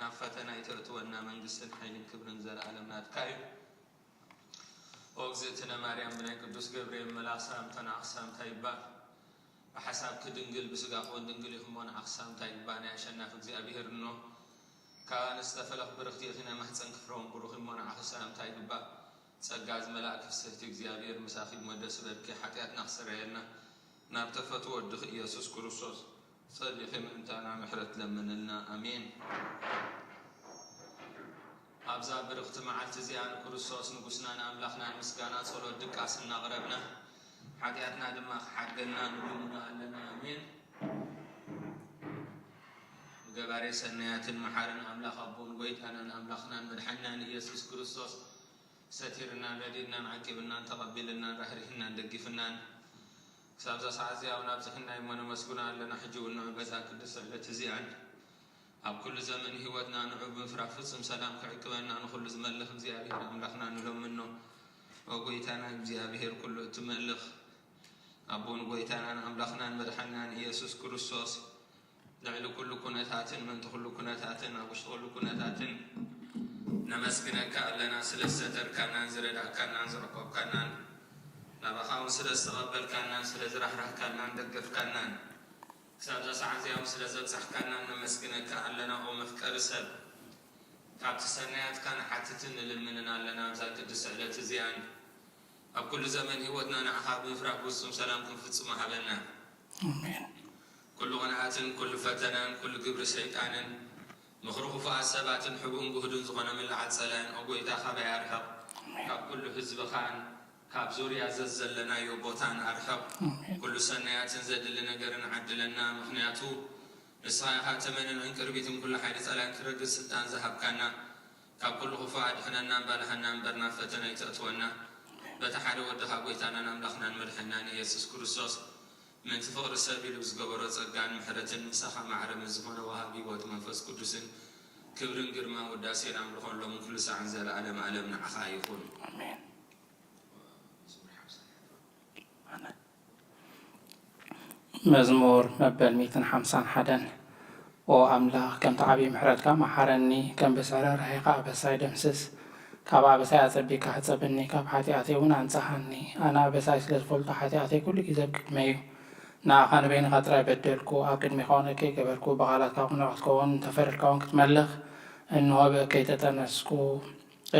ናብ ፈተና ኣይተእትወና፣ መንግስትን ሓይልን ክብርን ዘለኣለም ናትካ እዩ። ኦ እግዝእትነ ማርያም፣ ብናይ ቅዱስ ገብርኤል መልኣኽ ሰላምታ ንዓኺ ሰላምታ ይግባእ። ብሓሳብኪ ድንግል፣ ብስጋኺ እውን ድንግል ኢኺ እሞ፣ ንዓኺ ሰላምታ ይግባእ። ናይ ኣሸናፊ እግዚኣብሔር እኖ፣ ካብ ኣንስቲ ተፈለኺ ብርኽቲ ኢኺ፣ ናይ ማህፀንኪ ፍረ እውን ብሩኽ እዩ እሞ፣ ንዓኺ ሰላምታ ይግባእ። ጸጋ ዝመልኣኪ ፍስሕቲ፣ እግዚኣብሔር ምሳኺ እሞ፣ ደስ ይበልኪ። ሓጢኣትና ክስረየልና፣ ናብ ተፈትዎ ወድኺ ኢየሱስ ክርስቶስ ጸሊኺ ምእንታና ምሕረት ለምንልና። ኣሜን። ኣብዛ ብርኽቲ መዓልቲ እዚኣ ንክርስቶስ ንጉስናን ኣምላኽናን ምስጋና፣ ጸሎት፣ ድቃስ እናቕረብና፣ ሓጢኣትና ድማ ክሓድገልና ንልምኖ ኣለና። ኣሜን። ገባሬ ሰናያትን መሓርን ኣምላኽ ኣቦን ጎይታናን ኣምላኽናን መድሓናን ኢየሱስ ክርስቶስ፣ ሰቲርናን ረዲእናን ዓቂብናን ተቐቢልናን ራህሪህናን ደጊፍናን ክሳብ እዛ ሰዓት እዚኣ እውን ኣብዚሕና እሞ ነመስግኖ ኣለና። ሕጂ እውን ንዑ በዛ ቅድስቲ ዕለት እዚኣን ኣብ ኩሉ ዘመን ህይወትና ንዑ ብምፍራህ ፍጹም ሰላም ክዕቅበና ንኹሉ ዝመልኽ እግዚኣብሔር ኣምላኽና ንለምኖ። ኦ ጎይታና እግዚኣብሔር ኩሉ እትመልኽ ኣቦን ጎይታናን ኣምላኽናን መድሓናን ኢየሱስ ክርስቶስ፣ ልዕሊ ኩሉ ኩነታትን ምእንቲ ኩሉ ኩነታትን ኣብ ውሽጢ ኩሉ ኩነታትን ነመስግነካ ኣለና። ስለ ዝሰተርካናን ዝረዳእካናን ዘዕቆብካናን፣ ናባኻ እውን ስለ ዝተቐበልካናን ስለ ዝራህራህካናን ደገፍካናን፣ ክሳብ እዛ ሰዓት እዚኣ እውን ስለ ዘብጻሕካናን ነመስግነካ ኣለና። ኦ መፍቀሪ ሰብ፣ ካብቲ ሰናያትካ ንሓትትን ንልምንን ኣለና። ኣብዛ ቅድስቲ ዕለት እዚኣን ኣብ ኩሉ ዘመን ህይወትና ንዓኻ ብምፍራህ ብፍጹም ሰላም ክንፍጽሞ ሃበና። ኣሜን። ኩሉ ቅንኣትን ኩሉ ፈተናን ኩሉ ግብሪ ሰይጣንን ምኽሪ ክፉኣት ሰባትን ሕቡእን ግሁድን ዝኾነ ምልዓት ጸላእን፣ ኦ ጎይታ፣ ካባይ ኣርሕቕ። ኣሜን። ካብ ኩሉ ህዝብኻን ካብ ዙርያ ዘዘለናዮ ቦታን ኣርሕቕ። ኣሜን። ኩሉ ሰናያትን ዘድሊ ነገርን ዓድለና፣ ምኽንያቱ ንስኻ ኢኻ ተመንን ዕንቅርቢትን ኩሉ ሓይሊ ጸላእን ክረግጽ ስልጣን ዝሃብካና። ካብ ኩሉ ክፉእ ኣድሕነና፣ ኣባልሃና እምበር ናብ ፈተና ኣይተእትወና። በቲ ሓደ ወድኻ ጎይታናን ኣምላኽናን መድሓናን ኢየሱስ ክርስቶስ ምእንቲ ፍቕሪ ሰብ ኢሉ ብዝገበሮ ጸጋን ምሕረትን ምሳኻ ማዕረ ምስ ዝኾነ ወሃቢ ህይወት መንፈስ ቅዱስን ክብርን ግርማን ውዳሴን ኣምልኾን ሎምን ኩሉ ሳዕን ዘለኣለም ኣለም ንዓኻ ይኹን። ኣሜን። መዝሙር መበል ሚእትን ሓምሳን ሓደን። ኦ ኣምላኽ፣ ከምቲ ዓብዪ ምሕረትካ መሓረኒ፣ ከም ብዝሒ ርህራሄኻ ኣበሳይ ደምስስ። ካብ ኣበሳይ ኣጸቢቕካ ሕጸበኒ፣ ካብ ሓጢኣተይ እውን ኣንጽሃኒ። ኣነ ኣበሳይ ስለ ዝፈልጦ፣ ሓጢኣተይ ኩሉ ግዜ ኣብ ቅድመይ እዩ። ንኣኻ ንበይንኻ ጥራይ በደልኩ፣ ኣብ ቅድሜኻ እውን እከይ ገበርኩ። ብቓላትካ ቅኑዕ ክትከውን፣ እንተፈረድካ እውን ክትመልኽ፣ እንሆ ብእከይ ተጠነስኩ።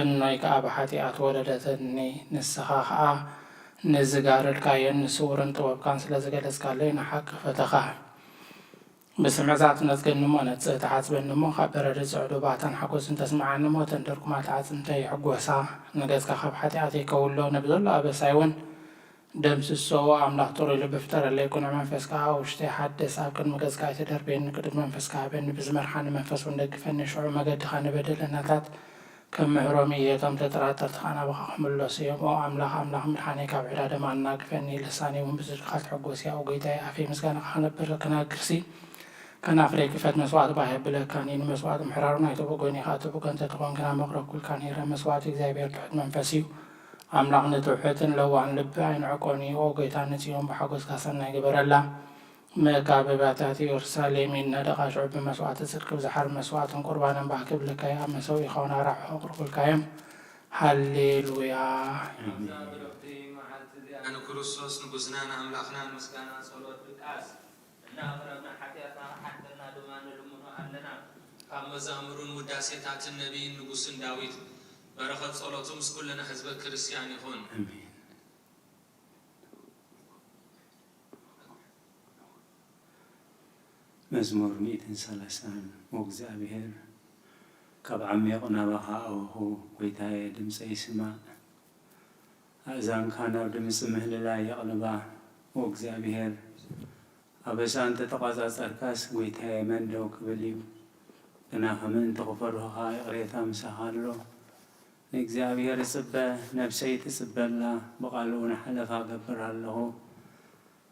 እኖይ ከኣ ብሓጢኣት ወለደትኒ። ንስኻ ኸኣ ንዝጋረድካዮን ንስውርን ጥበብካን ስለ ዝገለጽካለይ ንሓቂ ፈተኻ። ብስምዒታት ትነጽገኒ እሞ ነጽህ፣ ትሓጽበኒ እሞ ካብ በረድ ጽዕዱባትን ሓጎስን ተስምዓኒ እሞ፣ እተን ድርጉማት ኣዕጽምተይ ይሕጎሳ። ንገጽካ ካብ ሓጢኣተይ ከውሎ፣ ነብዘሎ ኣበሳይ እውን ደምስሶ። ኣምላኽ ጥሩይ ልቢ ፍጠረለይ፣ ቅኑዕ መንፈስ ከኣ ኣብ ውሽጠይ ሓድስ። ኣብ ቅድሚ ገጽካ ኣይተደርብየኒ፣ ቅዱስ መንፈስካ ሃበኒ። ብዝመርሓኒ መንፈስ እውን ደግፈኒ። ሽዑ መገድኻ ንበደለኛታት ክምሕሮም እየ፣ እቶም ተጠራጠርቲ ኸኣ ናባኻ ክምለሱ እዮም። ኦ ኣምላኽ፣ ኣምላኽ ምድሓነይ፣ ካብ ዕዳ ደም ኣናግፈኒ፣ ልሳነይ እውን ብጽድቅኻ ትሕጎስ እያ። ኦ ጐይታየ፣ ኣፈይ ምስጋናኻ ክነብር፣ ክነግርሲ፣ ከናፍረይ ክፈት። መስዋእቲ ባህ የብለካን እዩ፣ ንመስዋእቲ ምሕራር እውን ኣይትብጎን ኢኻ። ትብጎ እንተ ተኾንኪ፣ ናብ መቕረብኩልካ ነይረ። መስዋእቲ እግዚኣብሔር ትሑት መንፈስ እዩ፣ ኣምላኽ ንትሑትን ለዋህን ልቢ ኣይንዕቆን እዩ። ኦ ጐይታ፣ ንጽዮን ብሓጎስካ ሰናይ ግበረላ። መጋበብያታት ኢየሩሳሌም ይነደቓ፣ ሽዑ ብመስዋዕቲ ጽድቂ ብዝሓርድ መስዋዕትን ቁርባንን ባህ ክብልካ እዩ። ኣብ መሰውኢኻ እውን ኣራሕሑ ኣቕርቡልካ እዮም። ሃሌሉያ። ኣብዛ ብርኽቲ መዓልቲ እዚኣ ንክርስቶስ ንጉስናን ኣምላኽናን ምስጋና፣ ጸሎት፣ ድቃስ እናቕረብና፣ ሓጢኣትና ክሓድገና ድማ ንልምኖ ኣለና። ካብ መዛሙርን ውዳሴታትን ነቢይን ንጉስን ዳዊት በረኸት ጸሎቱ ምስ ኩልና ህዝበ ክርስቲያን ይኹን። ኣሜን። መዝሙር ሚእትን ሰላሳን። ኦ እግዚኣብሔር፣ ካብ ዓሚቕ ናባኻ ኣወኹ፣ ጐይታየ፣ ድምፀይ ስማዕ። ኣእዛንካ ናብ ድምፂ ምህልላይ የቕልባ። ኦ እግዚኣብሔር፣ ኣበሳ እንተተቋጻጸርካስ፣ ጐይታየ፣ መን ደው ክብል እዩ? ግናኸ ምእንቲ ክፈርሁኻ፣ ይቕሬታ ምሳኻ ኣሎ። ንእግዚኣብሔር እጽበ፣ ነፍሰይ ትጽበ ኣላ፣ ብቓሉ እውን ሓለፋ እገብር ኣለኹ።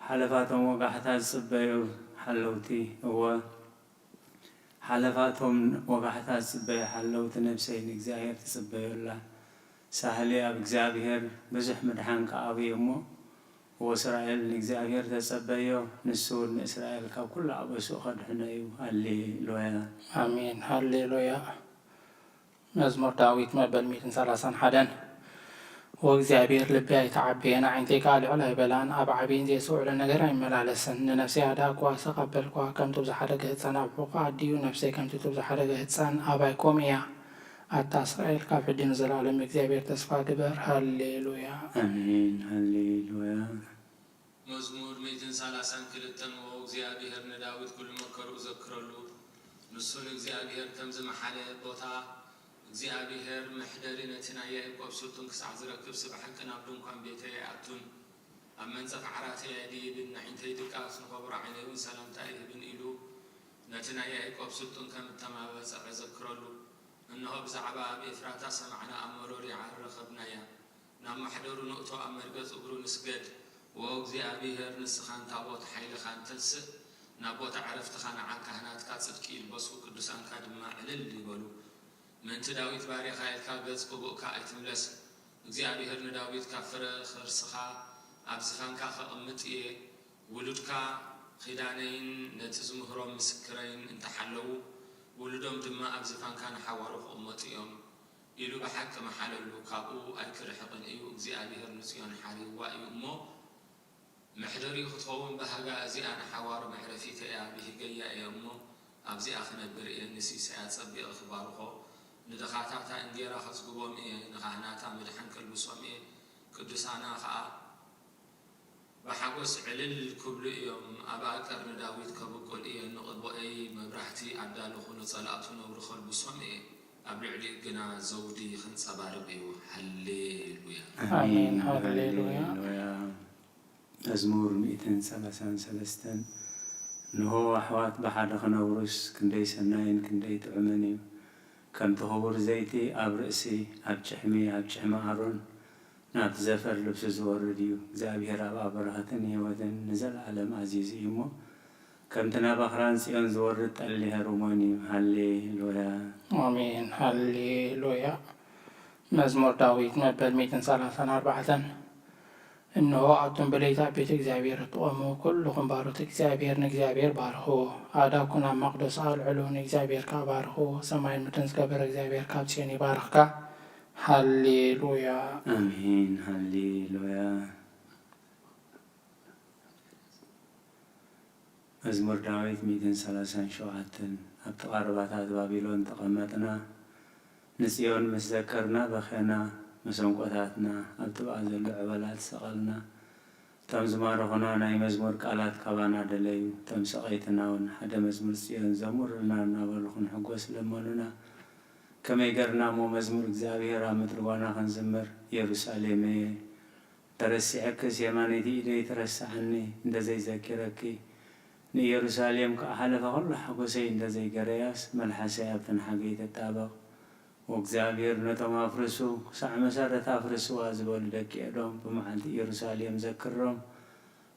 ሓለፋቶም ወጋሕታ ዝጽበዩ ሓለውቲ፣ እወ፣ ሓለፋቶም ወጋሕታ ዝጽበዩ ሓለውቲ ነፍሰይ ንእግዚኣብሔር ትጽበዮ ኣላ። ሳህሊ ኣብ እግዚኣብሔር፣ ብዙሕ ምድሓን ከኣ ኣብዩ እሞ፣ ወእስራኤል ንእግዚኣብሔር ተጸበዮ፣ ንሱ እውን ንእስራኤል ካብ ኩሉ ኣበስኡ ኸድሕኖ እዩ። ሃሌሉያ። ኣሜን። ሃሌሉያ። መዝሙር ዳዊት መበል ሚእትን ሰላሳን ሓደን። ወእግዚኣብሔር ልበይ ኣይተዓበየን፣ ኣዒንተይ ከኣ ልዕል ኣይበላን፣ ኣብ ዓቢይን ዘይስውዕልን ነገር ኣይመላለስን። ንነፍሰይ ኣዳእክዋ፣ ሰቕ ኣበልክዋ፣ ከምቲ ብዝሓደገ ህጻን ኣብ ሕቖኣ ኣዲኡ፣ ነፍሰይ ከምቲ እቲ ብዝሓደገ ህጻን ኣባይ ከምኡ እያ። ኣታ እስራኤል፣ ካብ ሕጂ ንዘለኣለም ብእግዚኣብሔር ተስፋ ግበር። ሃሌሉያ። ኣሜን። ሃሌሉያ። መዝሙር ሚእትን ሰላሳን ክልተን። ወእግዚኣብሔር ንዳዊት ኩሉ መከርኡ ዘክረሉ። ንሱ ንእግዚኣብሔር ከም ዝመሓለ፣ ቦታ እግዚኣብሔር መሕደሪ ነቲ ናይ ያዕቆብ ስልጡን ክሳዕ ዝረክብሲ፣ ብሓቂ ናብ ድንኳን ቤተይ ኣይኣቱን፣ ኣብ መንጸፍ ዓራተይ ኣይድይብን፣ ንኣዒንተይ ድቃስ፣ ንኸቡር ዓይነይ እውን ሰላምታ ኣይህብን ኢሉ፣ ነቲ ናይ ያዕቆብ ስልጡን ከም እተማበጸዐ ዘክረሉ። እንሆ፣ ብዛዕባ ኣብ ኤፍራታ ሰማዕና፣ ኣብ መሮር ይዓር ረኸብናያ። ናብ ማሕደሩ ንእቶ፣ ኣብ መርገጽ እግሩ ንስገድ። ወእግዚኣብሔር፣ ንስኻን ታቦት ሓይልኻን ተንስእ፣ ናብ ቦታ ዕረፍትኻ ንዓ። ካህናትካ ጽድቂ ይልበሱ፣ ቅዱሳንካ ድማ ዕልል ይበሉ። ምእንቲ ዳዊት ባርያኻ ኢልካ ገጽ ቅቡእካ ኣይትምለስ። እግዚኣብሔር ንዳዊት ካብ ፍረ ኸርስኻ ኣብ ዝፋንካ ኸቕምጥ እየ። ውሉድካ ኺዳነይን ነቲ ዝምህሮም ምስክረይን እንተ ሓለዉ፣ ውሉዶም ድማ ኣብ ዝፋንካ ንሓዋሩ ክቕመጡ እዮም። ኢሉ ብሓቂ መሓለሉ፣ ካብኡ ኣይክርሕቕን እዩ። እግዚኣብሄር ንጽዮን ሓሪዋ እዩ እሞ፣ መሕደሪኡ ክትኸውን ባህጋ። እዚኣ ንሓዋሩ መዕረፊተይ እያ፣ ብሂገያ እየ እሞ፣ ኣብዚኣ ክነብር እየ። ንሲሳያ ጸቢቐ ክባርኾ፣ ንድኻታታ እንጌራ ከጽግቦም እየ። ንኻህናታ ምድሓን ከልብሶም እየ፣ ቅዱሳና ኸኣ ብሓጎስ ዕልል ክብሉ እዮም። ኣብ ኣቀርኒ ዳዊት ከብቁል እየ፣ ንቕቦኣይ መብራህቲ ኣዳለኹ፣ ንጸላእቱ ነውሪ ከልብሶም እየ፣ ኣብ ልዕሊኡ ግና ዘውዲ ኸንጸባርቕ እዩ። ሃሌሉያ። ኣሜን። ሃሌሉያ። መዝሙር ሚእትን ሰላሳን ሰለስተን። እንሆ፣ ኣሕዋት ብሓደ ክነብሩስ ክንደይ ሰናይን ክንደይ ጥዑምን እዩ! ከምቲ ኽቡር ዘይቲ ኣብ ርእሲ፣ ኣብ ጭሕሚ፣ ኣብ ጭሕሚ ኣሮን፣ ናብቲ ዘፈር ልብሲ ዝወርድ እዩ። እግዚኣብሄር ኣብኣ በረኸትን ህይወትን ንዘለኣለም ኣዚዙ እዩ እሞ፣ ከምቲ ናብ ኣኽራን ጽዮን ዝወርድ ጠሊ ሄርሞን እዩ። ሃሌ ሉያ። ኣሜን። ሃሌ ሉያ። መዝሙር ዳዊት መበል ሚእትን ሰላሳን ኣርባዕተን። እንሆ፣ ኣቱም ብለይቲ ኣብ ቤት እግዚኣብሔር እትቖሙ፣ ኩልኹም ባሮት እግዚኣብሔር ንእግዚኣብሔር ባርኽዎ። ኣእዳውኩም ናብ መቕደሱ ኣልዕሉ፣ ንእግዚኣብሔር ከኣ ባርኽዎ። ሰማይን ምድርን ዝገበረ እግዚኣብሔር ካብ ጽዮን ይባርኽካ። ሃሌ ሉያ። ኣሜን። ሃሌ ሉያ። መዝሙር ዳዊት ሚእትን ሰላሳን ሸውዓተን። ኣብ ጥቓ ሩባታት ባቢሎን ተቐመጥና፣ ንጽዮን ምስ ዘከርና በኸና፣ መሰንቆታትና ኣብ ጥቓ ዘሎ ዕበላት ሰቐልና። እቶም ዝማረኹና ናይ መዝሙር ቃላት ካባና ደለዩ፣ እቶም ሰቐይትና እውን ሓደ መዝሙር ጽዮን ዘሙርልና እናበሉ ክንሕጎስ ለመኑና። ከመይ ገርና እሞ መዝሙር እግዚኣብሔር ኣብ ምድሪ ጓና ክንዝምር? ኢየሩሳሌመየ፣ ተረሲዐክስ የማነይቲ ኢደይ ትረስዓኒ፣ እንተ ዘይዘኪረኪ። ንኢየሩሳሌም ከኣ ሓለፋ ኹሉ ሓጎሰይ እንተ ዘይገረያስ፣ መልሓሰይ ኣብተን ሓገይ ተጣበቕ። ወእግዚኣብሔር ነቶም ኣፍርሱ፣ ክሳዕ መሰረት ኣፍርስዋ ዝበሉ ደቂ ኤዶም፣ ብመዓልቲ ኢየሩሳሌም ዘክሮም።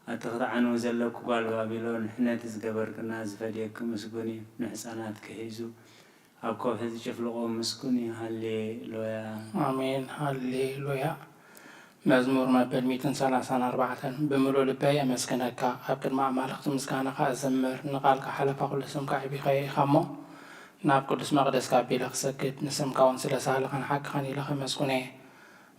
ኣቲ ክትዓንዊ ዘለኪ ጓል ባቢሎን፣ ሕነቲ ዝገበርክና ዝፈድየኪ ምስጉን እዩ። ንሕጻናትኪ ሒዙ ኣብ ከውሒ ዝጭፍልቖም ምስጉን እዩ። ሃሌ ሉያ። ኣሜን። ሃሌ ሉያ። መዝሙር መበል ሚእትን ሰላሳን ኣርባዕተን። ብምሉእ ልበይ ኣመስግነካ፣ ኣብ ቅድሚ ኣማልኽቲ ምስጋናኻ እዘምር። ንቓልካ ሓለፋ፣ ኩሉ ስምካ ኣዕቢኻዮ ኢኻ እሞ፣ ናብ ቅዱስ መቕደስካ ኣቢለ ክሰግድ፣ ንስምካ እውን ስለ ሳህልኻን ሓቅኻን ኢለ ከመስግኖ እየ።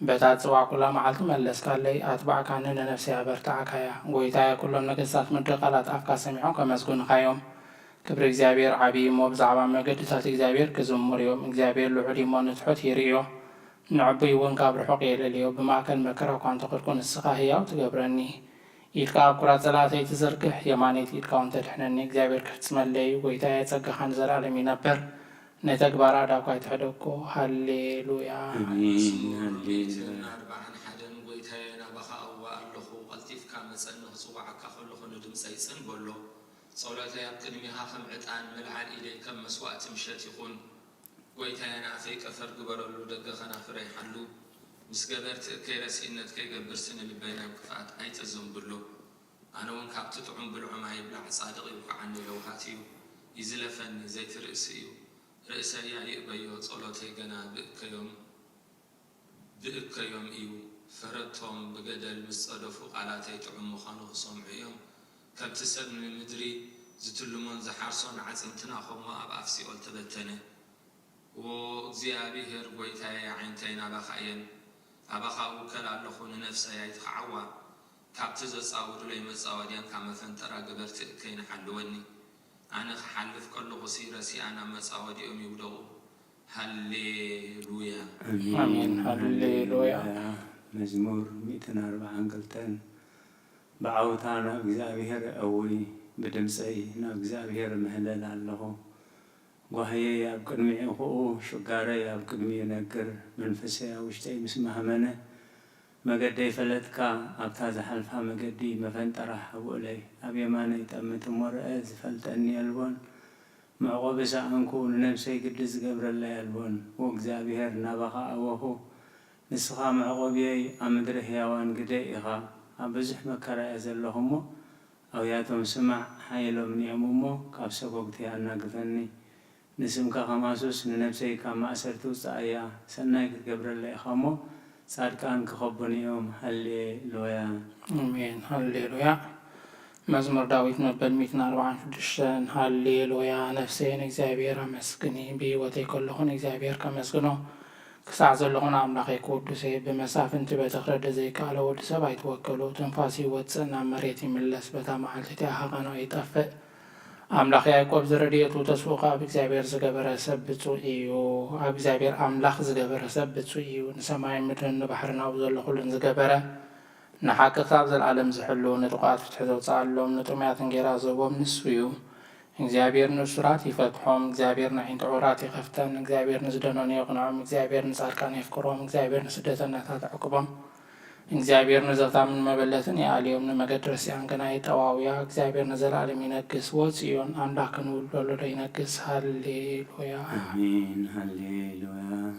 በታ ጽባሕ ኩላ መዓልቲ መለስካለይ፣ ኣትባዕካኒ፣ ንነፍሰይ ኣበርታዕካያ። ጐይታየ፣ ኩሎም ነገስታት ምድሪ ቃላት ኣፍካ ሰሚዖም ከመስግኑኻ እዮም። ክብሪ እግዚኣብሔር ዓብዪ እሞ፣ ብዛዕባ መገድታት እግዚኣብሔር ክዝምሩ እዮም። እግዚኣብሔር ልዑል እዩ እሞ፣ ንትሑት ይርእዮ፣ ንዕቡይ እውን ካብ ርሑቕ የለልዮ። ብማእከል መከራ እኳ እንተ ኸድኩ፣ ንስኻ ህያው ትገብረኒ። ኢድካ ኣብ ኵራት ጸላእተይ ትዝርግሕ፣ የማነይቲ ኢድካ እውን ተድሕነኒ። እግዚኣብሔር ክፍጽመለይ እዩ፣ ጐይታየ፣ ጸጋኻ ንዘለኣለም ይነብር። ንተግባር ኣእዳውካ ኣይትሕደጎ። ሃሌ ሉያ። ኣሜን። ሃሌ ሉያ። ኣርባዓን ሓደን። ጐይታየ፣ ናባኻ እዋእ ኣለኹ፣ ቀልጢፍካ ምጸኒ፣ ክጽውዓካ ከለኹ ንድምጸይ ጽን በሎ። ጸሎተይ ኣብ ቅድሜኻ ከም ዕጣን፣ ምልዓል ኢደይ ከም መስዋእቲ ምሸት ይኹን። ጐይታየ፣ ንኣፈይ ቀፈር ግበረሉ፣ ደገ ኸናፍረይ ሓሉ። ምስ ገበርቲ እከይ ረሲእነት ከይገብርሲ፣ ንልበይ ናብ ክፍኣት ኣይተዘንብሎ። ኣነ እውን ካብቲ ጥዑም ብልዑ ማይ ይብላዕ፣ ጻድቕ ይውቅዓኒ ለውሃት እዩ፣ ይዝለፈኒ፣ ዘይትርእሲ እዩ። ርእሰያ ይእበዮ፣ ጸሎተይ ገና ብእከዮም ብእከዮም እዩ። ፈረድቶም ብገደል ምስ ጸደፉ፣ ቃላተይ ጥዑም ምዃኑ ክሰምዑ እዮም። ከምቲ ሰብ ንምድሪ ዝትልሞን ዝሓርሶን፣ ኣዕጽምትና ኸምኡ ኣብ ኣፍ ሲኦል ተበተነ። ዎ እግዚኣብሄር ጐይታየ፣ ኣዒንተይ ናባኻ እየን። ኣባኻ እውከል ኣለኹ፣ ንነፍሰይ ኣይትኽዓዋ። ካብቲ ዘጻውዱለይ መጻወድያን ካብ መፈንጠራ ገበርቲ እከይን ሓልወኒ። ኣነ ክሓልፍ ከለኹሲ ረሲኣን ኣብ መጻወዲኦም ይውደቑ። ሃሌሉያ። ኣሜን። ኣሜን። ሃሌሉያ። ሃሌሉያ። መዝሙር ሚእትን ኣርባዓን ክልተን። ብዓውታ ናብ እግዚኣብሄር እእዊ፣ ብድምጸይ ናብ እግዚኣብሄር እምህለል ኣለኹ። ጓህየይ ኣብ ቅድሚኡ ኹኡ፣ ሽጋረይ ኣብ ቅድሚኡ ነግር። መንፈሰይ ኣብ ውሽጠይ ምስ ማህመነ፣ መገደይ ፈለጥካ፣ ኣብታ ዝሓልፋ መገዲ መፈንጠራ ሓውእለይ። ኣብ የማነይ ጠምት እሞ ርአ፣ ዝፈልጠኒ የልቦን። መዕቆቢ ሰኣንኩ፣ ንነብሰይ ግዲ ዝገብረለይ ኣልቦን። ዎ እግዚኣብሄር፣ ናባኻ ኣወኹ፣ ንስኻ መዕቆብየይ፣ ኣብ ምድሪ ህያዋን ግደ ኢኻ። ኣብ ብዙሕ መከራ እየ ዘለኹ እሞ፣ ኣውያቶም ስማዕ፣ ሓይሎም ንዮም እሞ፣ ካብ ሰጎግተይ ኣናግፈኒ። ንስምካ ከማሱስ፣ ንነብሰይ ካብ ማእሰርቲ ውጽኣያ። ሰናይ ክትገብረለይ ኢኻ እሞ፣ ጻድቃን ክኸቡኒ እዮም። ሃሌሉያ። ኣሜን። ሃሌሉያ። መዝሙር ዳዊት መበል ሚእትን ኣርባዓን ሽዱሽተን። ሃሌሉያ። ነፍሰየ ንእግዚኣብሔር ኣመስግኒ፣ ብህይወተይ ከለኹ ንእግዚኣብሔር ከመስግኖ፣ ክሳዕ ዘለኹ ንኣምላኸይ ክውድስ እየ። ብመሳፍንቲ በቲ ክረድእ ዘይከኣለ ወዲ ሰብ ኣይትወከሉ። ትንፋሱ ይወጽእ፣ ናብ መሬት ይምለስ፣ በታ መዓልቲ እቲኣ ሃቐኖ ይጠፍእ። ኣምላኽ ያዕቆብ ዝረድኤቱ ተስፍኡ ኸኣ ኣብ እግዚኣብሔር ዝገበረ ሰብ ብጹእ እዩ። ኣብ እግዚኣብሔር ኣምላኽ ዝገበረ ሰብ ብጹእ እዩ። ንሰማይን ምድርን ንባሕርን ኣብኡ ዘሎ ኹሉን ዝገበረ፣ ንሓቂ ክሳብ ዘለኣለም ዝሕሉ፣ ንጥቑኣት ፍትሒ ዘውጽኣሎም፣ ንጥሙያት እንጌራ ዝህቦም ንሱ እዩ። እግዚኣብሔር ንእሱራት ይፈትሖም፣ እግዚኣብሔር ንኣዒንቲ ዕዉራት ይኸፍተን፣ እግዚኣብሔር ንዝደነኑ የቕንዖም፣ እግዚኣብሔር ንጻድቃን የፍቅሮም፣ እግዚኣብሔር ንስደተኛታት ይዕቅቦም። እግዚኣብሔር ንዘግታምን መበለትን ይኣልዮም፣ ንመገዲ ረሲኣን ግና ይጠዋውያ። እግዚኣብሔር ንዘለኣለም ይነግስ፣ ዎ ጽዮን ኣምላኽ ክንውለሎ ዶ ይነግስ? ሃሌሉያ። ኣሜን። ሃሌሉያ።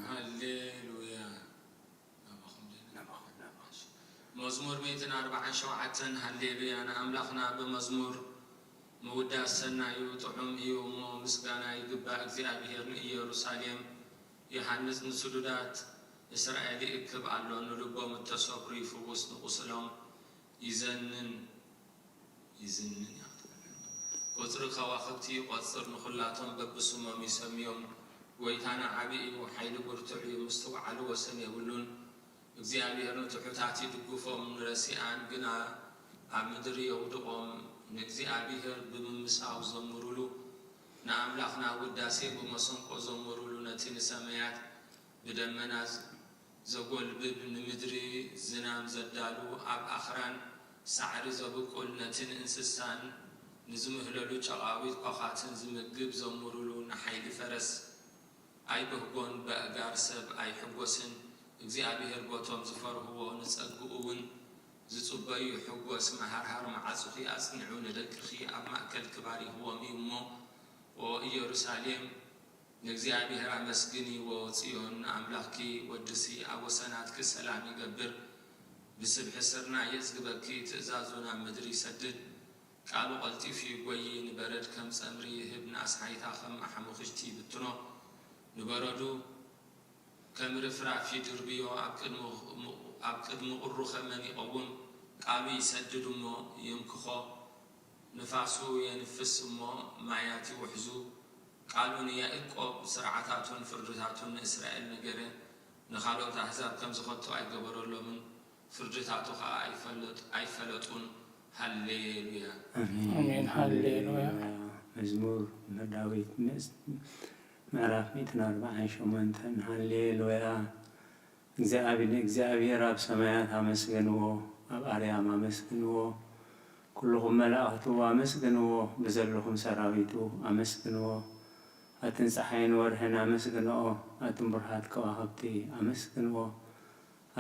ሃሌሉያ። ናባኹም ደህና። ናባኹም፣ ናባኹም። መዝሙር ሚእትን ኣርባዓን ሸውዓተን። ሃሌሉያ ንኣምላኽና ብመዝሙር ምውዳስ ሰናዩ ጥዑም እዩ እሞ፣ ምስጋና ይግባእ እግዚኣብሔር ንኢየሩሳሌም። ይሃንጽ፣ ንስዱዳት እስራኤል ይእክብ ኣሎ። ንልቦም እተሰብሩ ይፍውስ፣ ንቁስሎም ይዘንን፣ ይዝንን እያ ክትብል። ቁጽሪ ከዋኽብቲ ይቆጽር፣ ንኹላቶም በብስሞም ይሰምዮም። ጐይታና ዓቢ እዩ፣ ሓይሉ ብርቱዕ እዩ፣ ምስትውዓሉ ወሰን የብሉን። እግዚኣብሔር ንትሑታት ይድግፎም፣ ንረሲኣን ግና ኣብ ምድሪ የውድቖም። ንእግዚኣብሔር ብምምሳው ዘምሩሉ፣ ንኣምላኽና ውዳሴ ብመሰንቆ ዘምሩሉ። ነቲ ንሰማያት ብደመና ዘ-፣ ዘጎልብብ፣ ንምድሪ ዝናም ዘዳሉ፣ ኣብ ኣኽራን ሳዕሪ ዘብቁል፣ ነቲ ንእንስሳን ንዝምህለሉ ጨቓዊት ኳዃትን ዝምግብ ዘምሩሉ። ንሓይሊ ፈረስ ኣይብህጎን፣ በእጋር ሰብ ኣይሕጎስን። እግዚኣብሔር በቶም ዝፈርህዎ ንጸግኡ እውን ዝጽበዩ ይሕጎስ። መሃርሃር መዓጹኺ ኣጽኒዑ ንደቅኺ ኣብ ማእከልኪ ባሪኽዎም እዩ እሞ፣ ኦ ኢየሩሳሌም፣ ንእግዚኣብሔር ኣመስግኒ። ዎ ጽዮን፣ ንኣምላኽኪ ወድሲ፣ ኣብ ወሰናትኪ ሰላም ይገብር። ብስብሒ ስርናይ የጽግበኪ፣ ትእዛዙ ናብ ምድሪ ይሰድድ። ቃሉ ቀልጢፉ ይጎዪ፣ ንበረድ ከም ጸምሪ ይህብ፣ ንኣስሓይታ ከም ኣሕሙኽሽቲ ይብትኖ። ንበረዱ ከም ርፍራፍ ይድርብዮ፣ ኣብ ቅድሚ፣ ኣብ ቅድሚ ቁሩ ኸመን ይቐውም። ቃሉ ይሰድድ እሞ ይንክኾ፣ ንፋሱ የንፍስ እሞ ማያት ይውሕዙ። ቃሉ ንያእቆብ ስርዓታቱን ፍርድታቱን ንእስራኤል ነገረ፣ ንኻልኦት ኣህዛብ ከም ዝኸቱ ኣይገበረሎምን። ፍርድታቱ ኸኣ ኣይፈለጥ-፣ ኣይፈለጡን። ሃሌሉያ። ኣሜን። ኣሜን። ሃሌሉያ። መዝሙር ዳዊት ምዕስ-፣ ምዕራፍ ሚእትን ኣርባዓን ሸሞንተን። ሃሌሉያ። እግዚኣብ-፣ ንእግዚኣብሔር ኣብ ሰማያት ኣመስግንዎ፣ ኣብ ኣርያም ኣመስግንዎ። ኩልኹም መላእኽቱ ኣመስግንዎ፣ ብዘለኹም ሰራዊቱ ኣመስግንዎ። ኣትን ጸሓይን ወርሕን ኣመስግንኦ፣ ኣትን ብሩሃት ከዋኽብቲ ኣመስግንዎ።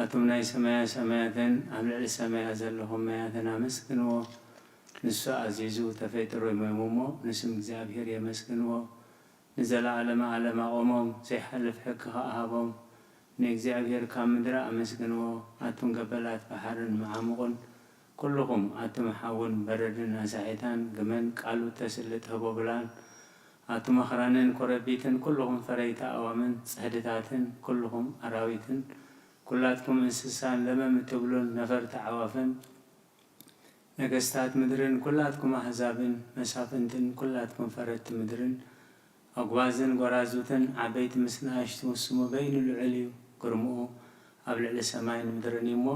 ኣቱም ናይ ሰማያ ሰማያትን ኣብ ልዕሊ ሰማያ ዘለኹም ማያትን ኣመስግንዎ። ንሱ ኣዚዙ ተፈጢሩ እሞ፣ ንስም እግዚኣብሔር የመስግንዎ። ንዘለዓለመ ዓለም ኣቖሞም፣ ዘይሓልፍ ሕጊ ኸኣ ሃቦም። ንእግዚኣብሔር ካብ ምድሪ ኣመስግንዎ። ኣቱም ገበላት ባሕርን መዓሙቕን፣ ኩልኹም ኣቱም ሓውን በረድን ኣሳሒታን፣ ግመን ቃሉ እተስልጥ ህቦብላን፣ ኣቱም ኣኽራንን ኮረቢትን፣ ኩልኹም ፈረይቲ ኣእዋምን ጽሕድታትን፣ ኩልኹም ኣራዊትን፣ ኩላትኩም እንስሳን ለመም እትብሉን ነፈርቲ ኣዕዋፍን፣ ነገስታት ምድርን ኩላትኩም ኣህዛብን መሳፍንትን ኩላትኩም ፈረድቲ ምድርን፣ ኣጉባዝን ጐራዙትን ዓበይቲ ምስ ንኣሽቱ፣ ስሙ በይኑ ልዑል እዩ፣ ግርምኡ ኣብ ልዕሊ ሰማይን ምድርን እዩ እሞ፣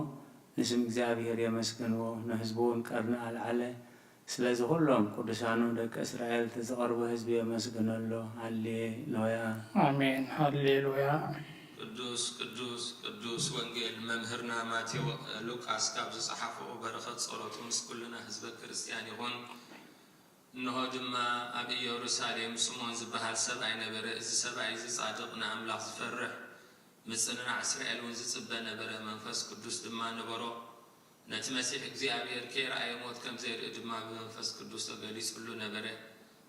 ንስም እግዚኣብሔር የመስግንዎ፣ ንህዝቡ እውን ቀርኒ ኣልዓለ። ስለዚ ኩሎም ቅዱሳኑ ደቂ እስራኤል እቲ ዝቐርቦ ህዝቢ የመስግኖ ኣሎ። ሃሌ ሎያ። ኣሜን። ሃሌ ሎያ። ቅዱስ ቅዱስ ቅዱስ ወንጌል መምህርና ማቴዎ ሉቃስ ካብ ዝጸሓፎ በረኸት ጸሎቱ ምስ ኩልና ህዝበ ክርስቲያን ይኹን። እንሆ ድማ ኣብ ኢየሩሳሌም ስምዖን ዝበሃል ሰብኣይ ነበረ። እዚ ሰብኣይ እዚ ጻድቕ ንኣምላኽ ዝፈርሕ ምጽንናዕ እስራኤል እውን ዝጽበ ነበረ። መንፈስ ቅዱስ ድማ ነበሮ። ነቲ መሲሕ እግዚኣብሔር ከይረኣየ ሞት ከም ዘይርኢ ድማ ብመንፈስ ቅዱስ ተገሊጹሉ ነበረ።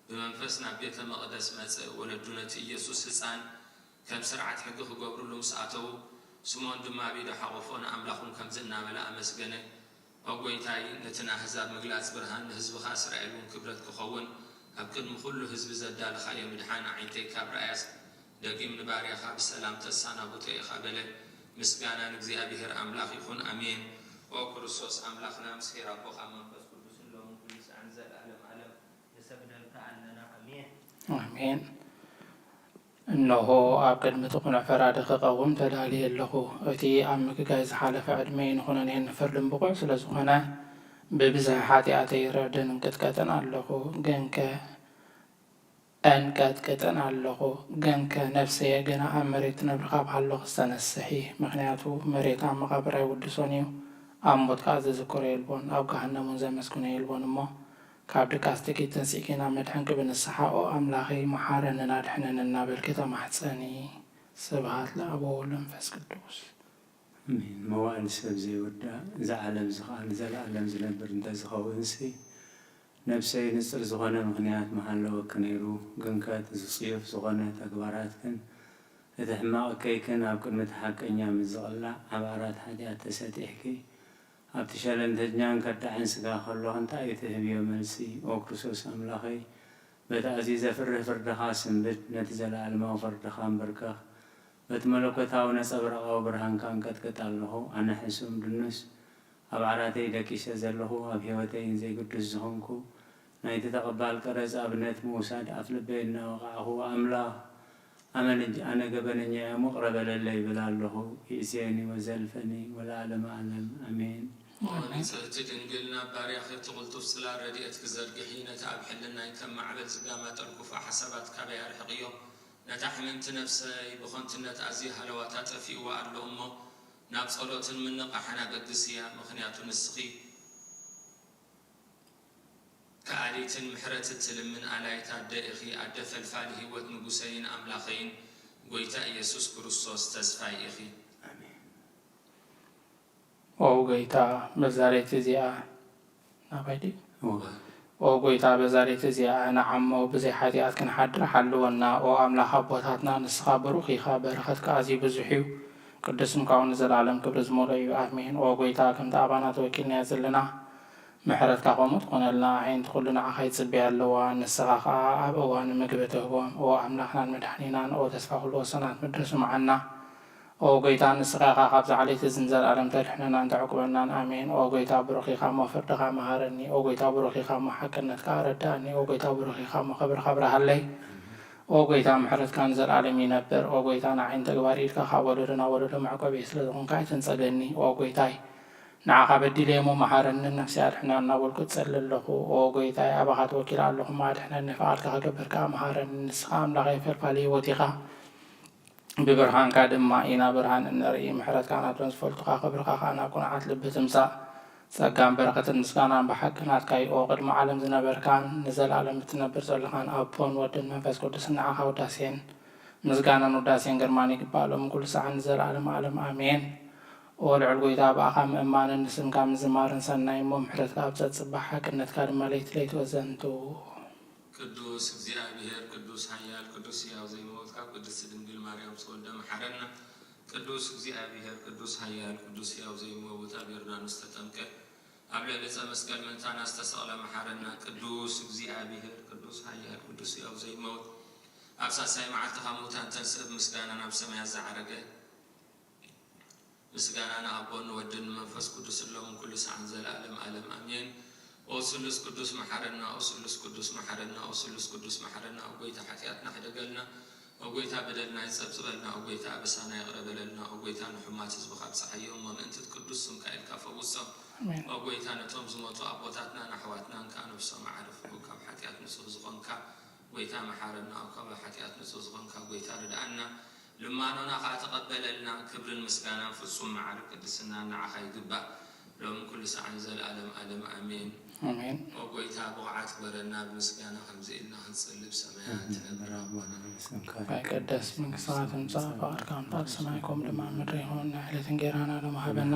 ብመንፈስ ናብ ቤተ መቕደስ መጸ። ወለዱ ነቲ ኢየሱስ ህጻን ከም ስርዓት ሕጊ ክገብሩሉ ምስ ኣተዉ፣ ስምዖን ድማ ኣብ ኢዱ ሓቑፎ ንኣምላኽ እውን ከምዚ እናበለ ኣመስገነ። ኦ ጐይታይ፣ ነቲ ንኣህዛብ ምግላጽ ብርሃን፣ ንህዝብኻ እስራኤል እውን ክብረት ክኸውን፣ ኣብ ቅድሚ ኵሉ ህዝቢ ዘዳለኻዮ ምድሓን ኣዒንተይ ካብ ረኣያስ፣ ደጊም ንባርያኻ ብሰላም ተሰናብቶ ኢኻ በለ። ምስጋና ንእግዚኣብሔር ኣምላኽ ይኹን፣ ኣሜን። ኦ ክርስቶስ ኣምላኽና፣ ምስ ኄር ኣቦኻ መንፈስ ቅዱስን ሎምን ኩሉ ሳዕ ንዘለኣለም ኣለም ንሰግደልካ ኣለና፣ ኣሜን። ኣሜን። እነሆ ኣብ ቅድሚ እቲ ቅኑዕ ፈራዲ ክቐውም ተዳልየ ኣለኹ። እቲ ኣብ ምግጋይ ዝሓለፈ ዕድመይ ንኹነኔን ንፍርድን ብቑዕ ስለ ዝኾነ፣ ብብዝሒ ሓጢኣተይ ይረዕድን እንቅጥቀጥን ኣለኹ። ግንከ እንቀጥቅጥን ኣለኹ። ግንከ ነፍሰየ ግና ኣብ መሬት ትነብር ካብ ሃለኹ ዝተነስሒ። ምኽንያቱ መሬት ኣብ መቓብር ኣይውድሶን እዩ፣ ኣብ ሞት ከኣ ዘዝክሮ የልቦን፣ ኣብ ገሃነም እውን ዘመስግኖ የልቦን እሞ፣ ካብ ድቃስ ጥቂት ተንሲእኪ ናብ መድሕንኪ ብንስሓ ኦ ኣምላኸይ መሓረንን ኣድሕነንን እናበልኪ ተማሕጸኒ። ስብሃት ለኣብ ወወልድ ወመንፈስ ቅዱስ። ኣሜን። መዋእል ሰብ ዘይውዳእ፣ እዚ ዓለም እዚ ኸዓ ንዘለኣለም ዝነብር እንተዝኸውንሲ፣ ነብሰይ ንጽር ዝኾነ ምኽንያት ምሃለወኪ ነይሩ፣ ግንከ እቲ ጽዩፍ ዝኾነ ተግባራትክን እቲ ሕማቕ እከይክን ኣብ ቅድሚ እቲ ሓቀኛ ምስ ዝቕላዕ፣ ኣብ ዓራት ሓጢኣት ተሰጢሕኪ፣ ኣብቲ ሸለልተኛን ከዳዕን ስጋ ከሎኺ እንታይ እዩ ትህብዮ መልሲ? ኦ ክርስቶስ ኣምላኸይ፣ በቲ ኣዝዩ ዘፍርህ ፍርድኻ ስንብድ፣ ነቲ ዘለኣለማዊ ፍርድኻ ኣንብርከኽ፣ በቲ መለኮታዊ ነጸብራቓዊ ብርሃንካ እንቀጥቅጥ ኣለኹ። ኣነ ሕሱም ድኑስ፣ ኣብ ዓራተይ ደቂሰ ዘለኹ፣ ኣብ ህይወተይን ዘይግዱስ ዝኾንኩ፣ ናይቲ ተቐባል ቀረጽ ኣብነት ምውሳድ ኣፍ ልበይ እናወቓዕኹ፣ ኣምላኽ፣ ኣመን እጅ-፣ ኣነ ገበነኛ እየ፣ እሞ ቅረ በለለይ ይብል ኣለኹ። ይእዜኒ ወዘልፈኒ ወለዓለመ ዓለም። ኣሜን። ኦ ንጽህቲ ድንግል፣ ናብ ባርያኺ እቲ ቅልጡፍ ጽላል ረድኤትኪ ዘርግሒ፣ ነቲ ኣብ ሕልናይ ከም ማዕበል ዝጋማጠል ክፉእ ሓሳባት ካበይ ኣርሕቕዮ። ነታ ሕምምቲ ነፍሰይ ብኸንቱነት ኣዝዩ ሃለዋታ ጠፊእዋ ኣሎ እሞ፣ ናብ ጸሎትን ምንቕቓሕን ኣበግስያ። ምኽንያቱ ንስኺ ከኣሊትን ምሕረት እትልምን ኣላይት ኣደ ኢኺ፣ ኣደ ፈልፋሊ ህይወት ንጉሰይን ኣምላኸይን ጐይታ ኢየሱስ ክርስቶስ ተስፋይ ኢኺ። ኣሜን። ኦ ጐይታ፣ በዛ ለይቲ እዚኣ ናባይ ድዩ? እወ። ኦ ጐይታ፣ በዛ ለይቲ እዚኣ ንዓሞ ብዘይ ሓጢኣት ክንሓድር ሓልወና። ኦ ኣምላኽ ኣቦታትና፣ ንስኻ ብሩኽ ኢኻ፣ በረኸትካ ኣዝዩ ብዙሕ እዩ። ቅዱስ ስምካ እውን ንዘለኣለም ክብሪ ዝመልኦ እዩ። ኣሜን። ኦ ጐይታ፣ ከምቲ ኣባና ተወኪልናዮ ዘለና፣ ምሕረትካ ከምኡ ትኹነልና። ኣዒንቲ ኩሉ ንዓኻ ይጽበያ ኣለዋ፣ ንስኻ ኸኣ ኣብ እዋኑ ምግቢ ትህቦም። ኦ ኣምላኽናን መድሓኒናን፣ ኦ ተስፋ ኩሉ ወሰናት ምድሪ፣ ስምዓና። ኦ ጐይታ፣ ንስኻ ኢኻ ካብዛ ዓሌት እዝን ዘለኣለም ተድሕነናን ተዕቁበናን። ኣሜን። ኦ ጐይታ፣ ብሩኽ ኢኻ እሞ ፍርድኻ መሃረኒ። ኦ ጐይታ፣ ብሩኽ ኢኻ እሞ ሓቅነትካ ኣረድኣኒ። ኦ ጐይታ፣ ብሩኽ ኢኻ እሞ ክብርኻ ኣብርሃለይ። ኦ ጐይታ፣ ምሕረትካ ንዘለኣለም ይነብር። ኦ ጐይታ፣ ንዓይን ተግባር ኢድካ ካብ ወለዶ ናብ ወለዶ መዕቆቢ ስለ ዝኾንካ ኣይትንጸገኒ። ኦ ጐይታይ፣ ንዓኻ በዲለ እሞ መሃረኒ፣ ነፍሰይ ኣድሕና እናበልኩ እጸሊ ኣለኹ። ኦ ጐይታይ፣ ኣባኻ ተወኪለ ኣለኹ እሞ ኣድሕነኒ፣ ፍቓድካ ክገብር ከኣ መሃረኒ። ንስኻ ኣምላኸይ ፈልፋሊ ህይወት ኢኻ። ብብርሃንካ ድማ ኢና ብርሃን እንርኢ። ምሕረትካ ናቶም ዝፈልጡኻ፣ ክብርኻ ኸኣ ናብ ቅኑዓት ልቢ ትምጻእ። ጸጋን በረኸትን ምስጋናን ብሓቂ ናትካ እዩ። ኦ ቅድሚ ዓለም ዝነበርካን ንዘለኣለም እትነብር ዘለኻን ኣቦን ወድን መንፈስ ቅዱስን፣ ንዓኻ ውዳሴን ምስጋናን ውዳሴን ግርማን ይግባእ፣ ሎምን ኩሉ ሰዓትን ንዘለኣለም ዓለም ኣሜን። ኦ ልዑል ጐይታ፣ ብኣኻ ምእማንን ንስምካ ምዝማርን ሰናይ እሞ፣ ምሕረትካ ኣብ ጸጽባሕ፣ ሓቅነትካ ድማ ለይቲ ለይቲ ወዘንቱ። ቅዱስ እግዚኣብሔር፣ ቅዱስ ኃያል፣ ቅዱስ ሕያው ዘይመውት፣ ካብ ቅድስት ድንግል ማርያም ዝተወልደ መሓረና። ቅዱስ እግዚኣብሔር፣ ቅዱስ ኃያል፣ ቅዱስ ሕያው ዘይመውት፣ ኣብ ዮርዳኖስ ተጠምቀ፣ ኣብ ልዕሊ ዕፀ መስቀል ምእንታና ዝተሰቕለ መሓረና። ቅዱስ እግዚኣብሔር፣ ቅዱስ ኃያል፣ ቅዱስ ሕያው ዘይመውት፣ ኣብ ሳልሳይ መዓልቲ ካብ ሙታን ተንስእ፣ ብምስጋና ናብ ሰማያት ዝዓረገ፣ ምስጋና ንኣቦን ንወድን ንመንፈስ ቅዱስ እሎም ኩሉ ሰዓን ዘለዓለም ዓለም ኣሜን። ኦ ስሉስ ቅዱስ መሓረና፣ ኦ ስሉስ ቅዱስ መሓረና፣ ኦ ስሉስ ቅዱስ መሓረና፣ ኦ ጎይታ ሓጢኣትና ሕደገልና፣ ኦ ጎይታ በደልና ይጸብጽበልና፣ ኦ ጎይታ ኣበሳና ይቕረ በለልና፣ ኦ ጎይታ ንሕማት ህዝብኻ ኣብጽሓዮ እሞ ምእንቲ ቅዱስ ስምካ ኢልካ ፈውሶም። ኣሜን። ኦ ጎይታ ነቶም ዝሞቱ ኣቦታትናን ኣሕዋትናን ከኣ ነፍሶም ኣዕርፍ፣ ካብ ሓጢኣት ንጹህ ዝኾንካ ጎይታ መሓረና፣ ካብ ሓጢኣት ንጹህ ዝኾንካ ጎይታ ርድኣና። ልማኖና ከኣ ተቐበለልና። ክብርን ምስጋናን ፍጹም መዓርግ ቅድስና ንዓኻ ይግባእ። ሎም ኩሉ ሰዓን ዘልኣለም ኣለም ኣሜን። ኣሜን። ኦ ጎይታ ብቕዓት ግበረና፣ ብምስጋና ከምዚ ኢልና ክንጽልብ ሰማያት ትነብር ኣቦና። ስምካ ይቀደስ፣ መንግስትኻ ትምጻእ፣ ፍቓድካ ምጻእ ሰማይ ከም ድማ ምድሪ ይኹን። ንዕለት እንጌራና ሎም ሃበና።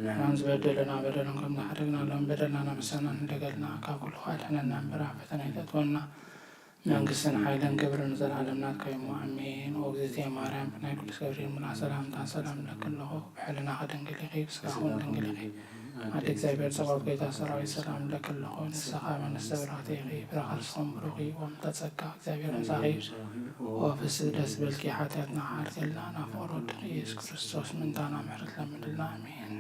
ንሕናን ዝበደለና በደልን ከም ዝሓደግና ሎም በደልና ነመሰና ንደገልና፣ ካብ ኩሉ ኣድሕነና እምበር ኣብ ፈተና ይተእትወና። መንግስትን ሓይልን ክብርን ዘላለም ናትካ እዩ እሞ ኣሜን። ኦ እግዝእትየ ማርያም ናይ ቅዱስ ገብርኤል መልኣክ ሰላምታ ሰላም እብለኪ ኣለኹ። ብሕልናኺ ድንግል ኢኺ፣ ብስጋኺ እውን ድንግል ኢኺ። ኣደ እግዚኣብሔር ጸባኦት ጎይታ ሰራዊት ሰላም እብለኪ ኣለኹ። ንስኻ መንስተ ብርኽቲ ኢኺ፣ ፍረ ከርስኺ እውን ብሩኽ እዩ። ኦም ተጸጋ እግዚኣብሔር ምሳኺ እዩ። ኦ ፍስህ ደስ በልኪ፣ ሓጢኣትና ክሓድገልና ናብ ፍቕሪ ወድኺ ኢየሱስ ክርስቶስ ምእንታና ምሕረት ለምንልና ኣሜን።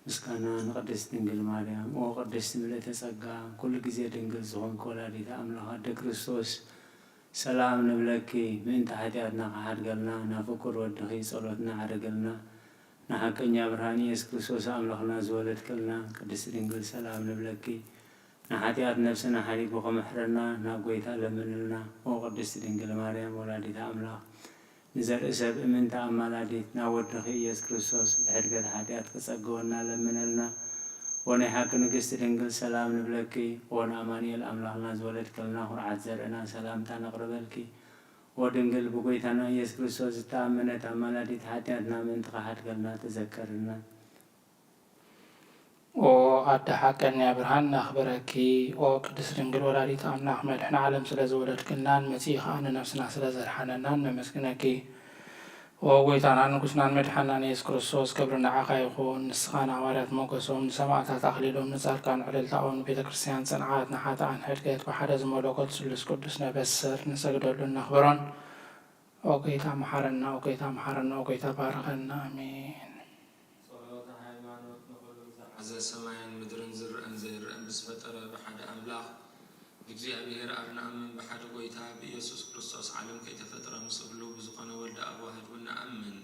ምስጋና ንቅድስት ድንግል ማርያም። ኦ ቅድስት ምልእተ ጸጋ፣ ኩሉ ግዜ ድንግል ዝኾንኪ ወላዲተ ኣምላኽ ኣደ ክርስቶስ፣ ሰላም ንብለኪ። ምእንቲ ሓጢኣትና ክሓድገልና፣ ናብ ፍቁር ወድኺ ጸሎትና ዓርግልና። ንሓቀኛ ብርሃን ኢየሱስ ክርስቶስ ኣምላኽና ዝወለድክልና ቅድስት ድንግል ሰላም ንብለኪ። ንሓጢኣት ነፍስና ሓዲጉ ክምሕረና ናብ ጎይታ ለምንልና። ኦ ቅድስት ድንግል ማርያም ወላዲተ ኣምላኽ፣ ንዘርኢ ሰብ እምንቲ ኣማላዲት ናብ ወድኺ ኢየሱስ ክርስቶስ ብሕድገት ሓጢኣት ክጸግወና ለምነልና። ኦ ናይ ሓቂ ንግስቲ ድንግል ሰላም ንብለኪ። ኦ ንኣማኑኤል ኣምላኽና ዝወለድክልና ኩርዓት ዘርእና ሰላምታ ነቕርበልኪ። ኦ ድንግል ብጎይታና ኢየሱስ ክርስቶስ ዝተኣመነት ኣማላዲት ሓጢኣትና ምእንቲ ክሓድገልና ተዘከርና። ኦ ኣደ ሓቀኛ ብርሃን ነኽብረኪ። ኦ ቅድስት ድንግል ወላዲት ኣምላኽ መድሕን ዓለም ስለ ዝወለድክልናን መጺኢ ኸኣ ንነፍስና ስለ ዘድሓነናን ነመስግነኪ። ኦ ጎይታናን ንጉስናን መድሓናን ኢየሱስ ክርስቶስ ክብሪ ንዓኻ ይኹን። ንስኻ ንሃዋርያት ሞገሶም፣ ንሰማእታት ኣኽሊሎም፣ ንጻድቃን ዕልልታኦም፣ ንቤተ ክርስቲያን ጽንዓት፣ ንሓጥኣን ሕድገት ብሓደ ዝመለኮት ስሉስ ቅዱስ ነበስር፣ ንሰግደሉን ነኽብሮን። ኦ ጎይታ መሓረና፣ ኦ ጎይታ መሓረና፣ ኦ ጎይታ ባርኸና። ኣሜን። ጸሎተ ሃይማኖት ንኹሉ ዝሓዘ ሰማይን ምድርን ዝረአን ዘይረአን ብዝፈጠረ ብሓደ ኣምላኽ ብእግዚኣብሔር ኣብ ንኣምን ብሓደ ጎይታ ብኢየሱስ ክርስቶስ ዓለም ከይተፈጥረ ምስ እሉ ብዝኾነ ወልደ ኣዋህድ እውን ንኣምን።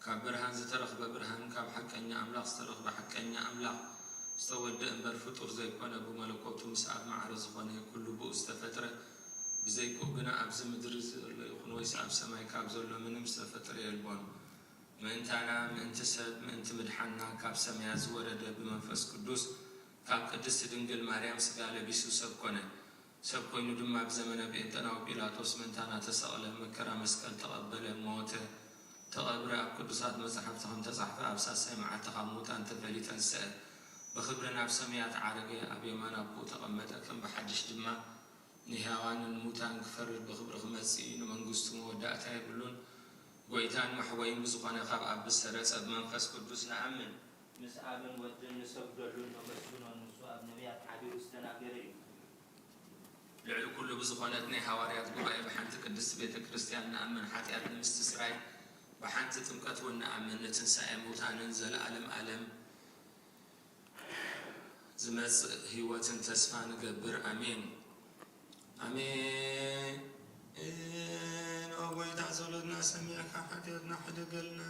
ካብ ብርሃን ዝተረኽበ ብርሃን፣ ካብ ሓቀኛ ኣምላኽ ዝተረኽበ ሓቀኛ ኣምላኽ ዝተወልደ እምበር ፍጡር ዘይኮነ፣ ብመለኮቱ ምስ ኣብ ማዕረ ዝኾነ ኩሉ ብኡ ዝተፈጥረ፣ ብዘይ ብኡ ግና ኣብዚ ምድሪ ዘሎ ይኹን ወይስ ኣብ ሰማይ ካብ ዘሎ ምንም ዝተፈጥረ የልቦን። ምእንታና፣ ምእንቲ ሰብ፣ ምእንቲ ምድሓንና ካብ ሰማያት ዝወረደ ብመንፈስ ቅዱስ ካብ ቅድስቲ ድንግል ማርያም ስጋ ለቢሱ ሰብ ኮነ። ሰብ ኮይኑ ድማ ብዘመነ ጴንጠናዊ ጲላጦስ ምእንታና ተሰቕለ፣ መከራ መስቀል ተቐበለ፣ ሞተ፣ ተቐብረ፣ ኣብ ቅዱሳት መጻሕፍቲ ከም ተጻሕፈ ኣብ ሳልሳይ መዓልቲ ካብ ምዉታን ተፈልዩ ተንስአ፣ ብኽብሪ ናብ ሰማያት ዓረገ፣ ኣብ የማን ኣቦኡ ተቐመጠ፣ ከም ብሓድሽ ድማ ንሕያዋንን ንሙታን ክፈርድ ብኽብሪ ክመጽእ እዩ፣ ንመንግስቱ መወዳእታ የብሉን። ጐይታን መሕወይን ብዝኾነ ካብ ኣብ ብዝሰረጸ ብመንፈስ ቅዱስ ንኣምን። ምስ ኣብን ወድን ንሰግደሉን ነመስግኖን፣ ንሱ ኣብ ነቢያት ሓቢሩ ዝተናገረ እዩ። ልዕሊ ኩሉ ብዝኾነት ናይ ሃዋርያት ጉባኤ ብሓንቲ ቅድስቲ ቤተ ክርስቲያን ንኣምን፣ ሓጢኣት ንምስትስራይ ብሓንቲ ጥምቀት እውን ንኣምን፣ ንትንሳኤ ሙታንን ዘለዓለም ዓለም ዝመጽእ ህይወትን ተስፋ ንገብር። ኣሜን። ኣሜን። ኦ ጐይታ፣ ጸሎትና ሰሚዕካ ሓጢኣትና ሕደገልና።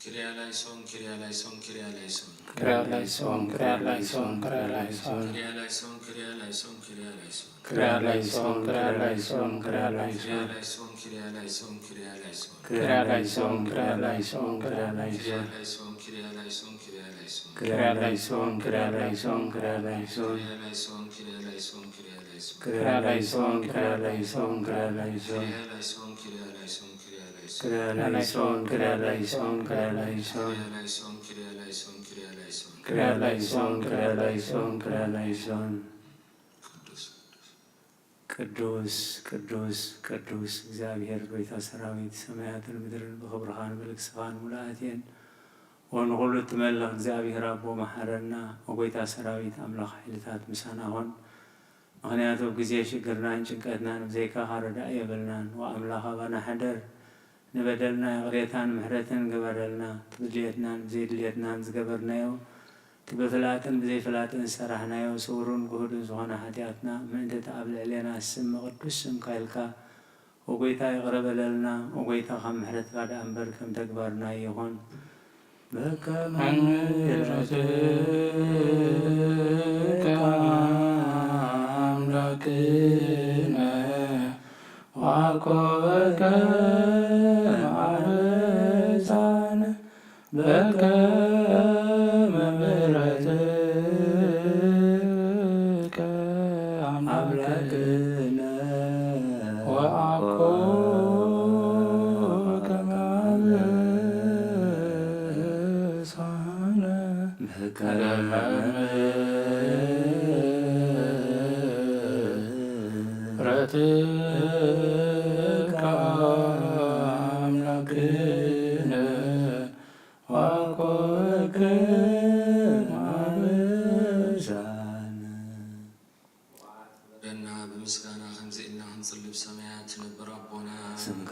ክርያ ላይሶን፣ ክርያ ላይሶን፣ ክርያ ላይሶን። ክርያ ላይሶን፣ ክርያ ላይሶን፣ ክርያ ላይሶን። ክርያ ላይሶን፣ ክርያ ላይሶን፣ ክርያ ላይሶን። ክርያ ላይሶን፣ ክርያ ላይሶን፣ ክርያ ላይሶን። ክርያ ላይሶን፣ ክርያ ላይሶን፣ ክርያ ላይሶን። ክርያ ላይሶን፣ ክርያ ላይሶን፣ ክርያ ላይሶን። ክርያ ላይሶን፣ ክርያ ላይሶን፣ ክርያ ላይሶን። ክርያ ላይሶን፣ ክርያ ላይሶን፣ ክርያ ላይሶን። ክርያ ላይሶን፣ ክርያ ላይሶን፣ ክርያ ላይሶን። ክርያ ላይሶን፣ ክርያ ላይሶን፣ ክርያ ላይሶን። ክርያ ላይሶን፣ ክርያ ላይሶን፣ ክርያ ላይሶን። ክርያ ላይሶን፣ ክርያ ላይሶን፣ ክርያ ላይሶን። ክርያ ላይሶን፣ ክርያ ላይሶን፣ ክርያ ላይሶን። ክርያ ላይሶን፣ ክርያ ላይሶን፣ ክርያ ላይሶን። ቅዱስ፣ ቅዱስ፣ ቅዱስ፣ ቅዱስ እግዚኣብሔር ጐይታ ሰራዊት፣ ሰማያትን ምድርን ብኽብርኻን ብልግስኻን ምሉኣት እየን። ኦ ንኹሉ እትመልኽ እግዚኣብሔር ኣቦ መሓረና። ኦ ጐይታ ሰራዊት ኣምላኽ ሓይልታት ምሳና ኹን። ምኽንያቱ ኣብ ግዜ ሽግርናን ጭንቀትናን ብዘይካኻ ረዳኢ የብልናን። ወኣምላኽ ኣባና ሕደር፣ ንበደልና ይቕሬታን ምሕረትን ግበረልና። ብድልየትናን ብዘይድልየትናን ዝገበርናዮ፣ እቲ ብፍላጥን ብዘይፍላጥን ዝሰራሕናዮ ስውሩን ግሁድን ዝኾነ ሓጢኣትና፣ ምእንቲ እቲ ኣብ ልዕሌና ዝስመ ቅዱስ ስምካ ኢልካ፣ ኦ ጐይታ ይቕረ በለልና። ኦ ጐይታ፣ ከም ምሕረትካ ደኣ እምበር ከም ተግባርና ኣይኹን። በከመ ምሕረትከ ኣምላክነ ወአኮበከ ማበሳነ በከመ ምሕረትከ አምላክነ ወአኮ ከመ አበሳነ በከመ ምሕረትከ አምላክነ ወኮከብ አበሳነ። ወዓት በደና ብምስጋና ከምዚ ኢልና ክንጽሊ ብሰማያት ትነብር ኣቦና። ስምካ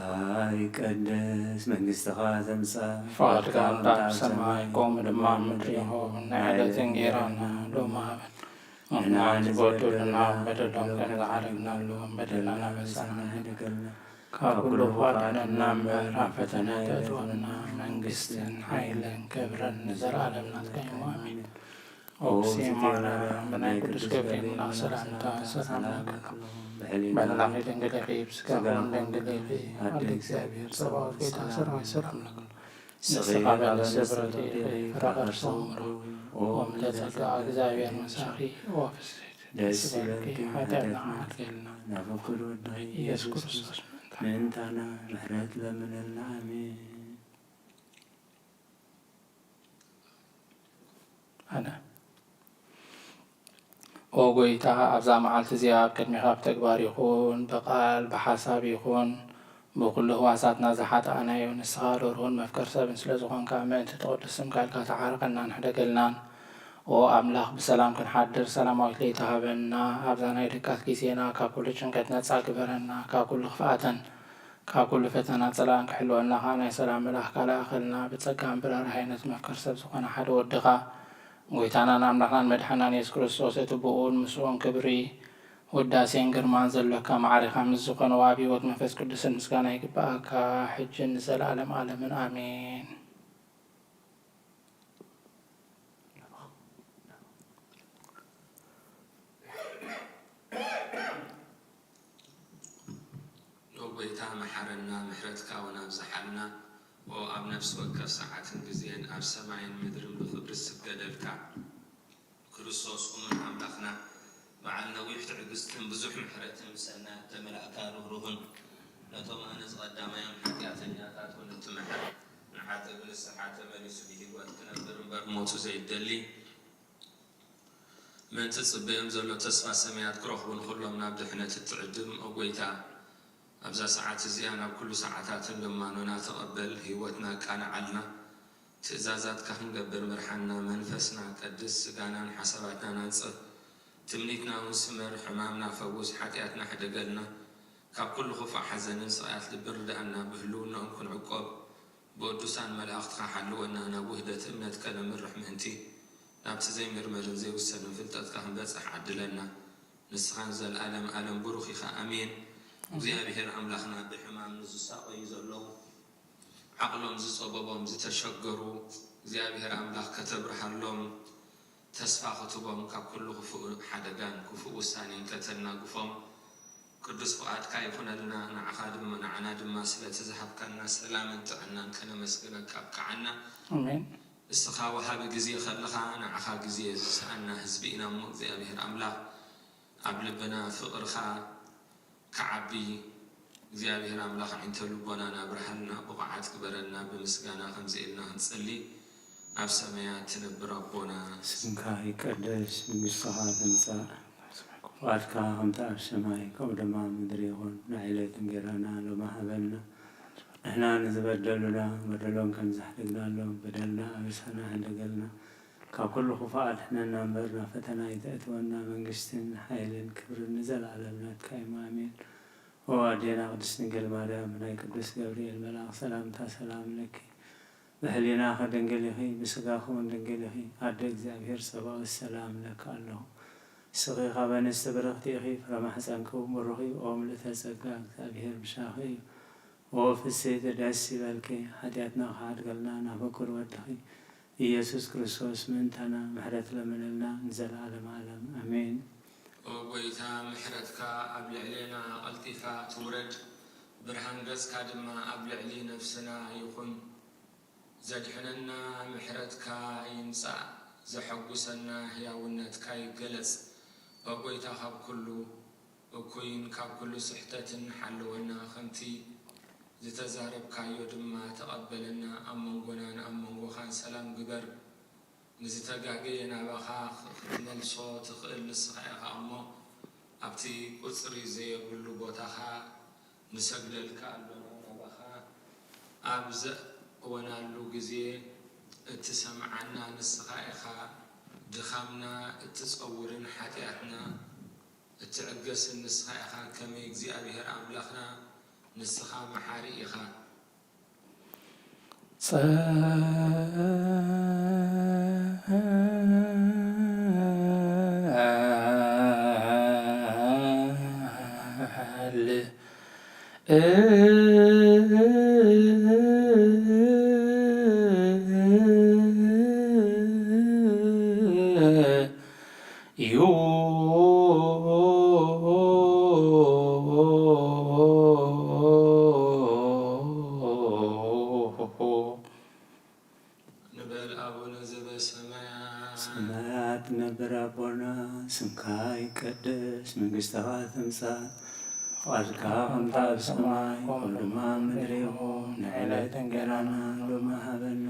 ይቀደስ፣ መንግስትኻ ትምጻእ፣ ፍቓድካ እንዳ ኣብ ሰማይ ከምኡ ድማ ኣብ ምድሪ ይኹን። ናይ ዕለት እንጌራና ሎሚ ሃበና። ንሕና ንዝበደሉና በደሎም ከም ዝዓረግናሎም በደልና ናበሳና ኣይትግበር። ካብ ኩሉ ክፉእ ኣድሕነና እምበር፣ ኣብ ፈተና ኣይተእትወና። መንግስትን ሓይልን ክብርን ንዘለኣለም ናትካ እዩ። ኣሜን። ኦ እግዚእ ማርያም፣ ብናይ ቅዱስ ገብርኤል መልኣኽ ሰላምታ ሰላም እልኪ። በላኺ ድንግል ኢኺ፣ ብስጋኺ እውን ድንግል ኢኺ። ኣደ እግዚኣብሔር ጸባኦት፣ ጌታ ሰራዊት ሰላም እልኪ። ንስኻ በለስ ስፍረት ኢኺ፣ ፍረ ከርሲ ምሩኽ። ኦ ምልዕተ ጸጋ፣ እግዚኣብሔር ምሳኺ። ኦ ፍስሕቲ ደስ ይበልኪ፣ ሓጢኣትና ሓጥኤልና ናብ ፍቁር ወድኺ ኢየሱስ ክርስቶስ ምእንታና ምሕረት ለምነልና። ኣሜን። ኣነ ኦ ጐይታ፣ ኣብዛ መዓልቲ እዚኣ ኣብ ቅድሜኻ ብተግባር ይኹን ብቓል ብሓሳብ ይኹን ብኹሉ ህዋሳትና ዝሓጣእናዮ፣ ንስኻ ርህሩህን መፍቀር ሰብን ስለ ዝኾንካ፣ ምእንቲ እቲ ቅዱስ ስምካ ኢልካ ተዓረቐናን ሕደገልናን። ኦ ኣምላኽ፣ ብሰላም ክንሓድር ሰላማዊት ለይቲ ሃበና። ኣብዛ ናይ ድቃስ ግዜና ካብ ኩሉ ጭንቀት ነጻ ግበረና፣ ካብ ኩሉ ክፍኣትን ካብ ኩሉ ፈተና ጸላእን ክሕልወና ከኣ ናይ ሰላም መልኣኽካ ለኣኸልና። ብጸጋን ብርህራሄን ነቲ መፍቀር ሰብ ዝኾነ ሓደ ወድኻ፣ ጐይታናን ኣምላኽናን መድሓናን የሱስ ክርስቶስ፣ እቲ ብእኡን ምስኡን ክብሪ፣ ውዳሴን ግርማን ዘሎካ ማዕሬኻ ምስ ዝኾነ፣ ወኣብ ህይወት መንፈስ ቅዱስን ምስጋና ይግብኣካ፣ ሕጅን ንዘለኣለም ኣለምን። ኣሜን። ኦ ጐይታ፣ መሓረና፣ ምሕረትካ እውን ኣብዝሓልና። ኦ ኣብ ነፍሲ ወከፍ ሰዓትን ግዜን፣ ኣብ ሰማይን ምድርን ብኽብሪ ዝስገደልካ፣ ክርስቶስ እሙን ኣምላኽና፣ በዓል ነዊሕ ትዕግስትን ብዙሕ ምሕረትን፣ ብሰናይ እተመላእካ ርህሩህን፣ ነቶም ኣነ ዝቐዳማዮም ሓጢኣተኛታት እውን እትምሕር፣ ንሓጥእ ብንስሓ ተመሊሱ ብህይወት ክነብር እምበር ሞቱ ዘይደሊ፣ ምእንቲ ዝጽበዮም ዘሎ ተስፋ ሰማያት ክረኽቡ ንኹሎም ናብ ድሕነት እትዕድም፣ ኦ ጐይታ፣ ኣብዛ ሰዓት እዚኣ ናብ ኩሉ ሰዓታትን ልማኖና ተቐበል፣ ህይወትና ኣቃንዓልና፣ ትእዛዛትካ ክንገብር ምርሓና፣ መንፈስና ቀድስ፣ ስጋናን ሓሳባትናን ኣንጽህ፣ ትምኒትና እውን ስመር፣ ሕማምና ፈውስ፣ ሓጢኣትና ሕደገልና፣ ካብ ኩሉ ክፉእ ሓዘንን ስቓያት ልብን ርድኣና፣ ብህልውናኦም ክንዕቆብ፣ ብቅዱሳን መላእኽትኻ ሓልወና፣ ናብ ውህደት እምነት ከነምርሕ ምእንቲ፣ ናብቲ ዘይምርመርን ዘይውሰንን ፍልጠትካ ክንበጽሕ ዓድለና። ንስኻ ንዘለኣለም ኣለም ብሩኽ ኢኻ። ኣሜን። እግዚኣብሔር ኣምላኽና፣ ብሕማም ንዝሳቐዩ ዘለዉ፣ ዓቕሎም ዝጸበቦም ዝተሸገሩ፣ እግዚኣብሔር ኣምላኽ ከተብርሃሎም፣ ተስፋ ክትቦም፣ ካብ ኩሉ ክፉእ ሓደጋን ክፉእ ውሳኔን ከተናግፎም ቅዱስ ፍቓድካ ይኹነልና። ንዓኻ ድማ፣ ንዓና ድማ ስለቲ ዝሃብካና ሰላምን ጥዕናን ከነመስግነካ ኣብቅዓና። ኣሜን። ንስኻ ወሃቢ ግዜ ከለኻ፣ ንዓኻ ግዜ ዝሰኣና ህዝቢ ኢና እሞ፣ እግዚኣብሔር ኣምላኽ ኣብ ልብና ፍቕርኻ ክዓቢ እግዚኣብሔር ኣምላኽ ኣዒንተ ልቦናና ኣብርሃልና፣ ብቑዓት ግበረና። ብምስጋና ከምዚ ኢልና ክንጽሊ፣ ኣብ ሰማያት ትነብር ኣቦና፣ ስምካ ይቀደስ፣ መንግስትኻ ትምጻእ፣ ፍቓድካ ከምቲ ኣብ ሰማይ ከምኡ ድማ ኣብ ምድሪ ይኹን። ንዕለት እንጌራና ሎሚ ሃበና። ንሕና ንዝበደሉና በደሎም ከም ዘሕደግናሎም በደልና ኣበሳና ሕደገልና። ካብ ኩሉ ክፉእ ኣድሕነና እምበር፣ ናብ ፈተና ኣይተእትወና። መንግስትን ሓይልን ክብርን ንዘለኣለም ናትካ እዩ። ኣሜን። ኦ ኣዴና ቅድስት ድንግል ማርያም፣ ናይ ቅዱስ ገብርኤል መልኣኽ ሰላምታ ሰላም ለኪ። ብሕሊናኺ ድንግል ኢኺ፣ ብስጋኺ እውን ድንግል ኢኺ። ኣደ እግዚኣብሔር ጸባኦት ሰላም እብለኪ ኣለኹ። ንስኺ ካብ ኣንስቲ ብርኽቲ ኢኺ፣ ፍረ ማሕፀንኪ እውን ብሩኽ እዩ። ኦ ምልእተ ጸጋ፣ እግዚኣብሔር ምሳኺ እዩ። ኦ ፍስሕቲ ደስ ይበልኪ፣ ሓጢኣትና ክሓድገልና ናብ ፍቁር ወድኺ ኢየሱስ ክርስቶስ ምእንታና ምሕረት ለምንልና ንዘለዓለም ዓለም። ኣሜን። ኦ ጐይታ፣ ምሕረትካ ኣብ ልዕሌና ቀልጢፋ ትውረድ፣ ብርሃን ገጽካ ድማ ኣብ ልዕሊ ነፍስና ይኹን። ዘድሕነና ምሕረትካ ይምጻእ፣ ዘሐጉሰና ህያውነትካ ይገለጽ። ኦ ጐይታ፣ ካብ ኩሉ እኩይን ካብ ኩሉ ስሕተትን ሓልወና፣ ከምቲ ዝተዛረብካዮ ድማ ተቐበለና። ኣብ መንጎናን ኣብ መንጎኻን ሰላም ግበር። ንዝተጋገየ ናባኻ ክትመልሶ ትኽእል ንስኻ ኢኻ እሞ፣ ኣብቲ ቁጽሪ ዘየብሉ ቦታኻ ንሰግደልካ ኣሎና። ናባኻ ኣብ ዘእወናሉ ግዜ እትሰምዓና ንስኻ ኢኻ። ድኻምና እትጸውርን ሓጢኣትና እትዕገስን ንስኻ ኢኻ። ከመይ እግዚኣብሔር ኣምላኽና፣ ንስኻ መሓሪ ኢኻ። ጸል ዩ። ንበል። ኣቡነ ዘበሰማያት። ሰማያት ትነብር ኣቦና፣ ስምካ ይቀደስ፣ መንግስትኻ ትምጻእ፣ ፍቓድካ ከምታ ኣብ ሰማይ ከምኡ ድማ ኣብ ምድሪ ይኹን። ንዕለት እንጌራና ሎሚ ሃበና፣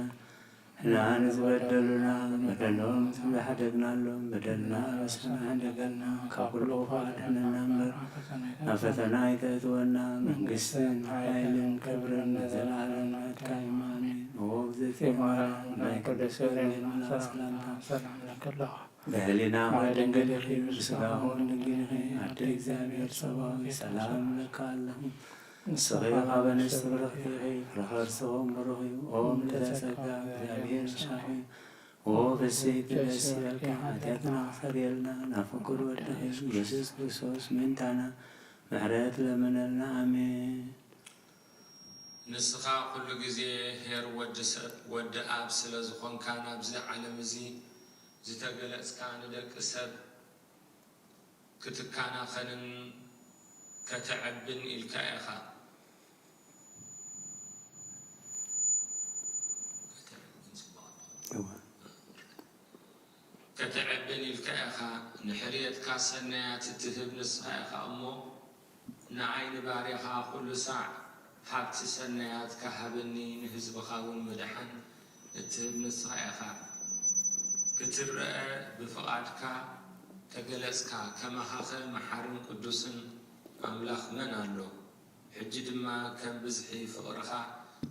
ንሕና ንዝበደሉና በደሎም ከም ዝሓደግናሎም በደልና ኣበሳና ሓደገልና፣ ካብ ኩሉ ክፉእ ኣድሕነና እምበር፣ ናብ ፈተና ኣይተእትወና። መንግስትን ሓይልን ክብርን ንዘለዓለም ናትካ እዩ። ኣሜን። ኦ እግዝእትየ ማርያም፣ ናይ ቅዱስ ገብርኤል መልኣክ ሰላምታ ሰላም እብለኪ ኣለኹ። ብሕሊናኺ ድንግል ኢኺ፣ ብስጋኺ እውን ድንግል ኢኺ። ኣደ እግዚኣብሔር ጸባኦት፣ ሰላም እብለኪ ኣለኹ። ንስኺ ካብ ኣንስቲ ብርኽቲ ኢኺ፣ ፍረ ከርስኺ እውን ብሩኽ እዩ። ኦ ምልዕተ ጸጋ፣ እግዚኣብሔር ምሳኺ እዩ። ኦ ፍስሕቲ ደስ ይበልኪ፣ ሓጢኣትና ክሰርየልና ናብ ፍቁር ወድኺ ኢየሱስ ክርስቶስ ምእንታና ምሕረት ለምነልና። ኣሜን። ንስኻ ኩሉ ግዜ ኄር ወዲ ሰብ፣ ወዲ ኣብ ስለ ዝኾንካ፣ ናብዚ ዓለም እዚ ዝተገለጽካ፣ ንደቂ ሰብ ክትከናኸንን ከተዕብን ኢልካ ኢኻ። እወ። ከተዕብን ኢልካ ኢኻ። ንሕርየትካ ሰናያት እትህብ ንስኻ ኢኻ እሞ፣ ንዓይ ንባርያኻ ኩሉ ሳዕ ሃብቲ ሰናያትካ ሃበኒ፣ ንህዝብኻ እውን ምድሓን እትህብ ንስኻ ኢኻ። ክትረአ ብፍቓድካ ተገለጽካ፣ ከማኻኸ መሓርን ቅዱስን ኣምላኽ መን ኣሎ? ሕጂ ድማ ከም ብዝሒ ፍቕርኻ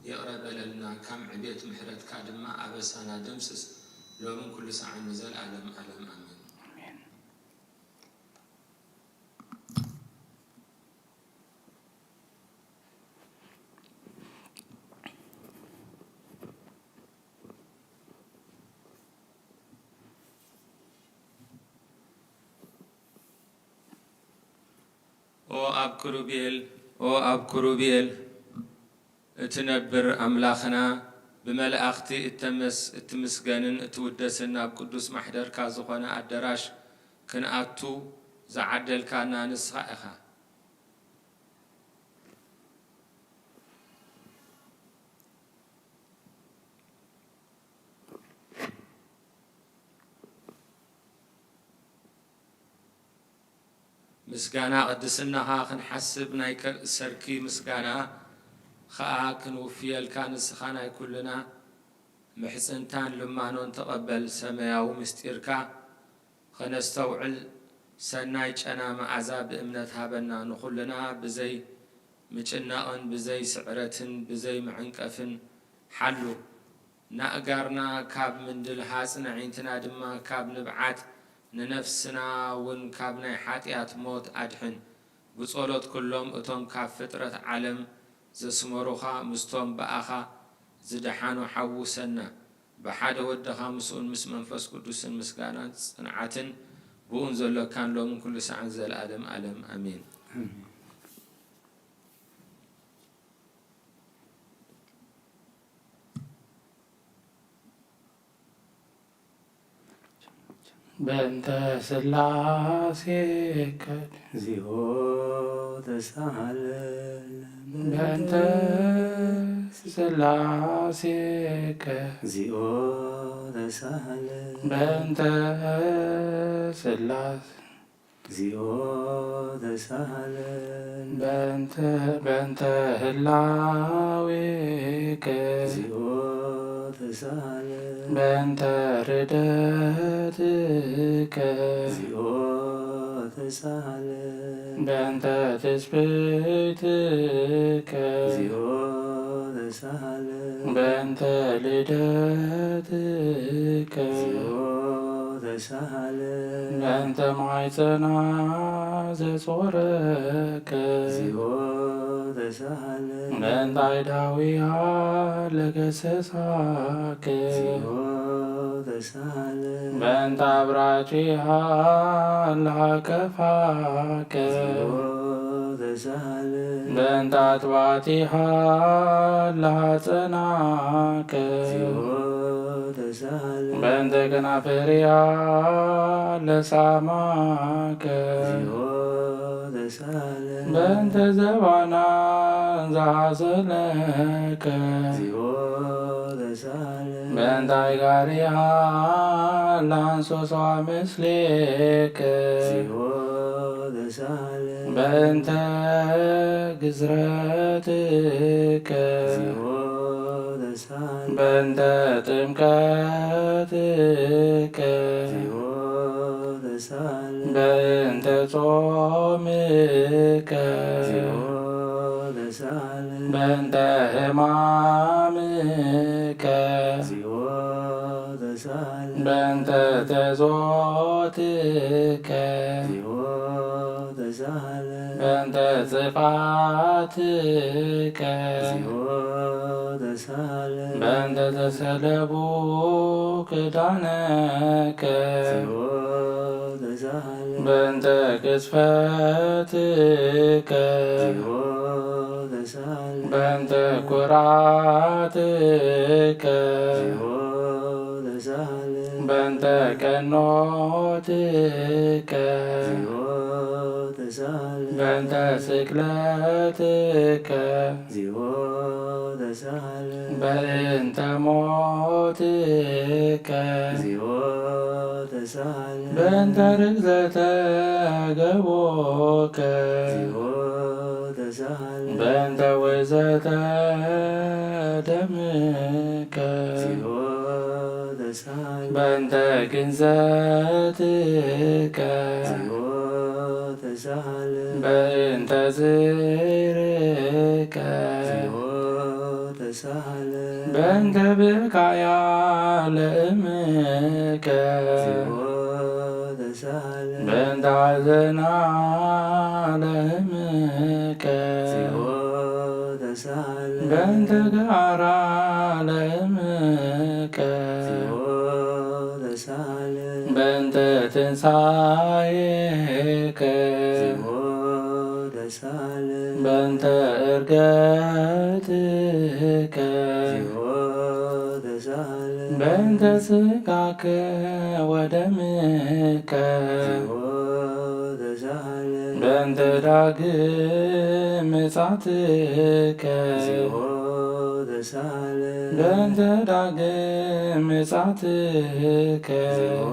ይቕረ በለልና፣ ከም ዕቤት ምሕረትካ ድማ ኣበሳና ደምስስ፣ ሎምን ኩሉ ሳዕን ንዘለኣለም ኣለም ኣሜን። ኣሜን። ኦ ኣብ ክሩቤል፣ ኦ ኣብ ክሩቤል እትነብር ኣምላኽና፣ ብመላእኽቲ እተመስ-፣ እትምስገንን እትውደስን ናብ ቅዱስ ማሕደርካ ዝኾነ ኣደራሽ ክንኣቱ ዝዓደልካና ንስኻ ኢኻ። ምስጋና ቅድስናኻ ክንሓስብ፣ ናይ ከ-፣ ሰርኪ ምስጋና ኸኣ ክንውፍየልካ፣ ንስኻ ናይ ኩልና ምሕጽንታን ልማኖን ተቐበል። ሰማያዊ ምስጢርካ ኸነስተውዕል፣ ሰናይ ጨና መዓዛ ብእምነት ሃበና። ንኹልና ብዘይ ምጭናቕን ብዘይ ስዕረትን ብዘይ ምዕንቀፍን ሓሉ። ንኣእጋርና ካብ ምንድልሃጽ፣ ነዒንትና ድማ ካብ ንብዓት፣ ንነፍስና እውን ካብ ናይ ሓጢኣት ሞት ኣድሕን። ብጸሎት ኩሎም እቶም ካብ ፍጥረት ዓለም ዘስመሩኻ ምስቶም ብኣኻ ዝደሓኑ ሓውሰና። ብሓደ ወድኻ ምስኡን ምስ መንፈስ ቅዱስን ምስጋናን ጽንዓትን ብኡን ዘሎካን ሎምን ኩሉ ሰዓን ዘልኣለም ኣለም ኣሜን። በእንተ ስላሴከ እግዚኦ ተሳሃለነ። በእንተ ስላሴከ እግዚኦ ተሳሃለነ። በእንተ ስላሴ እግዚኦ ተሳሃለነ። በእንተ በእንተ ህላዌከ እግዚኦ ተሳሃለነ። በእንተ ርደትከ እግዚኦ ተሳሃለነ። በእንተ ትስብእትከ እግዚኦ ተሳሃለነ። በእንተ ልደትከ እግዚኦ ተሳሃለነ። በእንተ ማይጸና ዘጾረከ እግዚኦ ተሳሃለነ። በእንተ ኣይዳዊሃ ለገሰሳከ እግዚኦ ተሳሃለነ። በእንተ ኣብራጪሃ ለሃቀፋከ እግዚኦ ተሳሃለነ። በእንተ ኣጥባቲሃ ለሃጸናከ እግዚኦ ተሳሃለነ። በእንተ ከናፍሪሃ ለሳማከ እግዚኦ ተሳሃለነ። በእንተ ዘባና ዘሃዘለከ እግዚኦ ተሳሃለነ። በእንተ ኣይጋሪሃ ለሃንሶሷ ምስሌከ እግዚኦ ተሳሃለነ። በእንተ ግዝረትከ እግዚኦ ተሳሃለነ። በእንተ ጥምቀትከ እግዚኦ ተሳሃለነ። በእንተ ጾምከ እግዚኦ ተሳሃለነ። በእንተ ሕማምከ እግዚኦ ተሳሃለነ። በእንተ ተዞትከ እግዚኦ ተሳሃለነ። በእንተ ጽፋትከ እግዚኦ ተሳሃለነ። በእንተ ተሰለቡ ክዳነከ እግዚኦ ተሳሃለነ። በእንተ ቅዝፈትከ እግዚኦ ተሳሃለነ። በእንተ ኩራትከ እግዚኦ ተሳሃለነ። በእንተ ቀኖትከ እግዚኦ ተሳሃለነ። በእንተ ስቅለትከ እግዚኦ ተሳሃለነ። በእንተ ሞትከ እግዚኦ ተሳሃለነ። በእንተ ርግዘተ ገቦከ እግዚኦ ተሳሃለነ። በእንተ ውእዘተ ደምከ እግዚኦ ተሳሃለነ። በእንተ ግንዘትከ እግዚኦ ተሳሃለነ። በእንተ ዝርዕከ እግዚኦ ተሳሃለነ። በእንተ ብካያ ለእምከ እግዚኦ ተሳሃለነ። በእንተ ሐዘና ለእምከ እግዚኦ ተሳሃለነ። በእንተ ገዓራ ለእምከ እግዚኦ ተሳሃለነ። በእንተ ትንሳኤከ እግዚኦ ተሳሃለነ። በእንተ ዕርገትከ እግዚኦ ተሳሃለነ። በእንተ ስጋከ ወደምከ እግዚኦ ተሳሃለነ። በእንተ ዳግም ምጻትከ እግዚኦ ተሳሃለነ። በእንተ ዳግም ምጻትከ እግዚኦ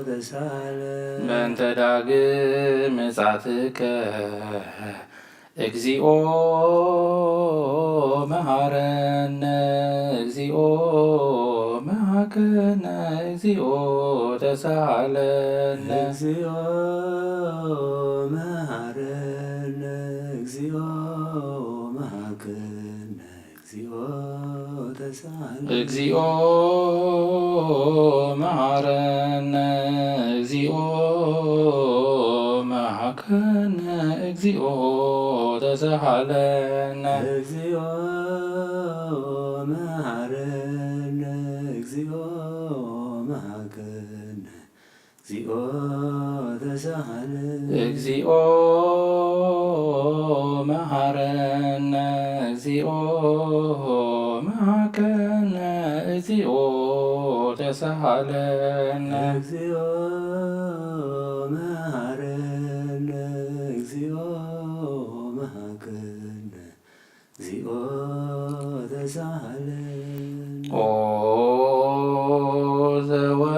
ተሳሃለነ። በእንተ ዳግም ምጻትከ እግዚኦ መሐረነ፣ እግዚኦ መሐከነ፣ እግዚኦ ተሳሃለነ። እግዚኦ መሐረነ፣ እግዚኦ መሐከነ፣ እግዚኦ እግዚኦ መሐረነ፣ እግዚኦ መሐከነ፣ እግዚኦ ተሳሃለነ። እግዚኦ መሐረነ፣ እግዚኦ መሐከነ፣ እግዚኦ ተሳሃለነ። እግዚኦ መሐረነ፣ እግዚኦ መሐከነ፣ እግዚኦ ተሳሃለነ። እግዚኦ መሐረነ፣ እግዚኦ መሐከነ፣ እግዚኦ ተሳሃለነ። ኦ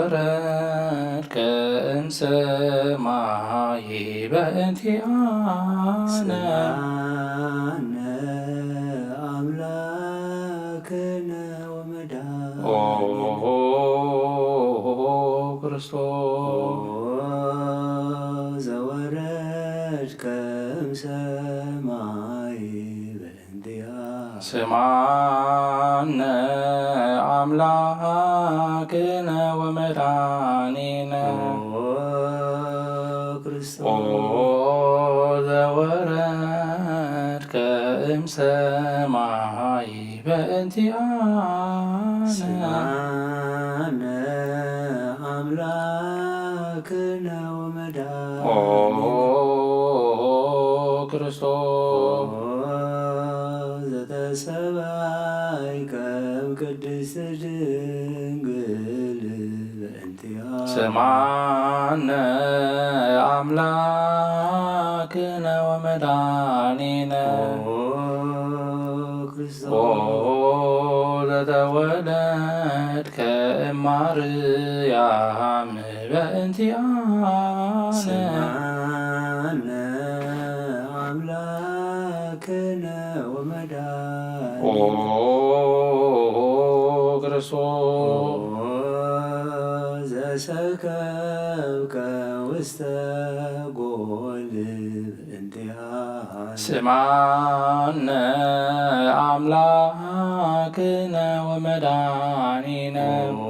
ዘወረድከ እምሰማይ በእንቲአነ። ስምዓነ አምላክነ ወመድኃኒነ። ኦ ክርስቶስ። ኦ ዘወረድከ እምሰማይ በእንቲአነ። ስምዓነ አምላክነ ወመድኃኒነ። ኦ ክርስቶስ። ኦ ዘወረድከ እምሰማይ በእንቲአነ። ስምዓነ አምላክነ ወመድኃኒነ። ኦ ክርስቶስ። ኦ ዘተሰባይከ እምቅድስት ድንግል በእንቲአነ። ስምዓነ አምላክነ ወመድኃኒነ። ኦ ክርስቶስ። ኦ ዘተወለድከ እማርያም በእንቲአነ። ስምዓነ አምላክነ ወመድኃኒነ። ኦ ክርስቶስ። ኦ ዘሰከብከ ውስተ ጎል በእንቲአነ። ስምዓነ አምላክነ ወመድኃኒነ። ኦ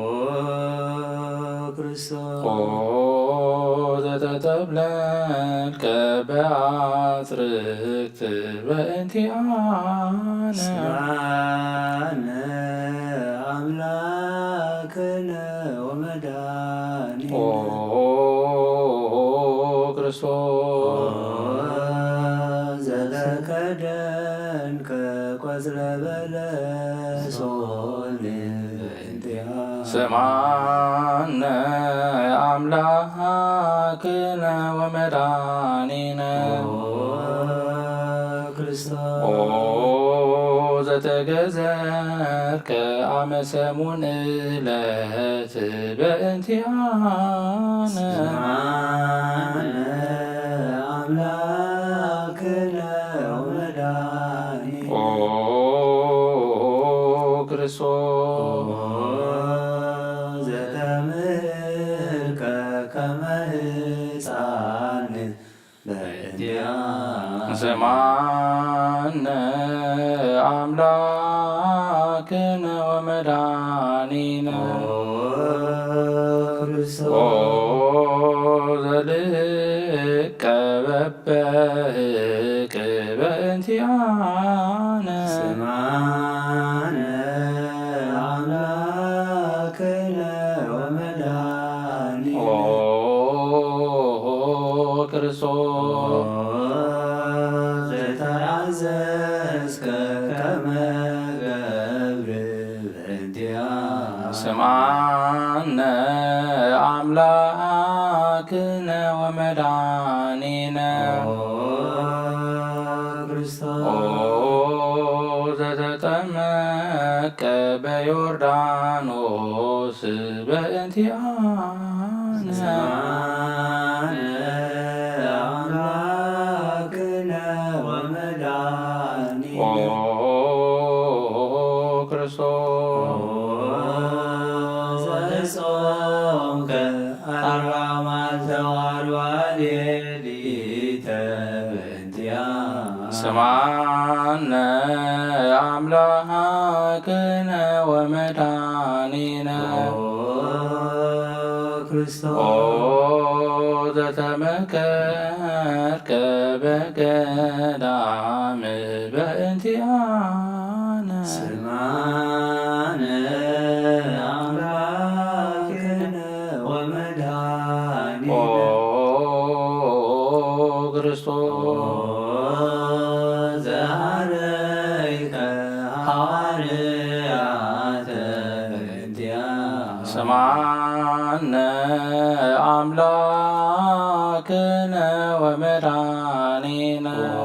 ክርስቶስ። ኦ ዘተጠብለልከ በአጽርቅት በእንቲአነ። ስምዓነ አምላክነ ወመድኃኒነ። ኦ ክርስቶስ። ኦ ዘተከደንከ ቆጽለ በለሶን በእንቲአነ። ስምዓነ አምላክነ ወመድኃኒነ። ኦ ክርስቶስ። ኦ ዘተገዘርከ አመ ሰሙን ዕለት በእንቲአነ። ስምዓነ አምላክነ ወመድኃኒነ። ኦ ክርስቶስ። ኦ ዘተምህርከ ከመ ሕፃን በእንቲአነ። ስምዓነ አምላክነ ወመድኃኒነ። ኦ ክርስቶስ። ኦ ዘልቀ በበህቅ በእንቲአነ። ስምዓነ አምላክነ ወመድኃኒነ። ኦ ክርስቶስ። ዘተአዘዝከ ከመ ገብር በእንቲአነ። ስምዓነ አምላክነ ወመድኃኒነ። ኦ ክርስቶስ። ኦ ዘተጠመቀ በዮርዳኖስ በእንቲአነ። ስምዓነ አምላክነ ወመድኃኒነ። ኦ ክርስቶስ። ዘጾምከ አርብዓ መዓልተ ወአርብዓ ሌሊተ በእንቲአነ። ስምዓነ አምላክነ ክርስቶስ። ኦ ዘተመከርከ በገዳም በእንቲኣነ። ስምዓነ ኣምላክነ ወመድኃኒነ። ኦ ክርስቶስ። ኦ ዘሃረይከ ሃዋርያተ በእንቲኣነ። ስምዓነ ኣምላክነ ወመድኃኒነ። ኦ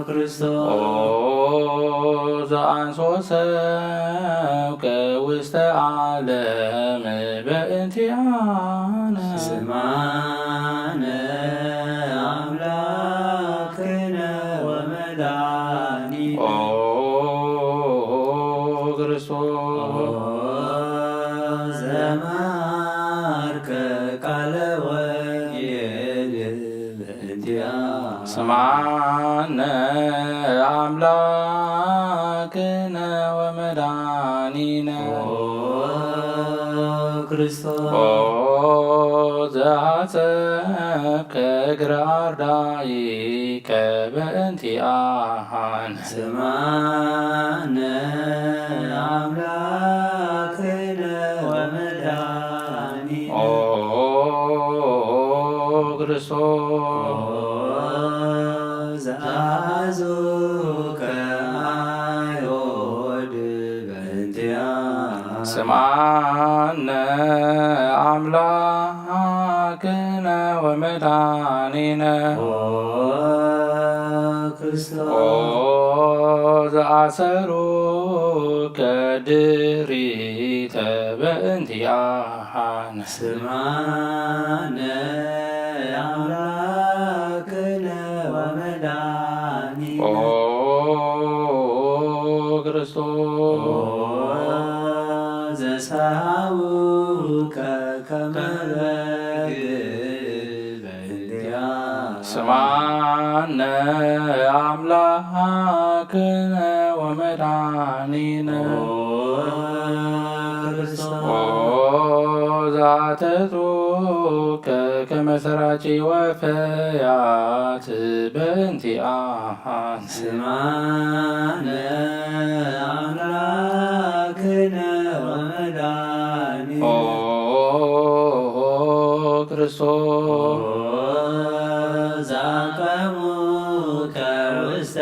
ክርስቶስ። ኦ ዘአንሶ ሰብከ ውስተ ዓለም በእንቲኣነ። ስምዓነ ኣምላክነ ወመድኃኒነ። ኦ ክርስቶስ። ኦ ዘመሃርከ ቃለ ወንጌል በእንቲኣነ። ስምዓነ ኣምላክነ ወመድኃኒነ። ኦ ክርስቶስ። ኦ ዘሐጸብከ እግረ አርዳኢከ በእንቲኣነ። ስምዓነ ኣምላክነ ወመድኃኒነ። ኦ ክርስቶስ። ኦ ዘአዝዙከ አይሁድ በእንቲኣነ። ስምዓነ ኣምላክነ ወመድኃኒነ። ኦ ክርስቶስ። ኦ ዘአሰሩከ ድሪተ በእንቲኣነ። ስምዓነ ኣምላክነ ወመድኃኒነ። ኦ ክርስቶስ። ኦ ዘሰሃውከ ከመ በግ በእንቲኣነ። ስምዓነ ኣምላክነ ወመድኃኒነ። ኦ ክርስቶስ። ኦ ዘአተቱከ ከመ ሰራቂ ወፈያት በእንቲኣነ። ስምዓነ አምላክነ ወመድኃኒነ። ኦ ክርስቶስ። ኦ ዘአቀሙከ ውስተ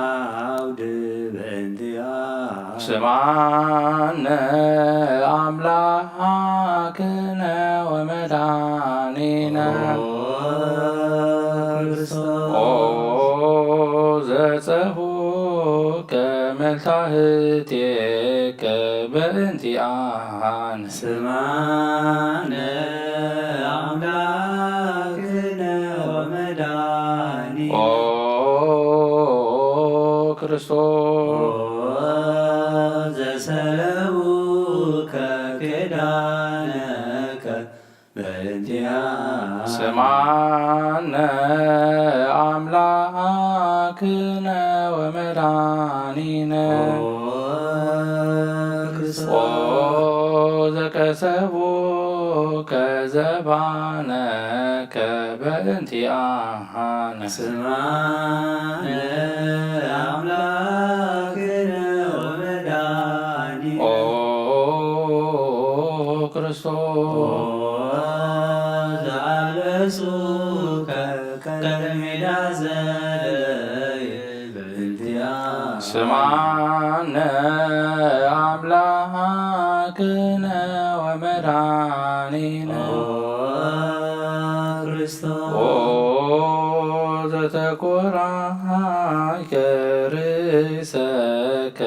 አውድ በእንቲኣነ። ስምዓነ አምላክነ ወመድኃኒነ። ኦ ክርስቶስ። ኦ ዘጸፉከ መልታህቴከ በእንቲኣነ። ስምዓነ አምላክነ ወመድኃኒነ። ኦ ክርስቶስ። ኦ ዘሰለቡከ ክዳነከ በእንቲኣነ። ስምዓነ አምላክነ ወመድኃኒነ። ኦ ክርስቶስ። ኦ ዘቀሰቡከ ዘባነከ በእንቲኣነ። ስምዓነ አምላክነ ወመድኃኒነ። ኦ ክርስቶስ። ኦ ዘአልበሱከ ከርሜዳ ዘለየ በእንቲኣነ። ስምዓነ አምላክነ ወመድኃኒነ። ኦ ክርስቶስ። ኦ ዘተኮራይከ ርእሰከ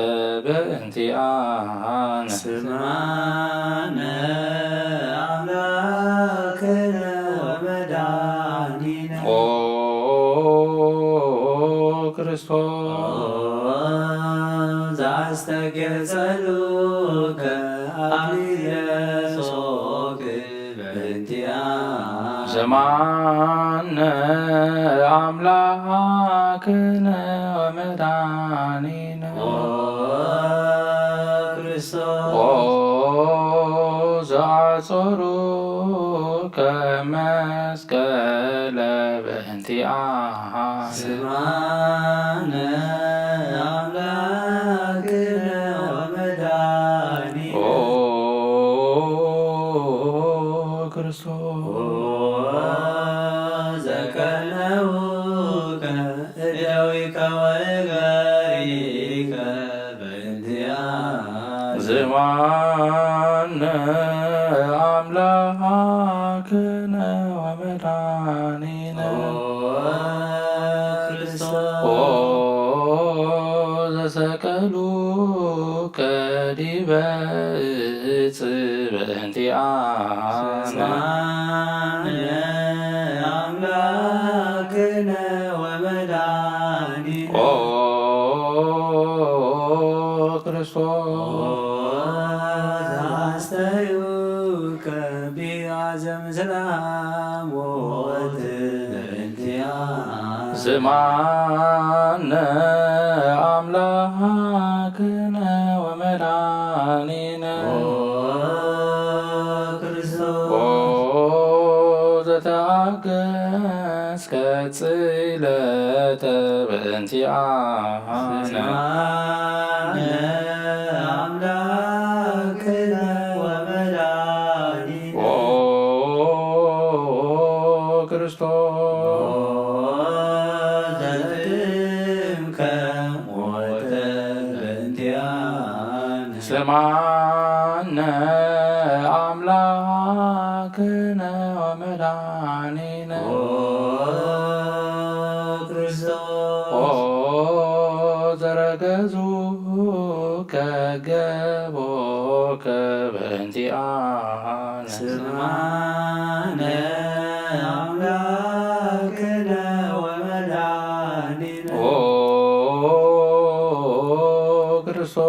በእንቲኣነ። ስምዓነ አምላክነ ወመድኃኒነ። ኦ ክርስቶስ። ኦ ዘአስተግየ ጸሎከ አክሊለ ጾክ በእንቲኣነ። ስምዓነ አምላክነ ወመድኃኒነ። ኦ ክርስቶስ። ኦ ዘአ ጾሩከ መስቀለ በእንቲኣነ። ስምዓነ ኣምላክነ ወመድኃኒነ። ኦ ክርስቶስ። ኦ ዘቀነውከ እደዊከ ወእገሪከ በእንቲኣነ። ስምዓነ ኣምላክነ ወመድኃኒነ። ኦ ክርስቶስ። ኦ ዘሰቀሉከ ዲበ እጽ በእንቲኣነ። ስምዓነ ኣምላክነ ወመድኃኒነ። ኦ ክርስቶስ። ኦ ዘአስተዩከ ቢያዘ ምስለ ሞት በእንቲኣነ። ስምዓነ ኣምላክነ ወመድኃኒነ። ኦ ክርስቶስ። ኦ ዘተዓገስከ ጽለተ በእንቲኣነ። ስምዓነ ኣምላክነ ወመድኃኒነ። ኦ ክርስቶስ። ኦ ዘትምከ ሞተ በእንቲኣነ። ስምዓነ ኣምላክነ ወመድኃኒነ። ኦ ክርስቶስ። ኦ ዘረገዙከ ገቦከ በእንቲኣነ። ስምዓነ ኣምላክነ ወመድኃኒነ። ኦ ክርስቶስ። ኦ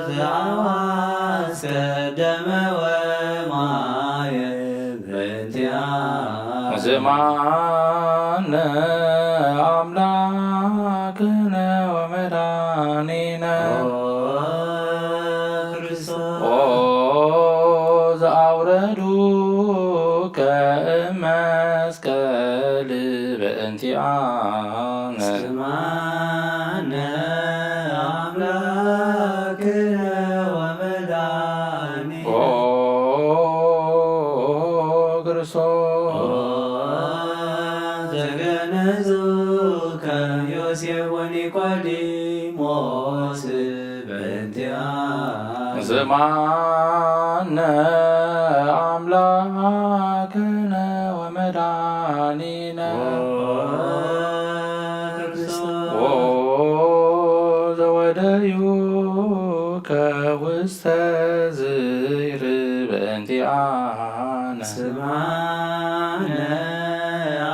ዘአዋስከ ደመ ወማየ በእንቲኣነ። ስምዓነ ኣምላክነ ወመድኃኒነ። ኦ ክርስቶስ። ኦ ዘአውረዱከ እመ መስቀል በእንቲኣነ። ስምዓነ ኣምላክነ ወመድኃኒነ። ኦ ክርስቶስ። ኦ ዘገነዙከ ዮሴፍ ወኒቆዲሞስ በእንቲኣነ። ስምዓነ ኣምላክነ ወመድኃኒነ። ኦ ክርስቶስ። ኦ ዘወደዩከ ውስተ ዝይር በእንቲኣነ። ስምዓነ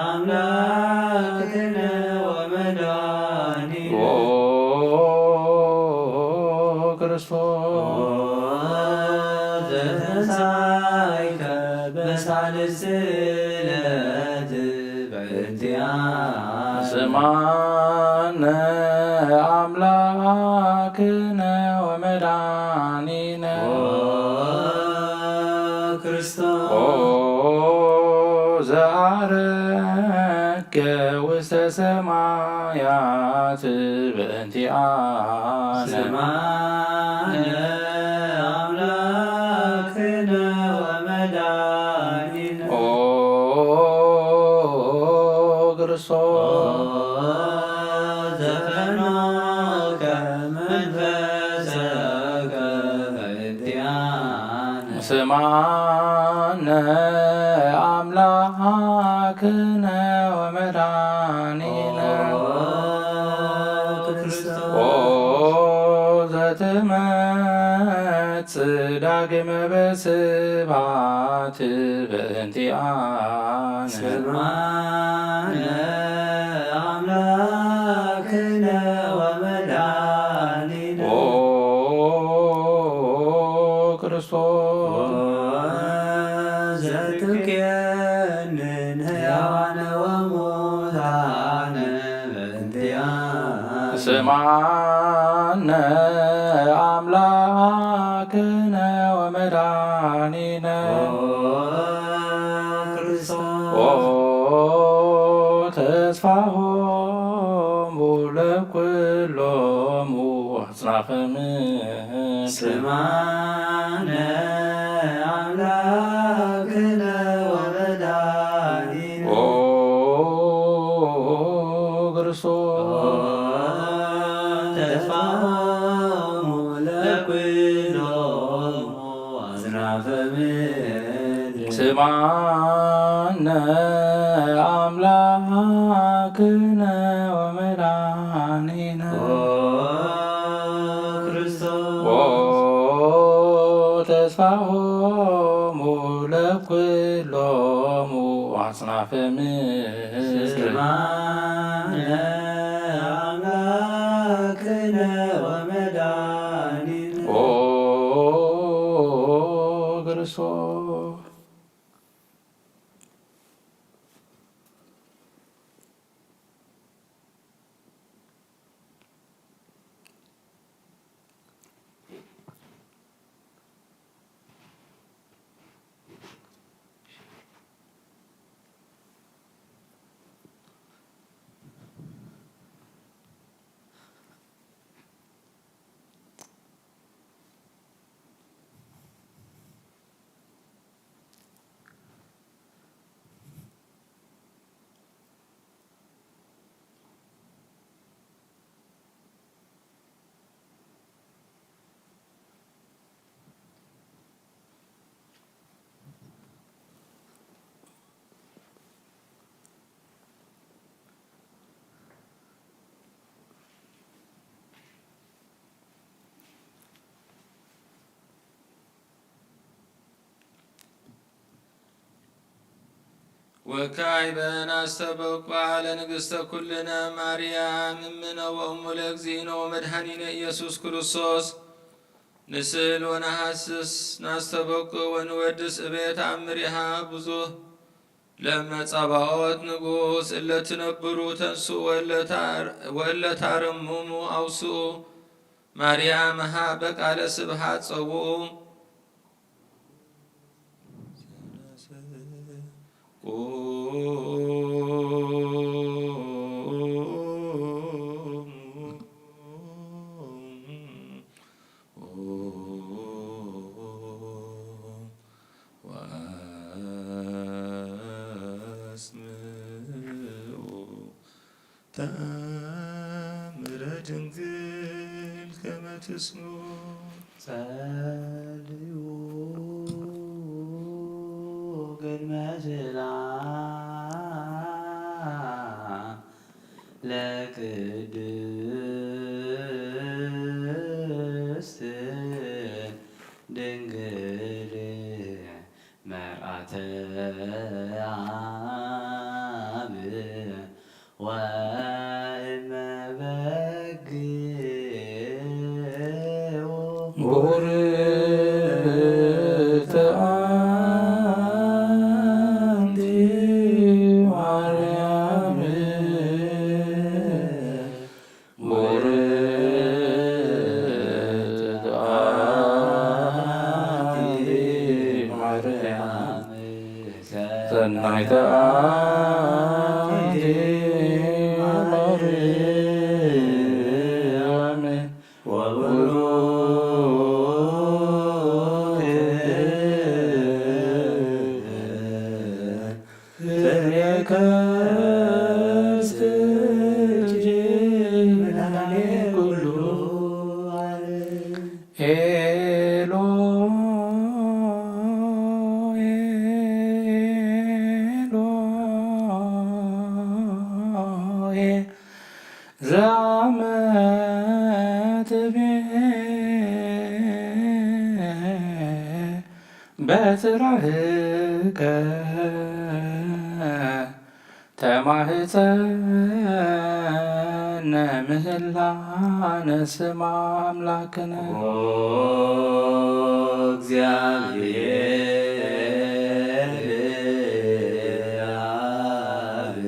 ኣምላክነ ወመድኃኒነ። ኦ ክርስቶስ። ኦ ዘተንሳይከ በሳልስት ዕለት በእንቲኣነ። ስምዓነ ኣምላክነ ወመድኃኒነ። ኦ ክርስቶስ። ኦ ዘዐረገ ውስተ ሰማያት በእንቲኣነ። ስምዓነ ኣምላክነ ወመድኃኒነ። ኦ ክርስቶስ። ኦ ዘፈኖከ መንፈሰከ በእንቲኣነ። ስምዓነ ኣምላክነ ወመድኃኒነ። ኦ ክርስቶስ። ኦ ዘትመጽእ ዳግመ በስብሐት በእንቲኣነ። ስምዓነ ኣምላክነ ወመድኃኒነ። ኦ ክርስቶስ። ኦ ዘትኬንን ሕያዋነ ወሙታነ በእንቲኣነ። ስምዓነ ኣምላክነ መድኃኒነ ኦ ክርስቶስ ኦ ተስፋሆሙ ለኩሎሙ አጽናፈ ምድር። ስማነ አምላክነ ወመድኃኒነ ኦ ክርስቶስ ተስፋሆሙ ለኩሎሙ አጽናፈ ምድር። ስማነ አምላክነ ወመድኃኒነ ኦ ክርስቶስ ኦ ተስፋሆሙ ለኩሎሙ አጽናፈ ምድር። ስማነ አምላክነ ወመድኃኒነ ኦ ክርስቶስ ወካዕበ ናስተበቁ ለንግሥተ ኩልነ ማርያም እምነ ወእሙ ለእግዚእነ ወመድኃኒነ ኢየሱስ ክርስቶስ። ንስእል ወነሐስስ ናስተበቁ ወንወድስ እቤት አምሪሃ ብዙህ ለእመ ጸባኦት ንጉሥ እለ ትነብሩ ተንስኡ ወእለ ታር-፣ ወእለ ታረምሙ አውስኡ። ማርያም ሀበ ቃለ ስብሐት ጸውኡ። ወአስምዑ ተአምረ ድንግል ከመ ትስምዑ። ጸልዩ ቅድመ ስእላ ለቅድስት ድንግል መርዓተ አብ ወእመ በግ ቡርክት አንቲ ማርያም። ቡርክት አንቲ ማርያም ሰናይተ አንቲ ማርያም ወቡሩክ ፍሬ ከርሥኪ መድኃኔ ኩሉ ዓለም። ኤሎሄ ኤሎሄ ዘአመ ትቤ በጽራህከ ተማህፀነ ምህላነ ስማ አምላክነ። ኦ እግዚአብሔር አብ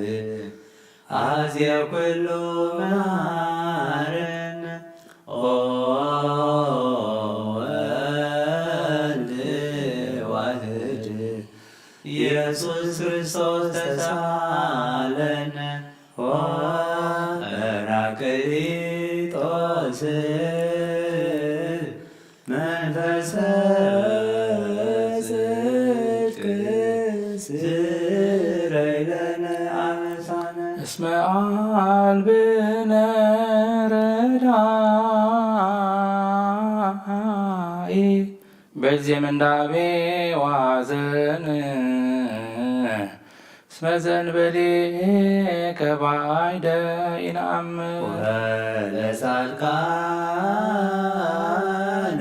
አዜ ኩሉ መሐረነ። ኦ ወልድ ዋህድ ኢየሱስ ክርስቶስ ተሳለነ። ኦ ጰራቅሊጦስ መንፈሰ ጽድቅ ስረይ ለነ አበሳነ። እስመ አልብነ ረዳኢ በዜ ምንዳቤ ዋዘን እስመ ዘንበሌከ ባይደ ኢነአምር።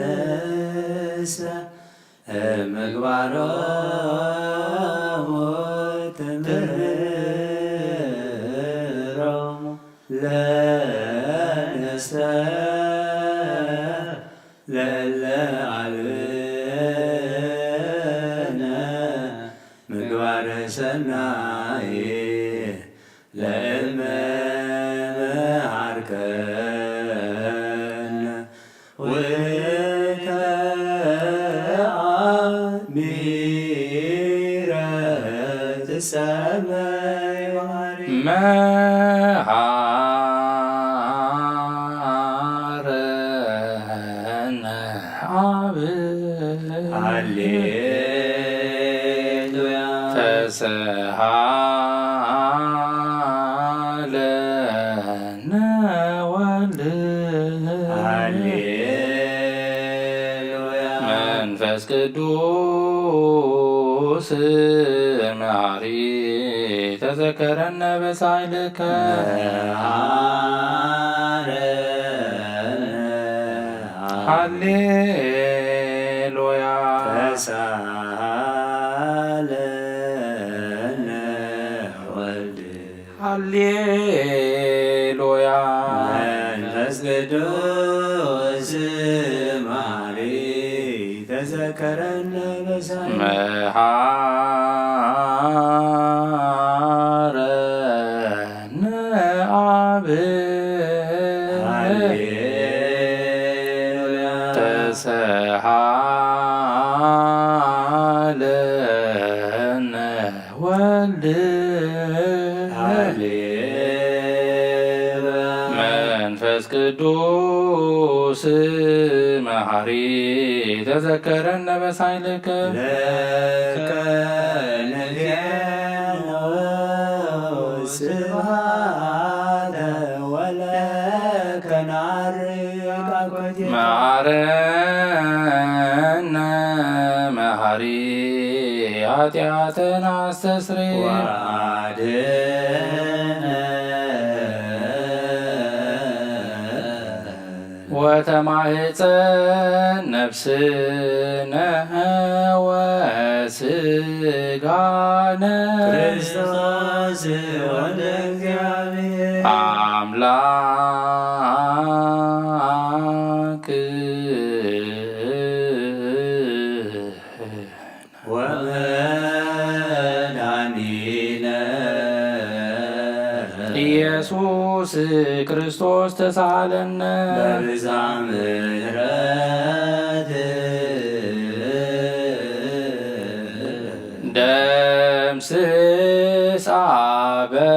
ወለጻድቃንሰ እምግባሮሙ ትምህሮሙ ለነሰ ለእለ አልብነ ምግባረ ሰናይ ለእመ መሃርከነ ወተአሚረ ትሰመይ መሃሪ መሃረነ አብ ሃሌሉያ። ተሰሃለነ ወልድ ሃሌሉያ። መንፈስ ቅዱስ መሐሪ ተዘከረነ በሳይልከ መሐረነ ሃሌሉያ። ተሳሃለነ ወልድ ሃሌሉያ። መንፈስ ቅዱስ መሐሪ ተዘከረነ በሳይልከ መሐረነ አብ ሃሌሉያ። ተሰሃለነ ወልድ ሃሌሉያ። መንፈስ ቅዱስ መሐሪ ተዘከረነ በሳይልከ ለከ ንዜሙ ስብሐተ ወለከ ነዐርግ አኮቴተ መሐረነ መሐሪ ኃጢአተነ አስተስሪ ወአድነነ ወተማህፀን ነፍስነ ወስጋነ ክርስቶስ ወልደ እግዚአብሔር አምላክ ወመድኃኒነ ኢየሱስ ክርስቶስ ተሳለነ በብዝኃ ምሕረት ደምስስ አበሳነ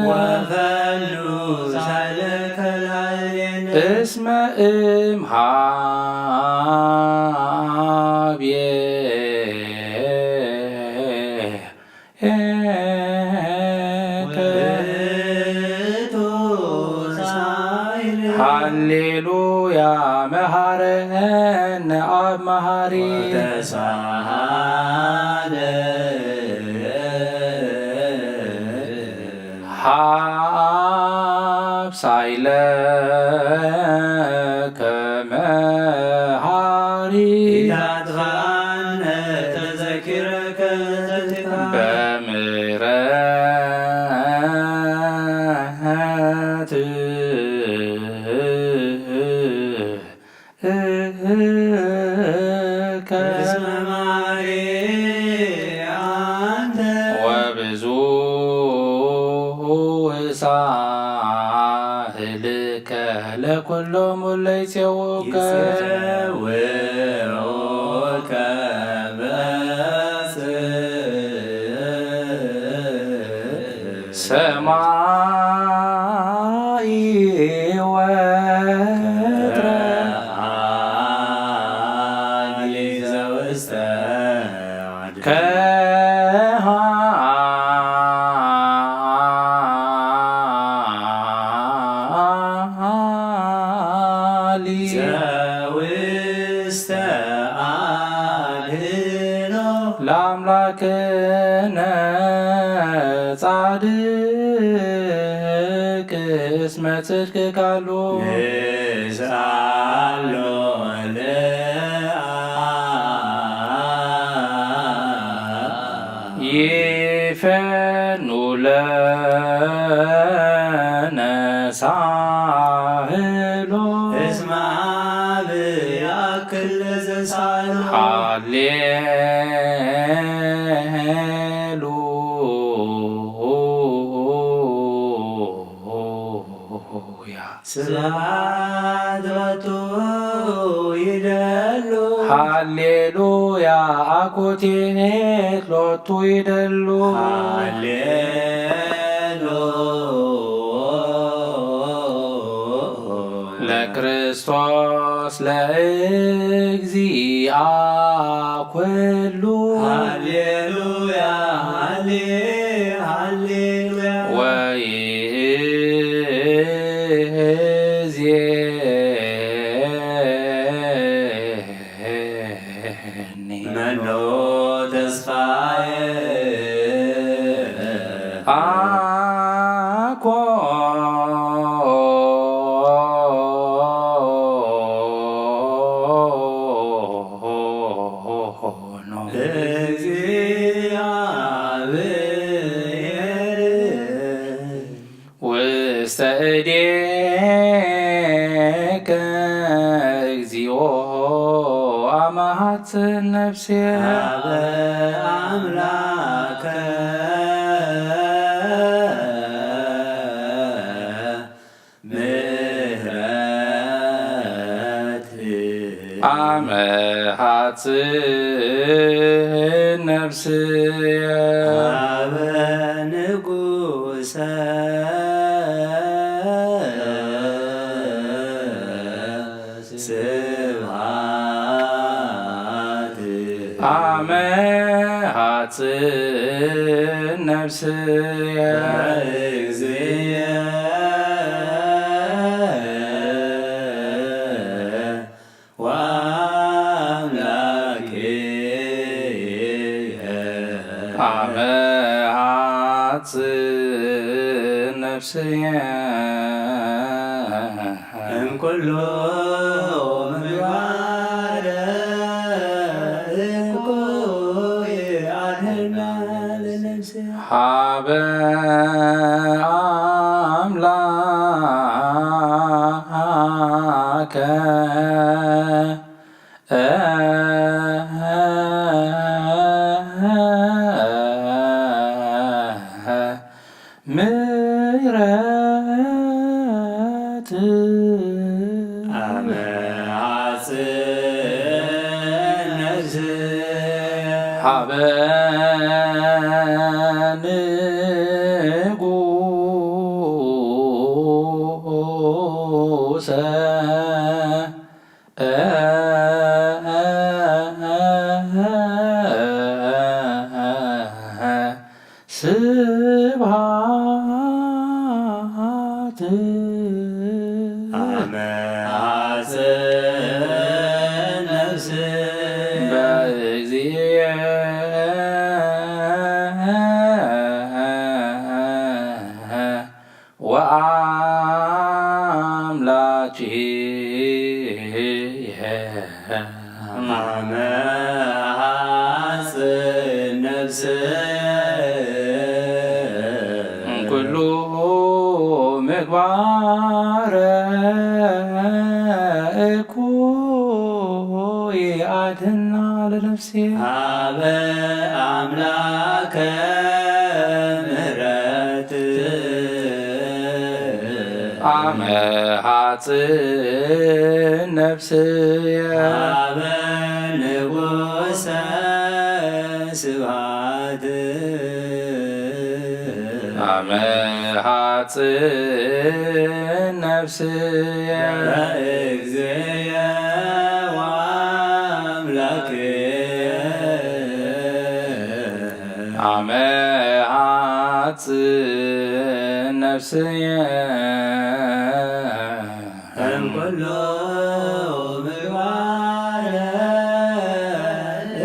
ወፈኑ ሳይለከ ላዕሌነ እስመ እምሃቤከ ውእቱ ሳይል ሃሌሉያ መሐረነ አብ መሐሪ ወተሳሃለ ሀብ ሳይለከ መሐሪ ኢታጥፍኣነ ተዘኪረከ ትካ በምሕረትከ እስመ መሐሪ አንተ ወብዙሕ ሳህልከ ለኩሎም እለ ይጼውከ ይጼውዑከ ሰማይ ወትረ አሊ ዘውስተ ከሃሊ ዘውስተ አድህኖ ለአምላክነ ጻድቅ እስመ ጽድቅ ቃሉ ንስአሎ ለአ ይፈኑ ለነ ሳህሎ እስመ አብ ያክል ለዘሳህሎ ሃሌ ሃሌሉያ። ስብሐት ሎቱ ይደሉ። ሃሌሉያ አኮቴት ሎቱ ይደሉ። ሃሌሉ ለክርስቶስ ለእግዚአ ኩሉ። ሃሌሉያ ሃሌ ሃሌሉያ። ወይእዜኒ መኖ ተስፋዬ አኮ ኖ። እግዚአብሔር ውስተ እዴከ እግዚኦ አመ ሐጽን ነፍሴ። አበ አምላከ ምህረት አመ ሐጽን ነፍስየ። አበ ንጉሰ ስብሐት አመ ሐጽን ነፍስየ። እግዚእ ወአምላኬ አመ ሐጽን ነፍስየ። እምኩሉ ምግባር እኩይ አድህና ለነፍስየ። ሀበ አምላከ ምሕረት አመ ሐጽን ነፍስየ። ሀበ ንጉሰ ስብሐት አመ ሐጽን ነፍስየ። በእግዚእ ወአምላኪየ አመ ሐጽን ነፍስየ። እምኩሉ ምግባረ እኩይ አድህና ለነፍስየ። ሀበ አምላከ ምሕረት አመ ሐጽን ነፍስየ። ሀበ ንጉሰ ስብሐት አመ ሐጽን ነፍስየ ለእግዚእየ ወአምላክየ። አመ ሐጽን ነፍስየ እምኩሉ ምግባረ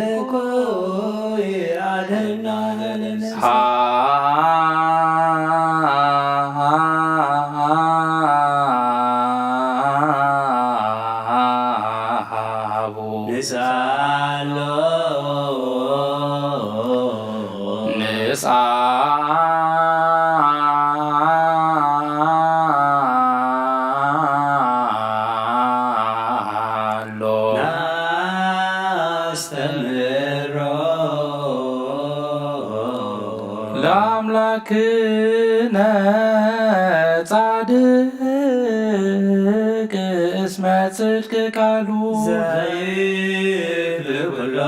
እኩይ አድህና ለነፍስየ። ንስአሎ ንስአሎ ናስተምሮ ለአምላክነ ጻድቅ እስመ ጽድቅ ቃሉ ዘይክል ኩሎ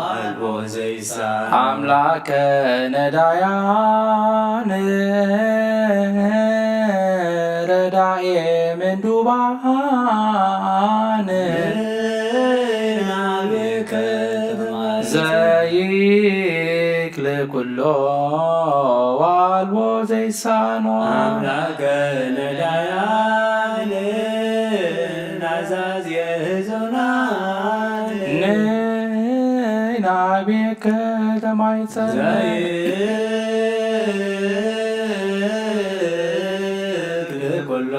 አልቦ ዘይሳን አምላከ ነዳያን ረዳኤ ምንዱባን ዘይክል ኩሎ ወአልቦ ዘይሳኖ አምላከ ነዳያን ናዛዝ የህዞናን ንናቤከ ተማይጸን ዘይክል ኩሎ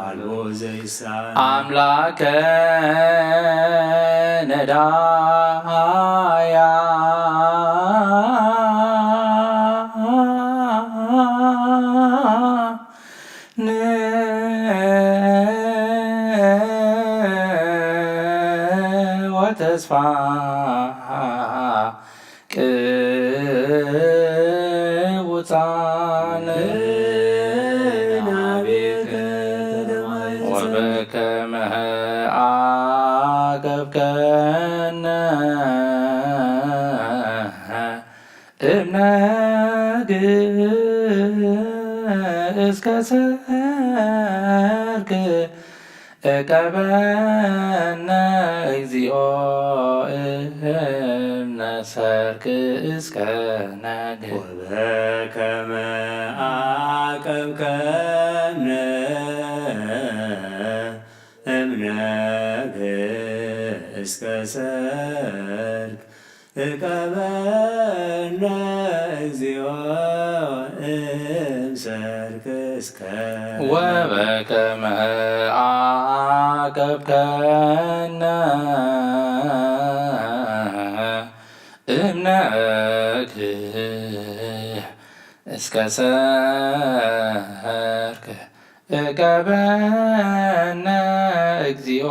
አልቦ ዘይሳን አምላከ ነዳያ ወተስፋ ቅቡጻን ወበከመ አቀብከነ እምነ ግእዝ እስከ ሰርክ እቀበነ እግዚኦ እምነ ሰርክ እስከ ነግህ። ወበከመ አቀብከነ እምነ ግእዝ እስከ ሰርክ እቀበነ እግዚኦ እምሰርክ እስከ ወበከመ አቀብከነ እምነክ እስከ ሰርክ እቀበነ እግዚኦ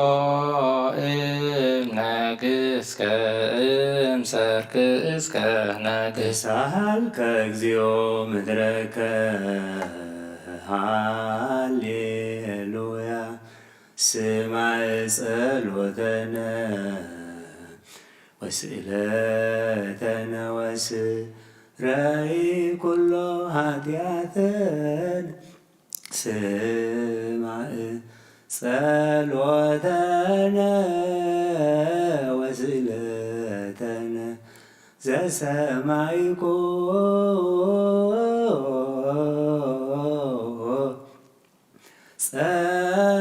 እምነግስከ እምሰርክ እስከ ነግስ። ሳሃልከ እግዚኦ ምድረከ ሃሌሉያ። ስማዕ ጸሎተነ ወስእለተነ ወስረይ ኩሎ ኃጢአተን። ስማዕ ጸሎተነ ወስእለተነ ዘሰማይኮ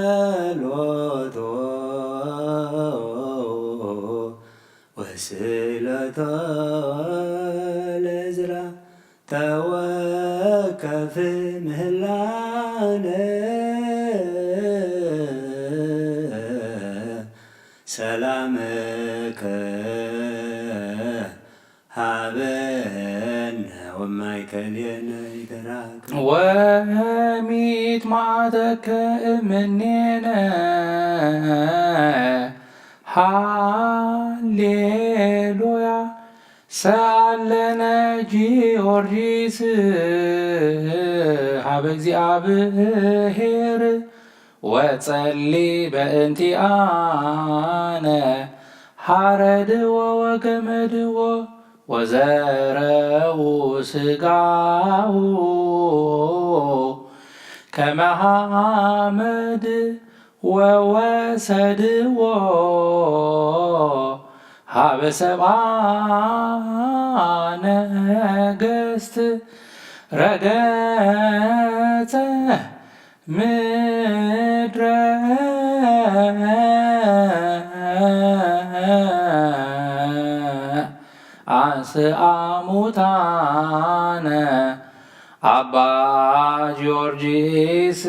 ጸሎቶ ወስእለቶ ለእዝራ ተወከፍ ምህላነ ሰላምከ ሃበነ ወማእከሌነ ይትረከብ። ወሚት መዓተከ እምኔነ ሃሌሉያ። ሰአለነ ጊዮርጊስ ሀበ እግዚአብሔር ወጸሊ በእንቲአነ ሐረድዎ ወገመድዎ ወዘረዉ ስጋሁ ከመ ሐመድ ወወሰድዎ ሀበ ሰብአ ነገስት ረገጸ ምድረ አንስአ ሙታነ አባ ጊዮርጊስ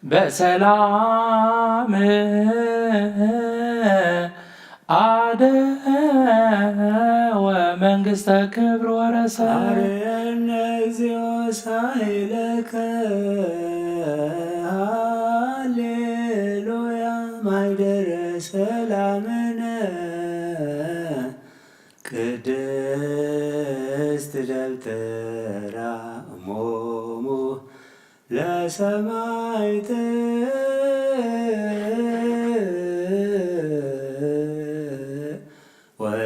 በሰላም አደወ መንግስተ ክብር ወረሰ። አርየነ እግዚኦ ሳይለከ ሃሌሉያ ማይደረ ሰላምነ ቅድስት ደብተራ እሞሙ ለሰማይት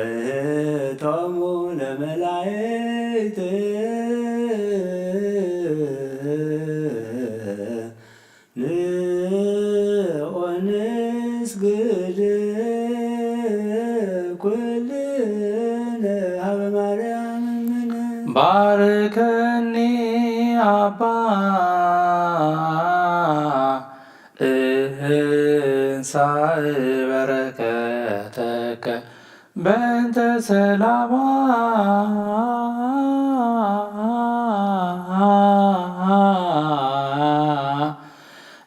ወእቶሙ ለመላእክት ንኦንስግድ ኩልነ ሀበ ማርያም እምነ። ባርከኒ አባ እንሳእ በረከተከ በእንተ ሰላማ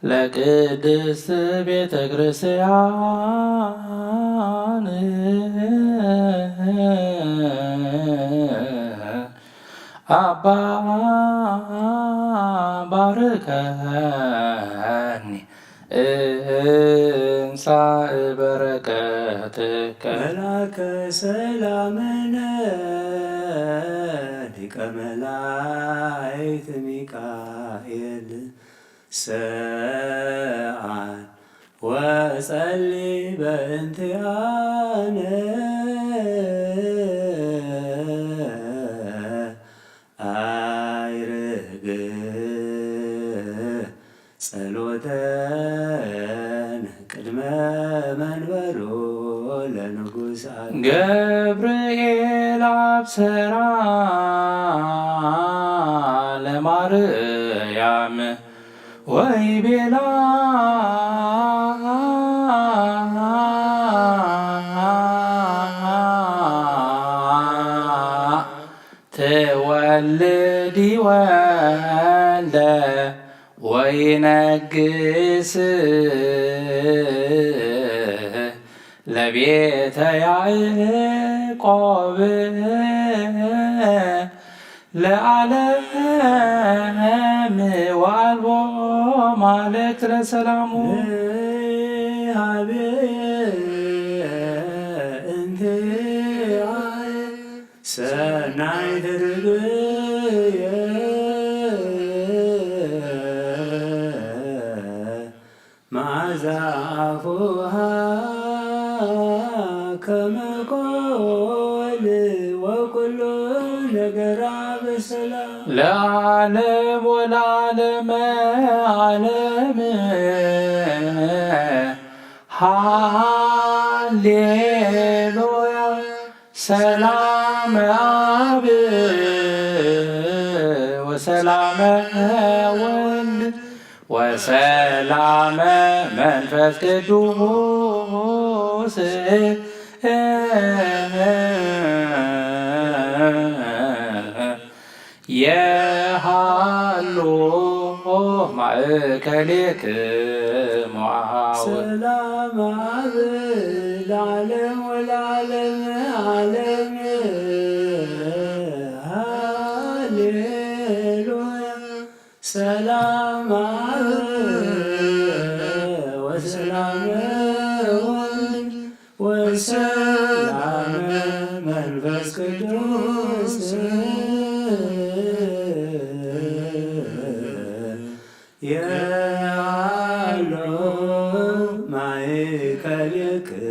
ለቅድስት ቤተ ክርስቲያን አባ ባርከኒ እንሳእ በረከትከ። መልአከ ሰላምነ ሊቀ መላእክት ሚካኤል ሰአል ወጸሊ በእንቲአነ አይርግ ጸሎተነ ቅድመ መንበሩ ለንጉሥ አለ። ገብርኤል አብሰራ ለማርያም ወይቤላ ትወልዲ ወልደ ወይነግስ ለቤተ ያዕቆብ ለዓለም ወአልቦ ማለክት ለሰላሙ። ንሃቤ እንቲአየ ሰናይ ትርግየ መዓዛ አፉሃ ከመ ኮል ወኩሉ ነገራ በሰላም። ለዓለም ወለዓለመ ዓለም ሃሌሉያ። ሰላመ አብ ወሰላመ ወልድ ወሰላመ መንፈስ ቅዱስ የሃሉ ማእከሌክሙ አሐው። ሰላም አብ ለዓለም ወለዓለም ዓለም። ሃሌሉያ። ሰላም አብ ወሰላም ወልድ ወሰላም መንፈስ ቅዱስ የሃሎ ማእከሌክሙ።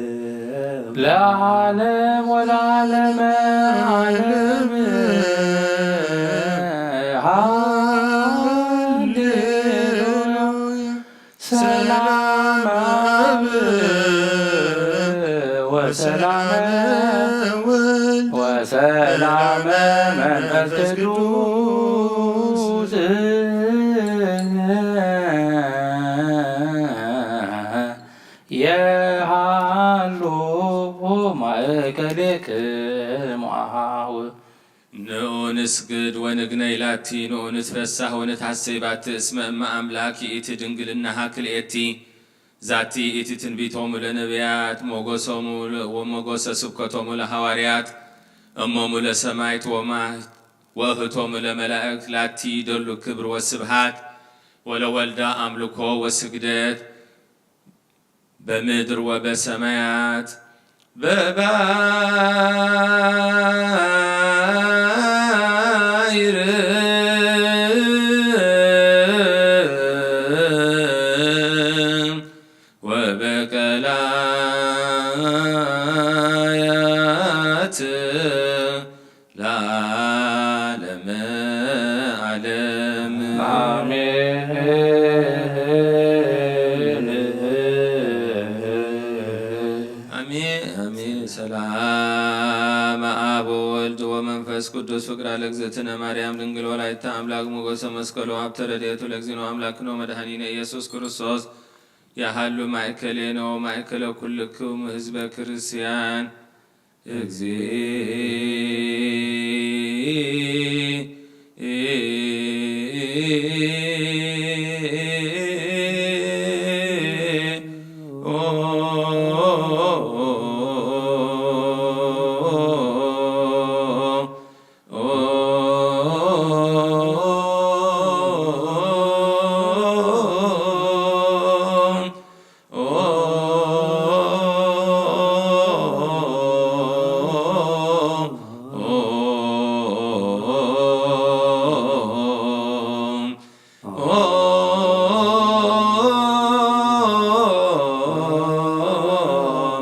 ለዓለም ወለዓለመ ዓለም። ሃሌሉያ። ሰላም አብ ወሰላም ወልድ ወሰላም መንፈስ ቅዱስ የሃሉ ማእከሌክሙ አሃው። ንዑ ንስግድ ወንግነይ ላቲ፣ ንዑ ንትፈሳህ ወንትሐሰይ ባቲ፣ እስመ እመ አምላክ ይእቲ ድንግልናሃ ክልኤቲ። ዛቲ ይእቲ ትንቢቶሙ ለነቢያት፣ ሞገሶሙ ለ-፣ ወሞገሰ ስብከቶሙ ለሐዋርያት፣ እሞሙ ለሰማይት ወማ-፣ ወእህቶሙ ለመላእክት፣ ላቲ ይደሉ ክብር ወስብሃት፣ ወለወልዳ አምልኮ ወስግደት፣ በምድር ወበሰማያት። በባይር ወበቀላያት ለዓለመ ዓለም። አሜን። አሜን፣ አሜን። ሰላም አብ ወወልድ ወመንፈስ ቅዱስ ፍቅራ ለእግዝእትነ ማርያም ድንግል ወላዲተ አምላክ ሞገሰ መስቀሉ ሀብተ ረድኤቱ ለእግዚእነ አምላክነ ወመድኃኒነ ኢየሱስ ክርስቶስ ያሃሉ ማእከሌነ ወማእከለ ኩልክሙ ህዝበ ክርስቲያን። እግዚእ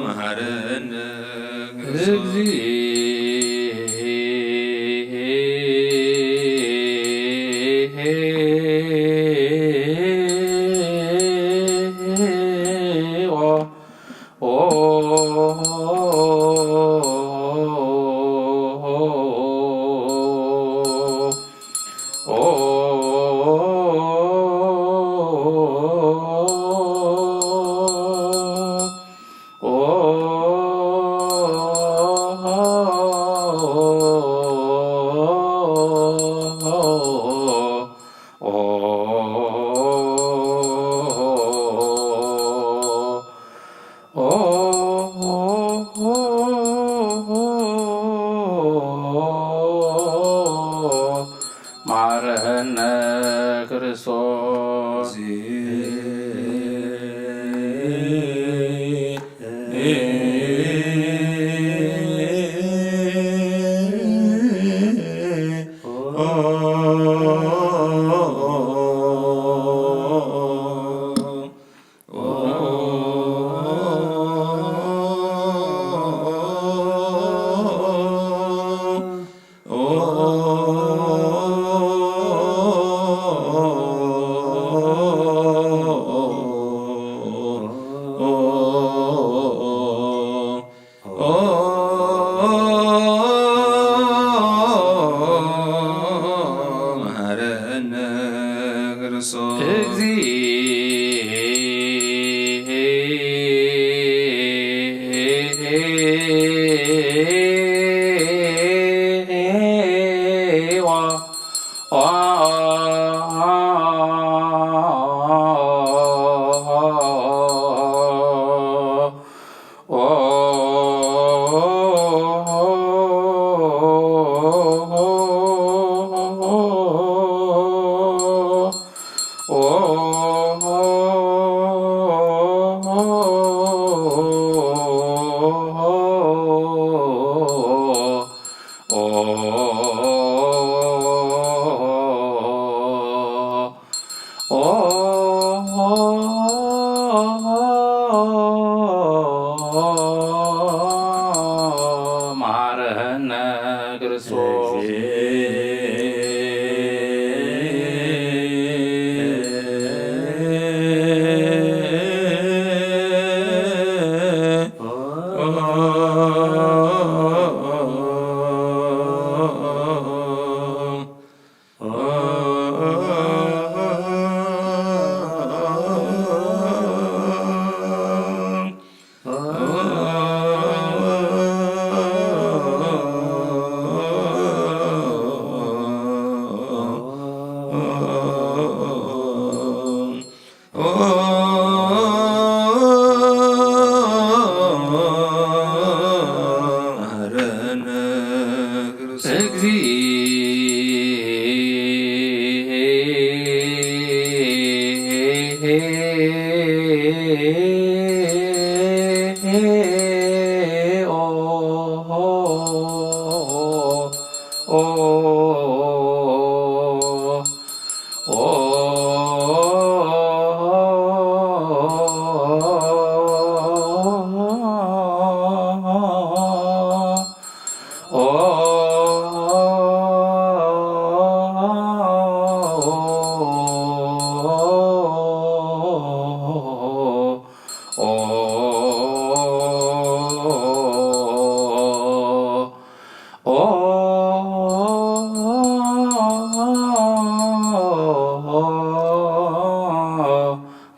መሐረነ ማረነ ክርስቶስ። መሐረነ ክርስቶስ።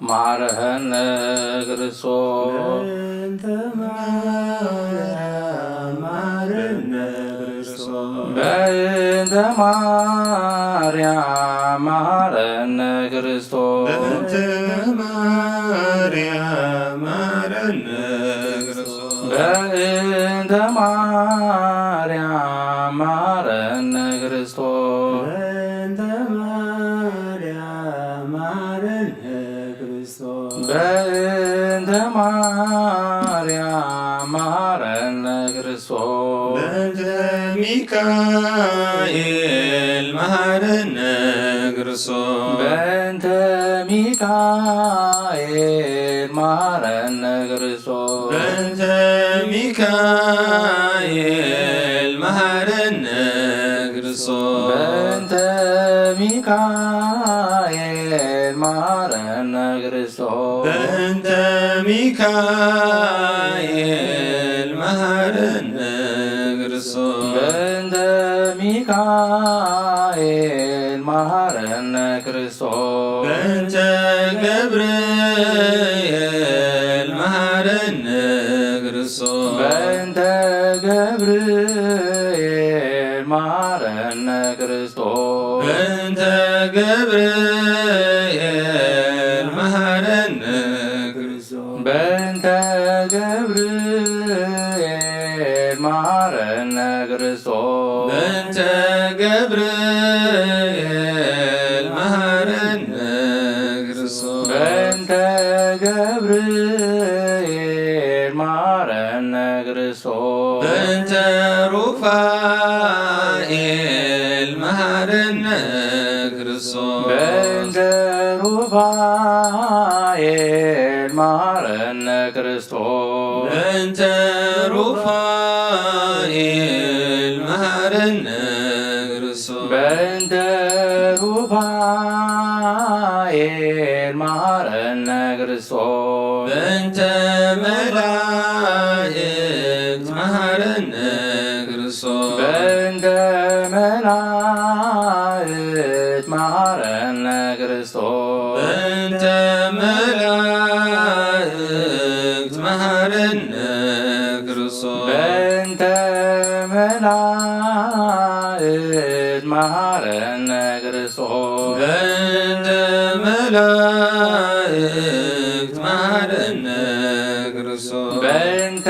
ማረነ ክርስቶስ። በእንተ ማርያም ማረነ ክርስቶስ። በእንተ ማርያም ማረነ ክርስቶስ። በእንተ ማርያም ማረነ ክርስቶስ። በእንተ ማርያም ማረነ ክርስቶስ። በእንተ ማርያም ማረነ ክርስቶስ። በእንተ ማርያም ማረነ ክርስቶስ። በእንተ ሚካኤል መሃረነ ክርስቶስ። በእንተ ሚካኤል መሃረነ ክርስቶስ። በእንተ ሚካኤል መሃረነ ክርስቶስ። በእንተ ሚካኤል መሃረነ ክርስቶስ። በእንተ ሚካኤል መሃረነ ክርስቶስ። በእንተ ሚካኤል መሃረነ ክርስቶስ። በእንተ ገብርኤል መሃረነ ክርስቶስ። በእንተ ገብርኤል መሃረነ ክርስቶስ። በእንተ ገብርኤል መሃረነ ክርስቶስ። በእንተ ገብርኤል መሃረነ ክርስቶስ። በእንተ ገብርኤል መሃረነ ክርስቶስ። በእንተ ገብርኤል መሃረነ ክርስቶስ። በእንተ ሩፋኤል መሃረነ ክርስቶስ። በእንተ ሩፋኤል መሃረነ ክርስቶስ። በእንተ ሩፋኤል መሃረነ ክርስቶስ። በእንተ ሩፋኤል መሃረነ ክርስቶስ። በእንተ መላእክት መሃረነ ክርስቶስ። በእንተ መላእክት መሃረነ ክርስቶስ። በእንተ መላእክት መሃረነ ክርስቶስ። በእንተ መላእክት መሃረነ ክርስቶስ። በእንተ መላእክት መሃረነ ክርስቶስ። በእንተ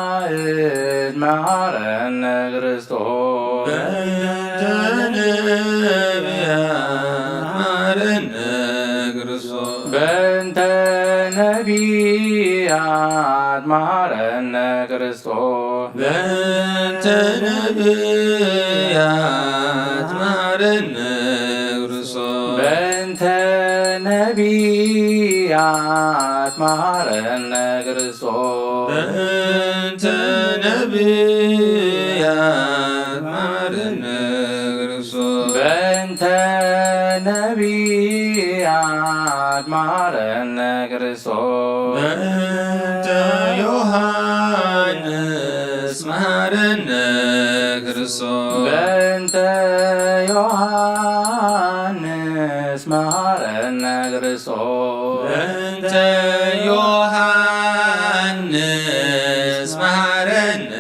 መላእክት መሃረነ ክርስቶስ። በእንተ ነቢያት መሃረነ ክርስቶስ። በእንተ ነቢያት መሃረነ ክርስቶስ። በእንተ ነቢያት መሃረነ ክርስቶስ። በእንተ ነቢያት መሃረነ ክርስቶስ። በእንተ ነቢያት መሃረነ ክርስቶስ። በእንተ ነቢያት መሃረነ ክርስቶስ። በእንተ ዮሃንስ መሃረነ ክርስቶስ። በእንተ ዮሃንስ መሃረነ ክርስቶስ። በእንተ ዮሃንስ መሃረነ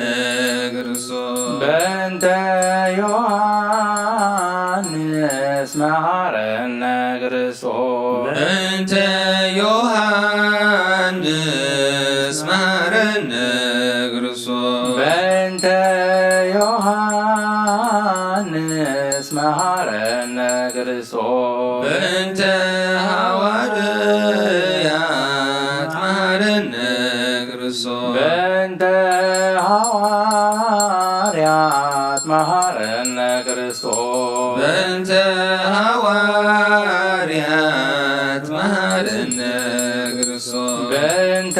ክርስቶስ። በእንተ ዮሃንስ መሃረነ ክርስቶስ። በእንተ ዮሃንስ መሃረነ ክርስቶስ። በእንተ ዮሃንስ መሃረነ ክርስቶስ። በእንተ ሃዋርያት መሃረነ ክርስቶስ። በእንተ ሃዋርያት መሃረነ ክርስቶስ። በእንተ ሃዋርያት መሃረነ ክርስቶስ። በእንተ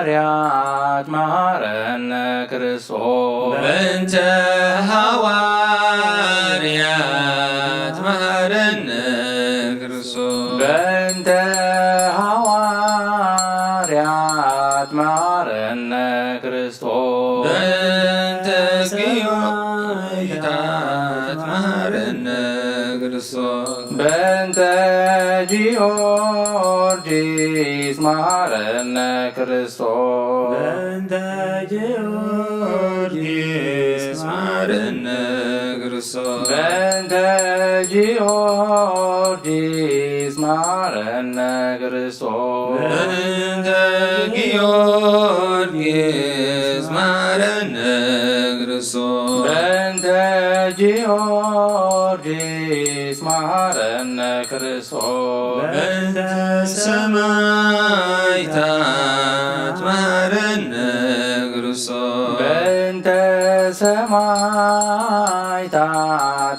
ሃዋርያት መሃረነ ክርስቶስ። በእንተ ሃዋርያት መሃረነ ክርስቶስ። በእንተ ሃዋርያት መሃረነ ክርስቶስ። በእንተ ጊዮርጊስ መሃረነ ክርስቶስ። በእንተ ጊዮርጊስ መሃረነ ክርስቶስ። በእንተ ጊዮርጊስ መሃረነ ክርስቶስ። በእንተ ጊዮርጊስ መሃረነ ክርስቶስ። በእንተ ጊዮርጊስ መሃረነ ክርስቶስ። በእንተ ጊዮርጊስ መሃረነ ክርስቶስ። በእንተ ሰማዕታት መሃረነ ክርስቶስ። በእንተ ሰማዕታት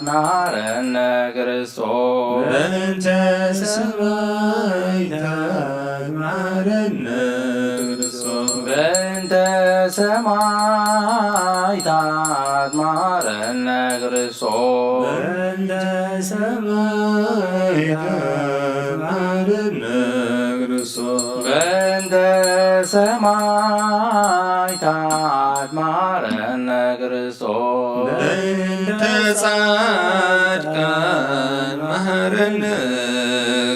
መሃረነ ክርስቶስ። በእንተ ሰማዕታት መሃረነ ክርስቶስ። በእንተ ሰማዕታት መሃረነ ክርስቶስ። በእንተ ሰማዕታት መሃረነ ክርስቶስ። በእንተ ሰማዕታት መሃረነ ክርስቶስ። በእንተ ጻድቃን መሃረነ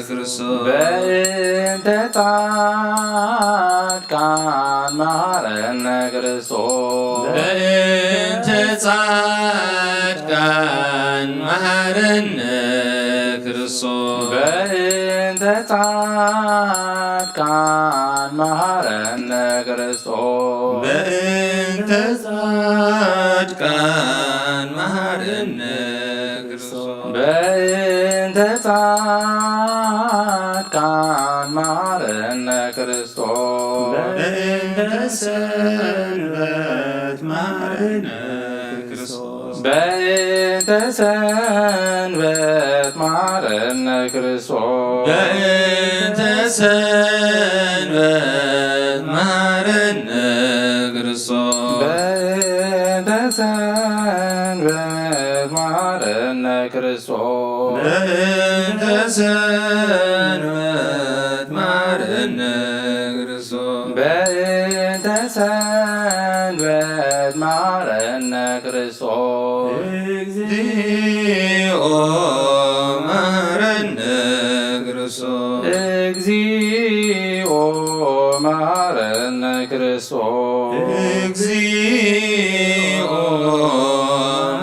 ክርስቶስ። በእንተ ጻድቃን መሃረነ ክርስቶስ። በእንተ ጻድቃን መሃረነ ክርስቶስ። በእንተ ጻድቃን መሃረነ ክርስቶስ። በእንተ ጻድቃን መሃረነ ክርስቶስ። በእንተ ጻድቃን መሃረነ ክርስቶስ። በእንተ ሰንበት መሃረነ ክርስቶስ። በእንተ ሰንበት መሃረነ ክርስቶስ። በእንተ ሰንበት መሃረነ ክርስቶስ። በእንተ ሰንበት መሃረነ ክርስቶስ። በእንተ ሰንበት መሃረነ ክርስቶስ። በእንተ ሰንበት መሃረነ ክርስቶስ። እግዚኦ መሃረነ ክርስቶስ። እግዚኦ መሃረነ ክርስቶስ። እግዚኦ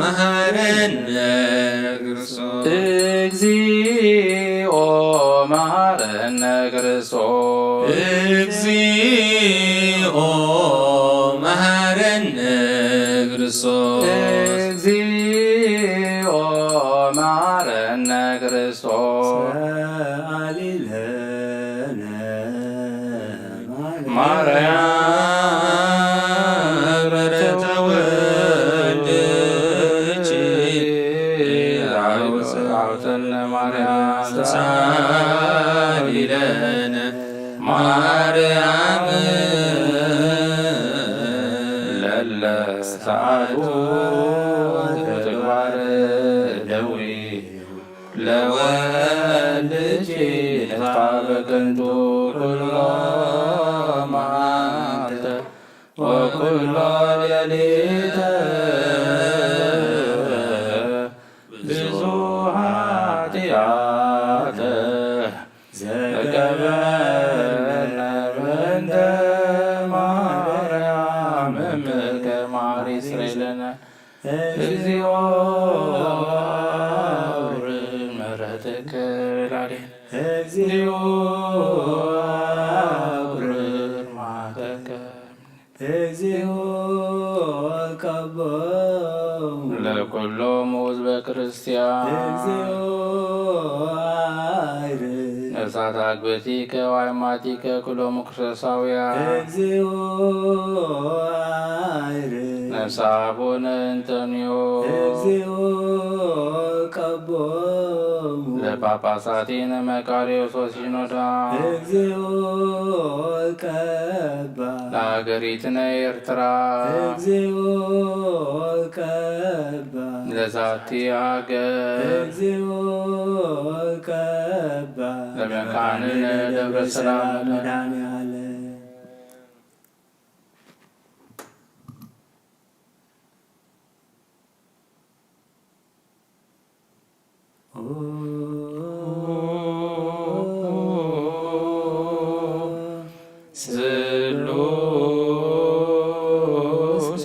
መሃረነ ክርስቶስ። እግዚኦ መሃረነ ክርስቶስ። እግዚኦ መሃረነ ክርስቶስ። እግዚኦ መሃረነ ክርስቶስ። ሰአሊ ለነ ማርያም ተወልድኪ አውፀነ ማርያም ሳሊለነ ማርያም ለለ ሰዓቱ ተግባር ደዊ ለወልድኪ ንፍታ ከንቱ ኩሎ መዓልተ ወኩሎ ሌሊተ ብዙ ኃጢአተ ዘገበርነ በእንተ ማርያም እምከ ማሪ ስሬለነ። እግዚኦ አውርድ ምሕረትከ ላዕሌነ። እግዚኦ አውርድ መዓተከ። እግዚኦ ቀቦሙ ለኩሎሙ ሕዝበ ክርስቲያን። እግዚኦ አይርድ ነፍሳት አግብእቲከ ወአይማቲከ ኩሎሙ ክርስቶሳውያን። እግዚኦ አይርድ ነፍሰ አቡነ እንጠንዮ። እግዚኦ ቀቦሙ ለጳጳሳቲነ መቃርዮስ ወሲኖዳ። እግዚኦ ቀባ ለሀገሪትነ ኤርትራ። እግዚኦ ቀባ ለዛቲ ሀገር። እግዚኦ ቀባ ለመካንነ ደብረ ሰላም መድኃኔዓለም። ስሉስ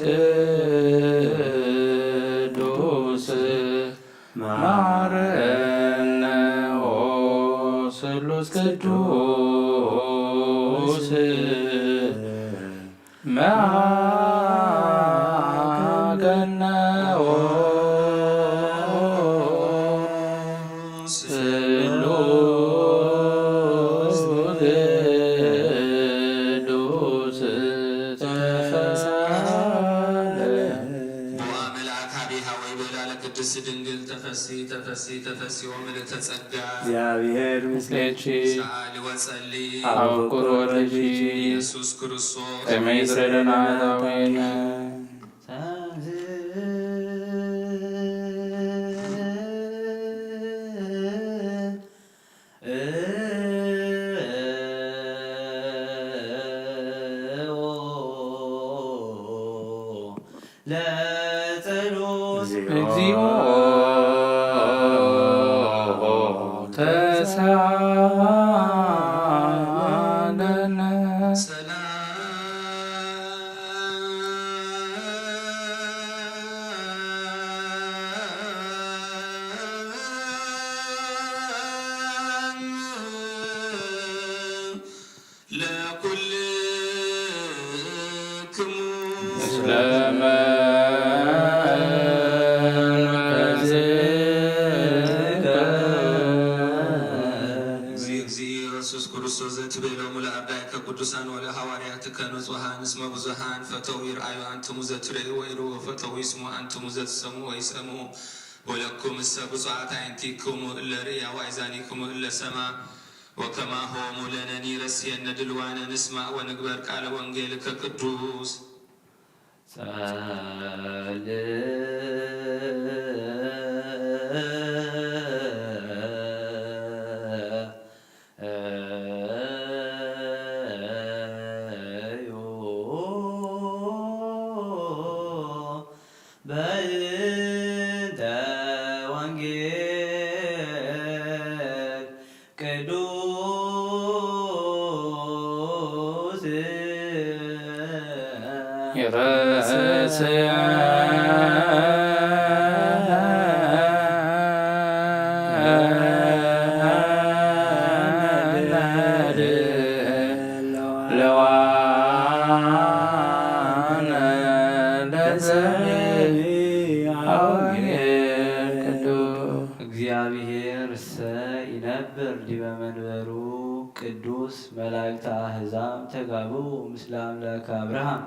ቅዱስ መሐረነ ኦ ስሉስ ቅዱስ መሐረነ ኦ ስሉስ ቅዱስ ተሳለ። ቦአ መልአክ አቢሃ ወይቤላ ለቅድስት ድንግል ተፈሲ ተፈሲ ተፈሲ ወምልእተ ጸጋ እግዚአብሔር ምስሌኪ። ሰአሊ ወጸሊ አበኩር ወልድኪ ኢየሱስ ክርስቶስ ከመ ይስረይ ለነ ኃጣውኢነ። ለጸሎት እግዚኦ ተሳለነ። ሰላም ለኩልክሙ ምስለ መንፈስከ። እግዚእ፣ እግዚእ ኢየሱስ ክርስቶስ ዘትቤሎሙ ለአርዳኢከ ቅዱሳን ወለሐዋርያትከ ንጹሐን እስመ ብዙኃን ፈተው ይርአዩ አንትሙ ዘትርእዩ ወይሩ ወፈተው ይስሙ አንትሙ ዘትሰሙ ወይሰሙ ወለኩም እሰ ብፁዓት አዕይንቲክሙ እለ ርእያ ወአእዛኒክሙ እለ ሰማ። ወከማሆሙ ለነኒ ረስየነ ድልዋነ ንስማዕ ወንግበር ቃለ ወንጌልከ ቅዱስ። ጸልእ በእንተ ወንጌል ቅዱስ ይረስያ ለዋነ ለሰሚዐ ወንጌል ቅዱስ። እግዚአብሔር እሰ ይነብር ዲበ መንበሩ ቅዱስ። መላእክተ አሕዛብ ተጋብኡ ምስለ አምላክ አብርሃም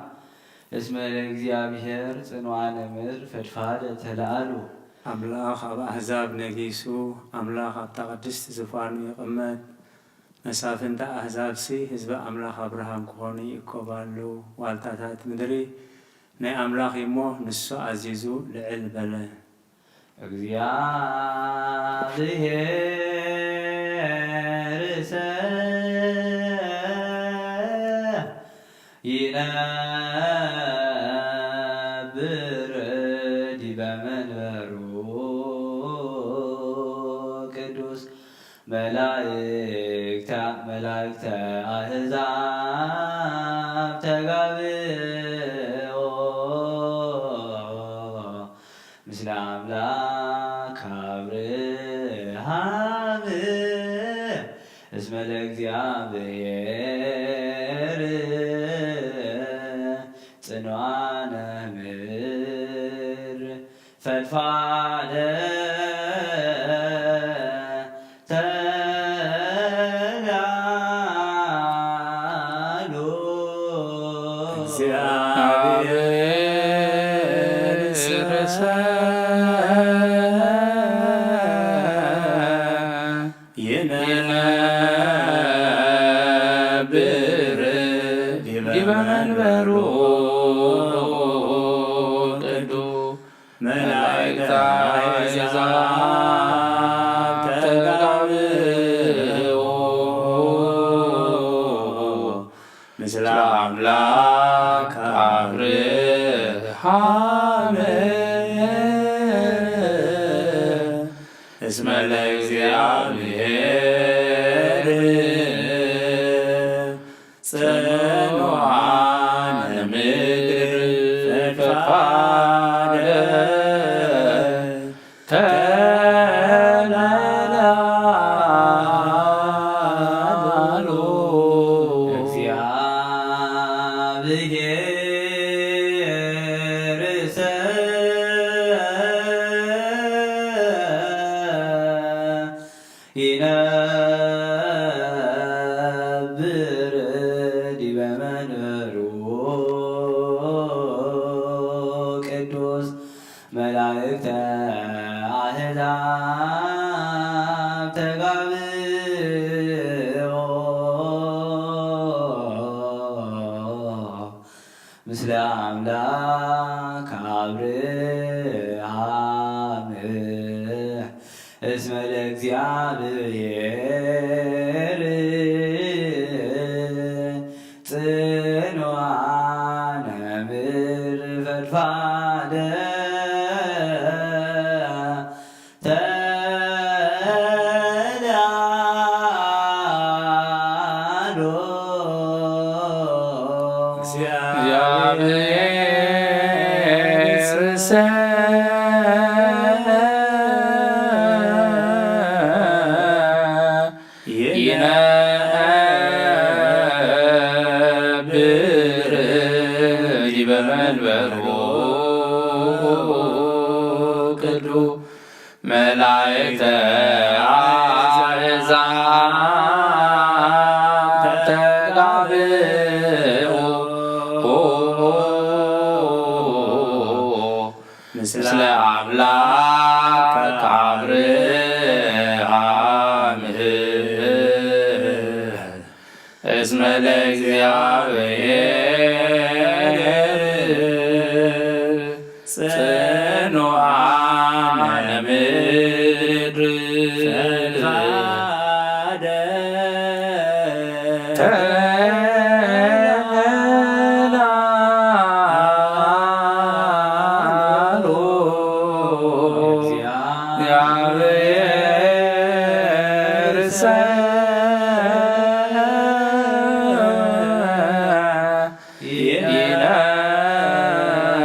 እስመ ለእግዚአብሔር ጽኑዓነ ምድር ፈድፋደ ተለዓሉ። ኣምላኽ ኣብ ኣሕዛብ ነጊሱ፣ ኣምላኽ ኣብታ ቅድስቲ ዝፋኑ ይቕመጥ። መሳፍንተ ኣሕዛብሲ ህዝበ ኣምላኽ ኣብርሃም ክኾኑ ይእከቡ ኣለዉ። ዋልታታት ምድሪ ናይ ኣምላኽ እዩ እሞ፣ ንሱ ኣዚዙ ልዕል በለ። እግዚአብሔር እሰ መላእክተ ኣህዛብ ተጋብኦ፣ ምስለ ኣምላክ ኣብርሃም እስመ ለእግዚኣብሔር ጽኑዓነ ምድር ፈድፋደ ተላሉ። እግዚኣብሔር ይነብር ዲበ መንበሩ ቅዱስ መላእክተ ኣሕዛብ ተጋብኦ ምስለ ኣምላክ ኣብርሃም እስመ ለእግዚኣብሔር ጽኑዓነ ምድር ፈድፋደ ተላሉ። እግዚኣብሔር ይነብር ዲበ መንበሩ ቅዱስ መላእክተ ኣሕዛብ ተጋብኦ ምስለ ኣምላክ ኣብርሃም እስመ ለእግዚኣብሔር ጽኑዓነ ምድር ፈድፋደ ተላሉ። እግዚኣብሔር ይነብር ዲበ መንበሩ ቅዱስ መላእክተ ኣሕዛብ ተጋብኦ ምስለ ኣምላክ ኣብርሃም እስመ ለእግዚኣብሔር ጽኑዓነ ምድር ፈድፋደ ተላሉ።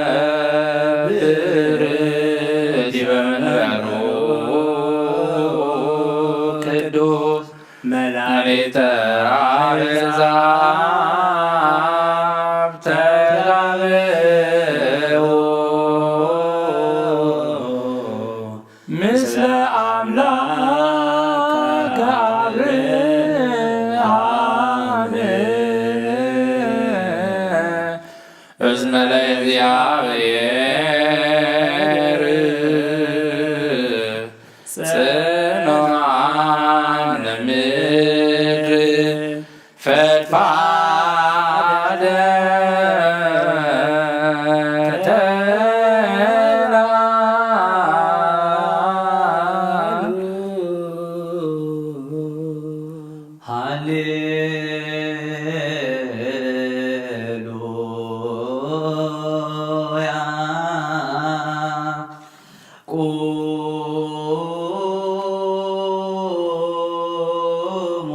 ይነብር ዲበ መንበሩ ቅዱስ መላእክተ ኣሕዛብ ተጋብኦ ምስለ ኣምላክ ኣብርሃም እስመ ለእግዚኣብሔር ጽኑዓነ ምድር ፈድፋደ ተላሉ። ሃሌሉያ። ቁሙ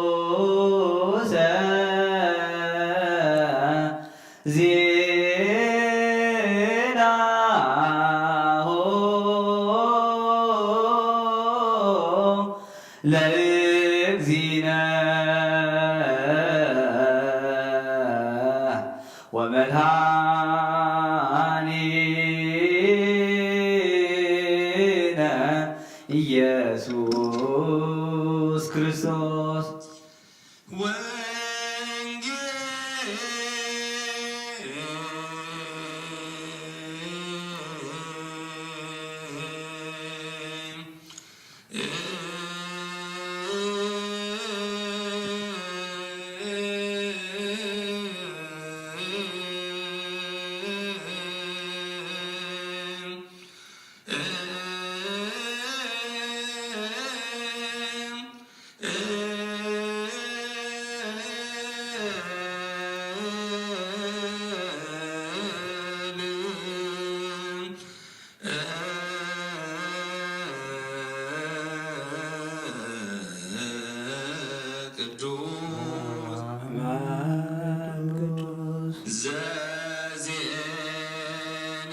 ለቅዱሰ ዜናሁ ለእግዚእነ ወመድኃኒነ ኢየሱስ ክርስቶስ። ወንጌል ቅዱስ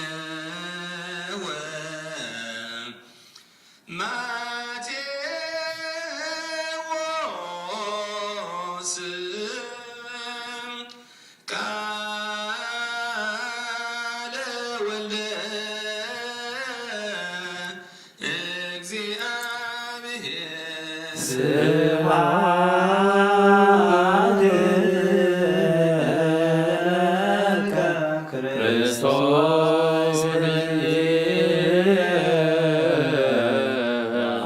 ዘዜነወ ማቴዎስ ቃለ ወልደ እግዚአብሔር። ስብሐት ለከ ክርስቶስ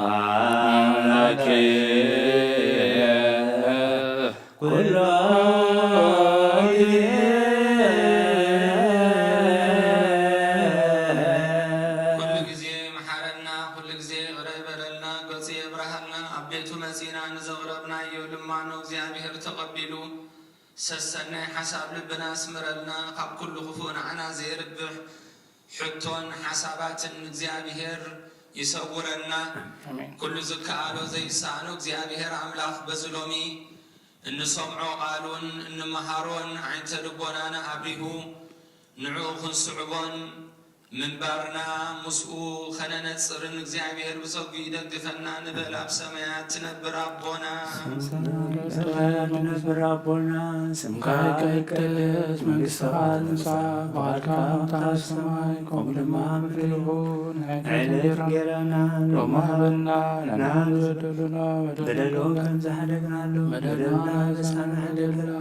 አምላኬ ኩሎ ጊዜ። ኩሉ ጊዜ መሓረና፣ ኩሉ ጊዜ ይቕረ ይበለልና፣ ገጹ የብርሃልና፣ ኣብ ቤቱ መጺና ንዘቕረብናዮ ልማኖ እግዚኣብሔር ተቐቢሉ ሰሰናይ ሓሳብ ልብና ኣስምረልና፣ ካብ ኩሉ ክፉእ ንዓና ዘየርብሕ ሕቶን ሓሳባትን እግዚኣብሔር ይሰውረና። ኣሜን። ኩሉ ዝከኣሎ ዘይሰኣኖ እግዚኣብሔር ኣምላኽ በዚ ሎሚ እንሰምዖ ቃሉን እንመሃሮን ዓይንተ ልቦናና ኣብሪሁ ንዕኡ ክንስዕቦን ምንባርና ምስኡ ኸነነጽርን እግዚኣብሔር ብጸጉ ይደግፈና። ንበል ኣብ ሰማያት ትነብር ኣቦና። ስምካ ይቀደስ፣ መንግስትኻ ትምጻእ፣ ፍቓድካ ከምታ ኣብ ሰማይ ከምኡ ድማ ምድሪ ይኹን። ዕለት እንጀራና ሎሚ ሃበና፣ ንሕና ንበደሉና በደሎም ከም ዝሓደግናሎም በደልና በሳና ሓደግና፣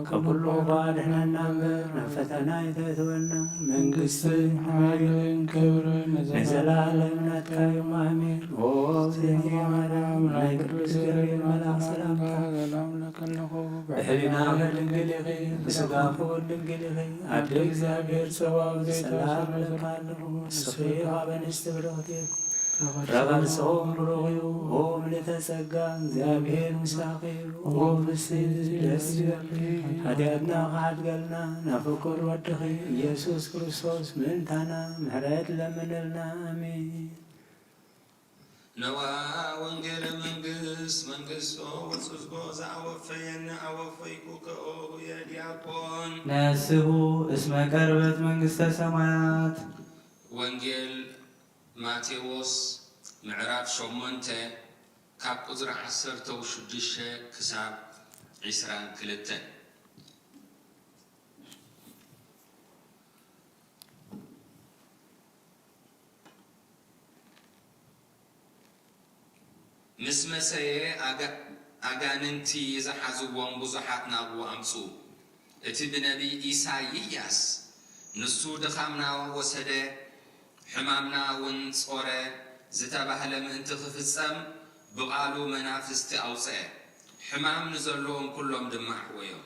ካብ ኩሉ ክፉእ ኣድሕነና እምበር ናብ ፈተና ኣይተእትወና። መንግስትን ሓይልን ክብርን ንዘለዓለም ናትካ እዮም። ኣሜን። ኦ እግዝእትየ ማርያም፣ ናይ ቅዱስ ገብርኤል መልኣክ ሰላምታ ሰላም ለኪ ኣለኹ፣ ብሕሊናኺ ድንግል ኢኺ፣ ብስጋኺ እውን ድንግል ኢኺ። ኣደ እግዚኣብሔር ጸባኦት ሰላም እብለኪ ኣለኹ። ንስኺ ካብ ኣንስቲ ብርኽቲ ኢኺ፣ ፍረ ከርሥኺ እውን ብሩኽ እዩ። ኦ ምልዕተ ጸጋ፣ እግዚኣብሔር ምሳኺ እዩ። ኦ ፍስሕቲ ደስ ይበልኪ፣ ሓጢኣትና ክሓድገልና ናብ ፍቁር ወድኺ ኢየሱስ ክርስቶስ ምእንታና ምሕረት ለምንልና። ኣሜን። ነዋ ወንጌለ መንግስት መንግስቶ ወጽድቆ ዘአወፈየኒ አወፈይኩ ከኦሁ የዲያቆን። ነስሑ እስመ ቀርበት መንግስተ ሰማያት። ወንጌል ማቴዎስ ምዕራፍ ሸሞንተ ካብ ቁጽሪ ዓሰርተ ሽዱሽተ ክሳብ ዒስራን ክልተን። ምስ መሰየ ኣጋ-፣ ኣጋንንቲ ዝሓዝዎም ብዙሓት ናብኡ ኣምጽኡ። እቲ ብነቢይ ኢሳይያስ፣ "ንሱ ድኻምና ወሰደ፣ ሕማምና እውን ጾረ" ዝተባህለ ምእንቲ ክፍጸም፣ ብቓሉ መናፍስቲ ኣውጽአ፣ ሕማም ንዘለዎም ኩሎም ድማ ኣሕወዮም።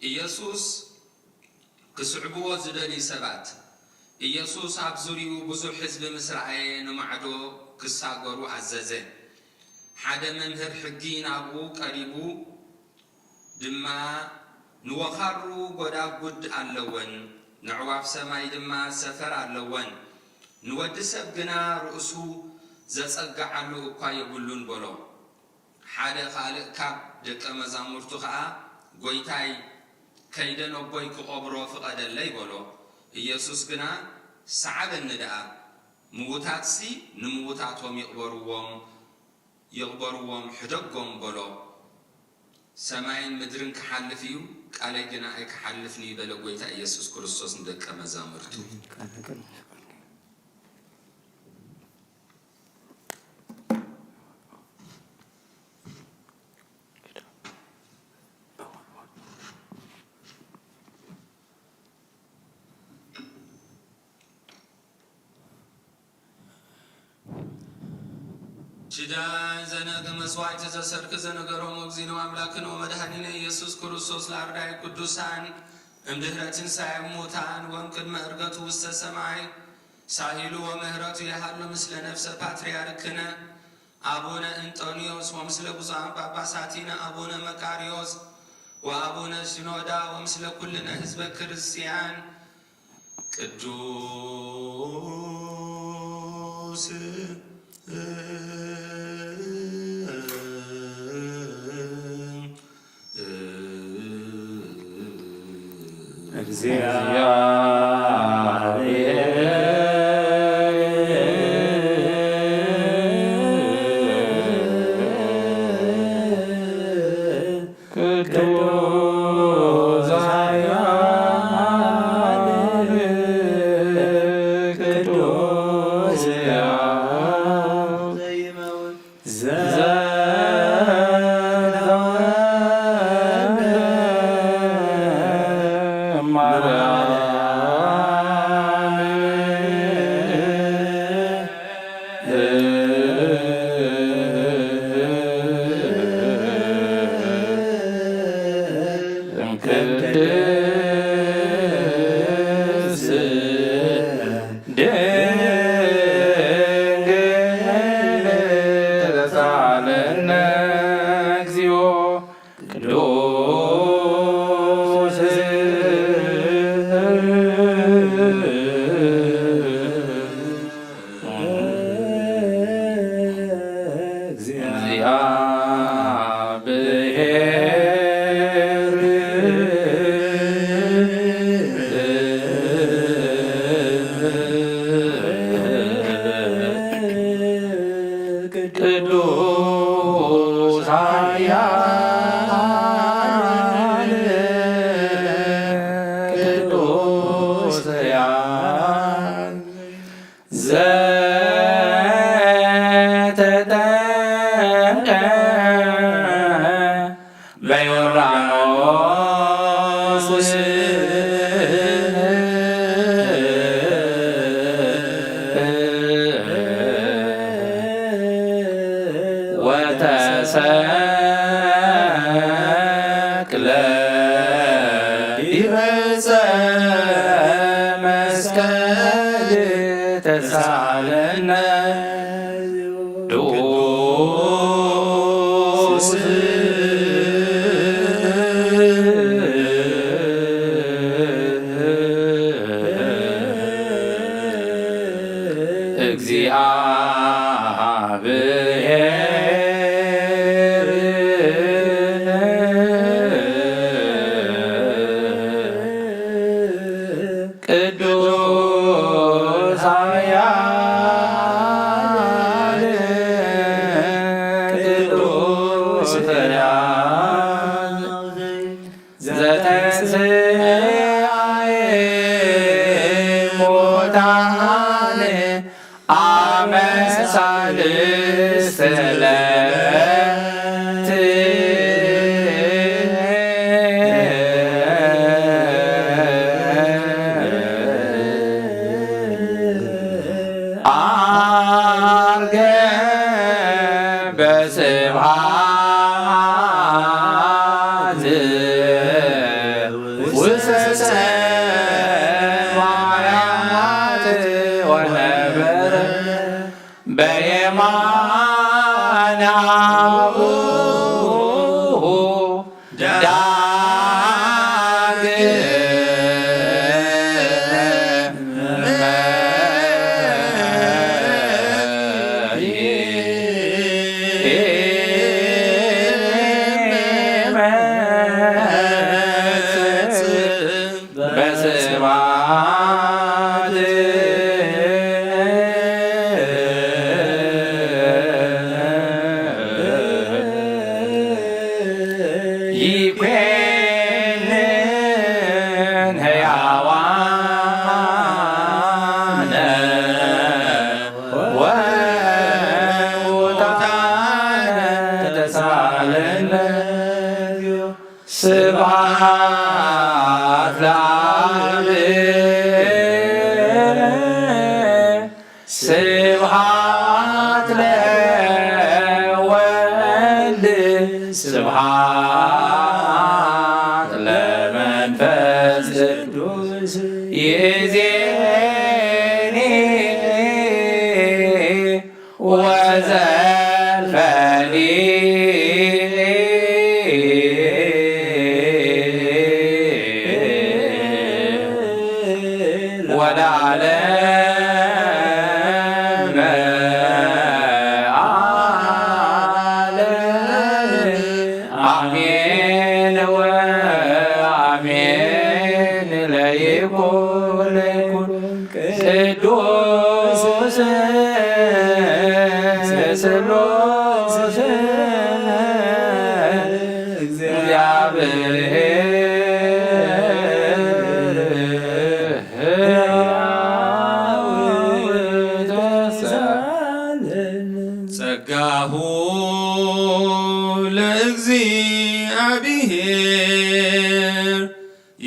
ኢየሱስ ክስዕብዎ ዝደልዩ ሰባት። ኢየሱስ ኣብ ዙርያኡ ብዙሕ ህዝቢ ምስ ረኣየ፣ ንማዕዶ ክሳገሩ ኣዘዘ። ሓደ መምህር ሕጊ ናብኡ ቀሪቡ ድማ፣ ንወኻሩ ጐዳጉድ ኣለወን፣ ነዕዋፍ ሰማይ ድማ ሰፈር ኣለወን፣ ንወዲ ሰብ ግና ርእሱ ዘጸግዓሉ እኳ የብሉን በሎ። ሓደ ካልእ ካብ ደቀ መዛሙርቱ ኸኣ፣ ጐይታይ፣ ከይደ ነቦይ ክቐብሮ ፍቐደለይ በሎ። ኢየሱስ ግና፣ ሰዓበኒ ደኣ፣ ምዉታትሲ ንምዉታቶም ይቕበርዎም፣ ይቕበርዎም፣ ሕደጎም በሎ። ሰማይን ምድርን ክሓልፍ እዩ፣ ቃለይ ግና ኣይክሓልፍን እዩ በለ ጐይታ ኢየሱስ ክርስቶስ ንደቀ መዛሙርቱ። ኪዳን ዘነግ መስዋዕት ዘሰርክ ዘነገሮም እግዚእነ አምላክነ ወመድኃኒነ ኢየሱስ ክርስቶስ ለአርዳኢ ቅዱሳን እምድህረ ትንሣኤ ሙታን ወእምቅድመ ዕርገቱ ውስተ ሰማይ ሳሂሉ ወምህረቱ የሃሉ ምስለ ነፍሰ ፓትርያርክነ አቡነ እንጦንዮስ ወምስለ ብፁዓን ጳጳሳቲነ አቡነ መቃርዮስ ወአቡነ ሲኖዳ ወምስለ ኩልነ ህዝበ ክርስቲያን ቅዱስ እግዚአብሔር ቅዱስ ኃያል ቅዱስ ሕያው ድንግል ተሳለነ እግዚኦ ቅዱስ እግዚአብሔር ቅዱስ ኃያል ቅዱስ ሕያል ዘተጠምቀ በዮርዳኖስ ወተሰቅለ ዲበ ዕፀ መስቀል ተሳለነ ቅዱስ እግዚአብሔር ቅዱስ ኃያል ቅዱስ ሕያል ዘተንሥአ እሙታን አመ ሣልስት ዕለት ዐርገ በስብሐት ውስተ ሰማያት ወነበረ በየማነ አቡሁ ዳ ስብሐት ይኩንን ሕያዋነ ወሙታነ ተሳለነ። ስብሐት ለአብ ስብሐት ለወልድ ስብሐት ለመንፈስ ቅዱስ ይእዜኒ ወዘልፈኒ ወለዓለመ ዓለም አሜን ወአሜን። ለይኩን ቅዱስ ስሉስ እግዚአብሔር ሕያው ተሳለን። ጸጋሁ ለእግዚአብሔር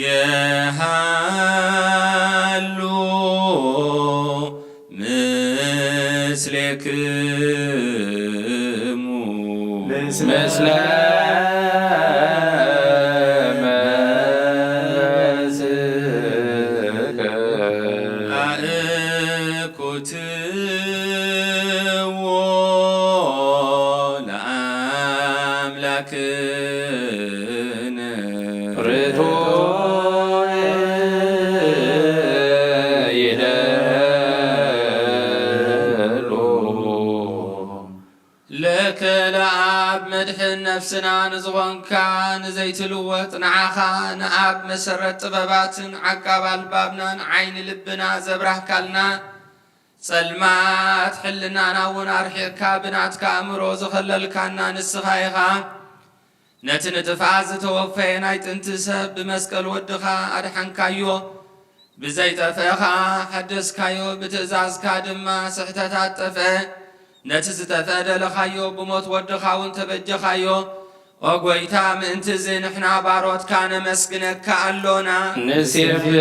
የሃሉ ምስሌክሙ ምስለ መንፈስከ። አእኩትዎ ለአምላክ ርቱዕ ይደሉ። ለከ ለአብ መድሕን ነፍስና ንዝኾንካ ንዘይትልወጥ ንዓኻ ንኣብ መሰረት ጥበባትን ዓቃብ ኣልባብናን ዓይኒ ልብና ዘብራህካልና ጸልማት ሕልናና እውን ኣርሒቕካ ብናትካ ኣእምሮ ዝኸለልካና ንስኻ ኢኻ። ነቲ ንጥፍኣት ዝተወፈየ ናይ ጥንቲ ሰብ ብመስቀል ወድኻ ኣድሓንካዮ። ብዘይጠፍአ ኸኣ ሓደስካዮ። ብትእዛዝካ ድማ ስሕተታት ጠፍአ። ነቲ ዝጠፍአ ደለኻዮ፣ ብሞት ወድኻ እውን ተበጀኻዮ። ኦ ጐይታ፣ ምእንቲ እዚ ንሕና ባሮትካ ነመስግነካ ኣሎና። ንሴብሐከ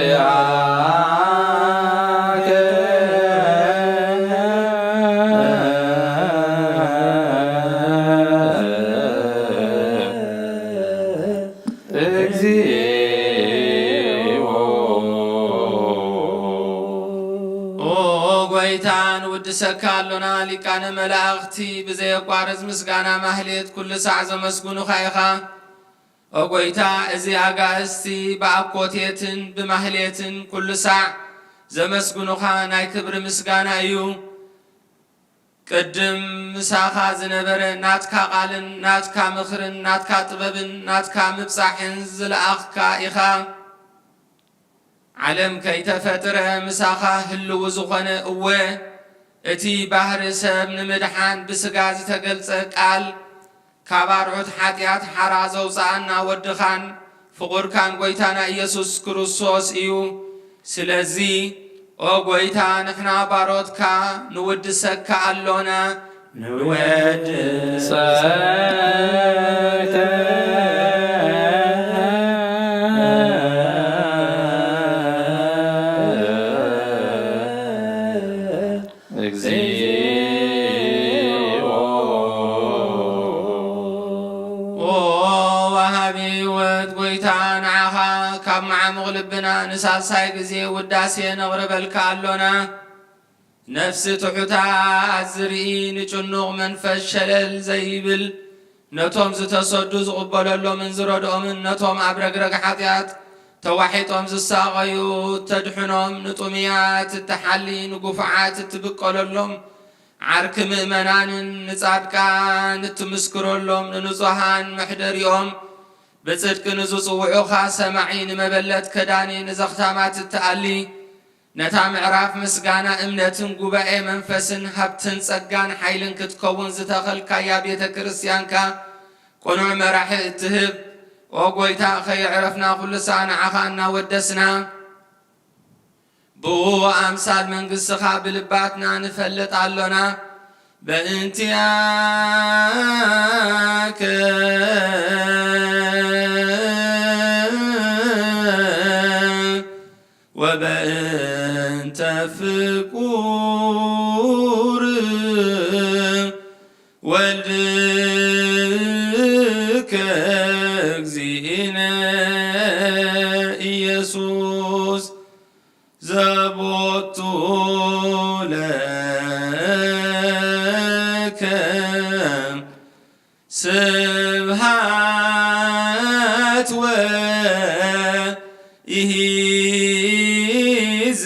እግዚኦ። ኦ ጐይታ፣ ንውድሰካ ኣሎና። ሊቃነ መላእኽቲ ብዘየቋርጽ ምስጋና ማህሌት ኩሉ ሳዕ ዘመስግኑኻ ኢኻ። ኦ ጐይታ፣ እዚ ኣጋእዝቲ ብኣኮቴትን ብማህሌትን ኩሉ ሳዕ ዘመስግኑኻ ናይ ክብሪ ምስጋና እዩ። ቅድም ምሳኻ ዝነበረ ናትካ ቃልን ናትካ ምኽርን ናትካ ጥበብን ናትካ ምብጻሕን ዝለኣኽካ ኢኻ። ዓለም ከይተፈጥረ ምሳኻ ህልው ዝኾነ፣ እወ፣ እቲ ባህሪ ሰብ ንምድሓን ብስጋ ዝተገልጸ ቃል፣ ካብ ኣርዑት ሓጢኣት ሓራ ዘውጽኣና ወድኻን ፍቑርካን ጐይታና ኢየሱስ ክርስቶስ እዩ። ስለዚ ኦ ጐይታ፣ ንሕና ባሮትካ ንውድሰካ ኣሎና። ንወድሰከ እግዚኦ። ኦ ወሃቢ ህይወት ጐይታ፣ ንዓኻ ካብ መዓሙቕ ልብና ንሳልሳይ ግዜ ውዳሴ ነቕርበልካ ኣሎና። ነፍሲ ትሑታት ዝርኢ፣ ንጭኑቕ መንፈስ ሸለል ዘይብል፣ ነቶም ዝተሰዱ ዝቕበለሎምን ዝረድኦምን፣ ነቶም ኣብ ረግረግ ሓጢኣት ተዋሒጦም ዝሳቐዩ እተድሕኖም፣ ንጥሙያት እትሓሊ፣ ንግፉዓት እትብቀለሎም፣ ዓርኪ ምእመናንን ንጻድቃን እትምስክረሎም፣ ንንጹሃን መሕደሪኦም፣ ብጽድቂ ንዝጽውዑኻ ሰማዒ፣ ንመበለት ከዳኒ፣ ንዘኽታማት እትኣሊ፣ ነታ ምዕራፍ ምስጋና እምነትን ጉባኤ መንፈስን ሃብትን ጸጋን ሓይልን ክትከውን ዝተኸልካያ ቤተ ክርስቲያንካ ቅኑዕ መራሒ እትህብ፣ ኦ ጐይታ፣ ከየዕረፍና ኩሉ ሳዕ ንዓኻ እናወደስና፣ ብኡ ኣምሳል መንግሥትኻ ብልባትና ንፈልጥ ኣሎና። በእንቲኣከ ወበእንተ ፍቁር ወልድከ እግዚእነ ኢየሱስ ዘቦቱ ለከ ስብሃት ወኢሂዝ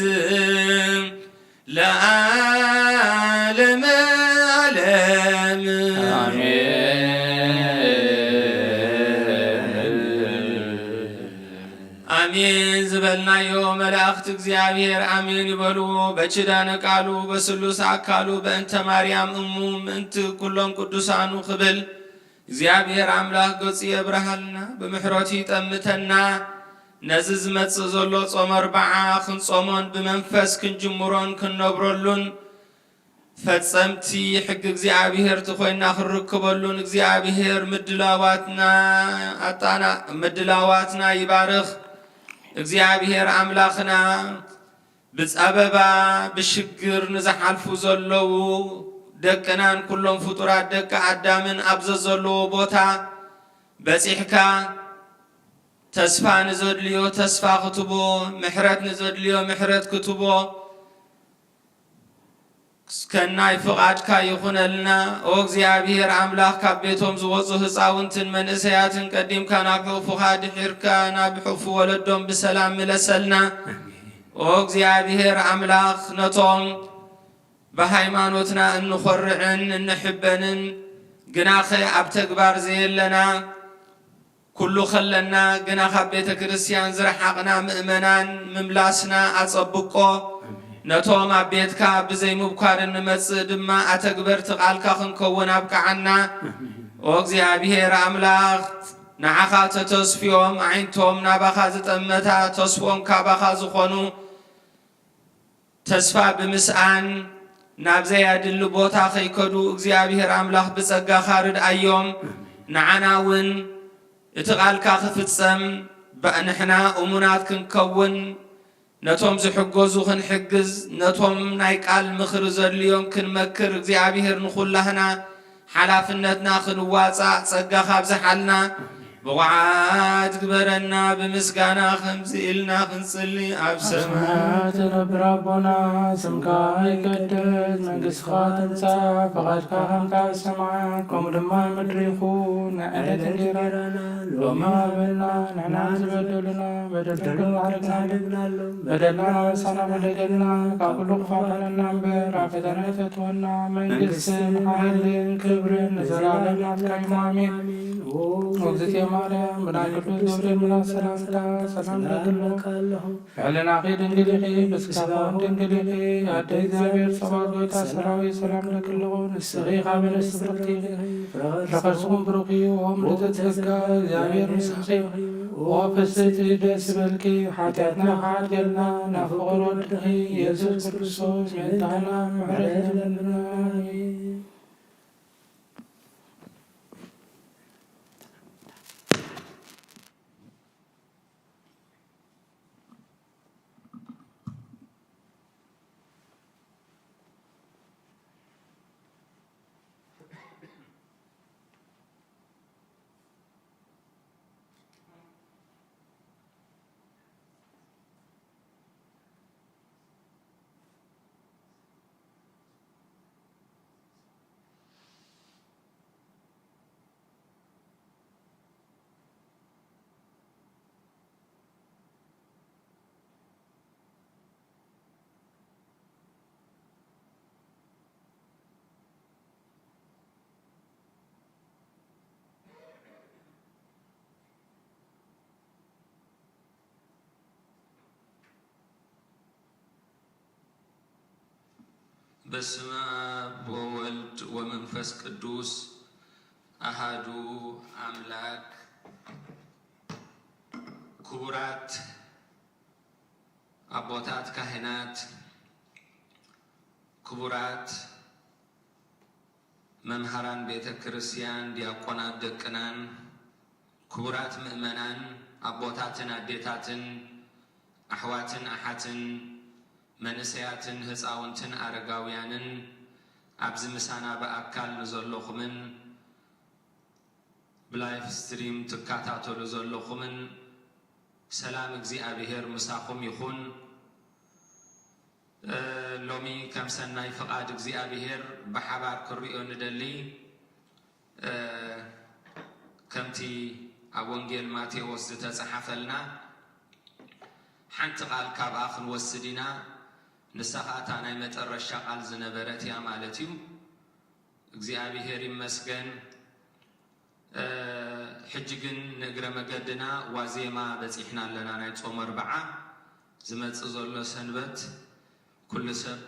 ለዓለመ ዓለም። ኣሜን። ኣሜን ዝበልናዮ መላእኽቲ እግዚኣብሔር ኣሜን ይበልዎ። በኪዳነ ቃሉ በስሉስ ኣካሉ በእንተ ማርያም እሙ ምእንቲ ኩሎም ቅዱሳኑ ክብል እግዚኣብሔር ኣምላኽ ገጹ የብርሃልና፣ ብምሕረቱ ይጠምተና። ነዚ ዝመጽእ ዘሎ ጾመ ኣርብዓ ክንጾሞን ብመንፈስ ክንጅምሮን ክንነብረሉን ፈጸምቲ ሕጊ እግዚኣብሔር ትኾይና ክንርክበሉን እግዚኣብሔር ምድላዋትና ኣጣና-፣ ምድላዋትና ይባርኽ። እግዚኣብሔር ኣምላኽና ብጸበባ ብሽግር ንዝሓልፉ ዘለዉ ደቅናን ኩሎም ፍጡራት ደቂ ኣዳምን ኣብ ዘዘለዎ ቦታ በጺሕካ ተስፋ ንዘድልዮ ተስፋ ክትቦ፣ ምሕረት ንዘድልዮ ምሕረት ክትቦ፣ እስከ ናይ ፍቓድካ ይኹነልና። ኦ እግዚኣብሔር ኣምላኽ፣ ካብ ቤቶም ዝወጹ ህፃውንትን መንእሰያትን ቀዲምካ ናብ ሕቑፉኻ፣ ድሒርካ ናብ ሕቑፉ ወለዶም ብሰላም ምለሰልና። ኦ እግዚኣብሔር ኣምላኽ፣ ነቶም ብሃይማኖትና እንኾርዕን እንሕበንን ግናኸ ኣብ ተግባር ዘየለና፣ ኩሉ ከለና ግና ካብ ቤተ ክርስቲያን ዝረሓቕና ምእመናን ምምላስና ኣጸብቆ። ነቶም ኣብ ቤትካ ብዘይ ምብኳር እንመጽእ ድማ ኣተግበርቲ ቃልካ ክንከውን ኣብቅዓና። ኦ እግዚኣብሔር ኣምላኽ፣ ንዓኻ ተተስፍዮም ኣዒንቶም ናባኻ ዝጠመታ ተስፎም ካባኻ ዝኾኑ ተስፋ ብምስኣን ናብ ዘያድሊ ቦታ ከይከዱ እግዚኣብሔር ኣምላኽ ብጸጋኻ ርድኣዮም። ንዓና እውን እቲ ቃልካ ክፍጸም ብ-፣ ንሕና እሙናት ክንከውን፣ ነቶም ዝሕገዙ ክንሕግዝ፣ ነቶም ናይ ቃል ምኽሪ ዘድልዮም ክንመክር እግዚኣብሔር ንኹላህና ሓላፍነትና ክንዋጻእ ጸጋ ካብዝሓልና ብቑዓት ግበረና። ብምስጋና ከምዚ ኢልና ክንጽሊ፣ ኣብ ሰማያት ሰማያት ትነብር ኣቦና፣ ስምካ ይቀደስ፣ መንግስትኻ ትምጻእ፣ ፈቓድካ ከምታ ኣብ ሰማይ ከምኡ ድማ ኣብ ምድሪ ይኹን። ናይ ዕለት እንጀራና ሎሚ ሃበና፣ ንሕና ዝበደሉና በደል፣ በደልና ንሳና በደልና፣ ካብ ኩሉ ክፋእ ኣድሕነና እምበር፣ ኣብ ፈተና ኣይተእትወና፣ መንግስትን ሓይልን ክብርን ንዘለኣለም ናትካ እዩ። ኣሜን። ኦ እግዝእትየ ማርያም፣ ብናይ ቅዱስ ገብርኤል መልኣክ ሰላምታ ሰላም እብለኪ ኣለኹ። ብሕልናኺ ድንግል ኢኺ፣ ብስጋኺ እውን ድንግል ኢኺ። ኣደ እግዚኣብሔር፣ ጸባኦት፣ ጎይታ ሰራዊት፣ ሰላም ለኪ ኣለኹ። ንስኺ ካብ ኣንስቲ ብርኽቲ ኢኺ፣ ፍረ ከርስኺ እውን ብሩኽ እዩ። ኦ ምልዕተ ጸጋ፣ እግዚኣብሔር ምሳኺ እዩ። ኦ ፍስሕቲ፣ ደስ ይበልኪ፣ ሓጢኣትና ይሓድገልና፣ ናብ ፍቑር ወድኺ ኢየሱስ ክርስቶስ ምእንታና ምሕረት ይለምንና። ኣሜን። በስመ አብ ወወልድ ወመንፈስ ቅዱስ አሃዱ አምላክ። ክቡራት ኣቦታት ካህናት፣ ክቡራት መምሃራን ቤተ ክርስቲያን፣ ዲያቆናት ደቅናን፣ ክቡራት ምእመናን ኣቦታትን ኣዴታትን፣ ኣሕዋትን ኣሓትን፣ መንእሰያትን ህፃውንትን ኣረጋውያንን፣ ኣብዚ ምሳና ብኣካል ንዘለኹምን ብላይፍ ስትሪም ትከታተሉ ዘለኹምን ሰላም እግዚኣብሔር ምሳኹም ይኹን። እ፣ ሎሚ ከም ሰናይ ፍቓድ እግዚኣብሔር ብሓባር ክርእዮ ንደሊ። እ፣ ከምቲ ኣብ ወንጌል ማቴዎስ ዝተጻሓፈልና ሓንቲ ቃል ካብኣ ክንወስድ ኢና። ንሳ ኸኣ እታ ናይ መጠረሻ ቃል ዝነበረት እያ ማለት እዩ። እግዚኣብሔር ይመስገን። እ፣ ሕጂ ግን ንእግረ መገድና ዋዜማ በጺሕና ኣለና፣ ናይ ጾም ኣርብዓ። ዝመጽእ ዘሎ ሰንበት ኩሉ ሰብ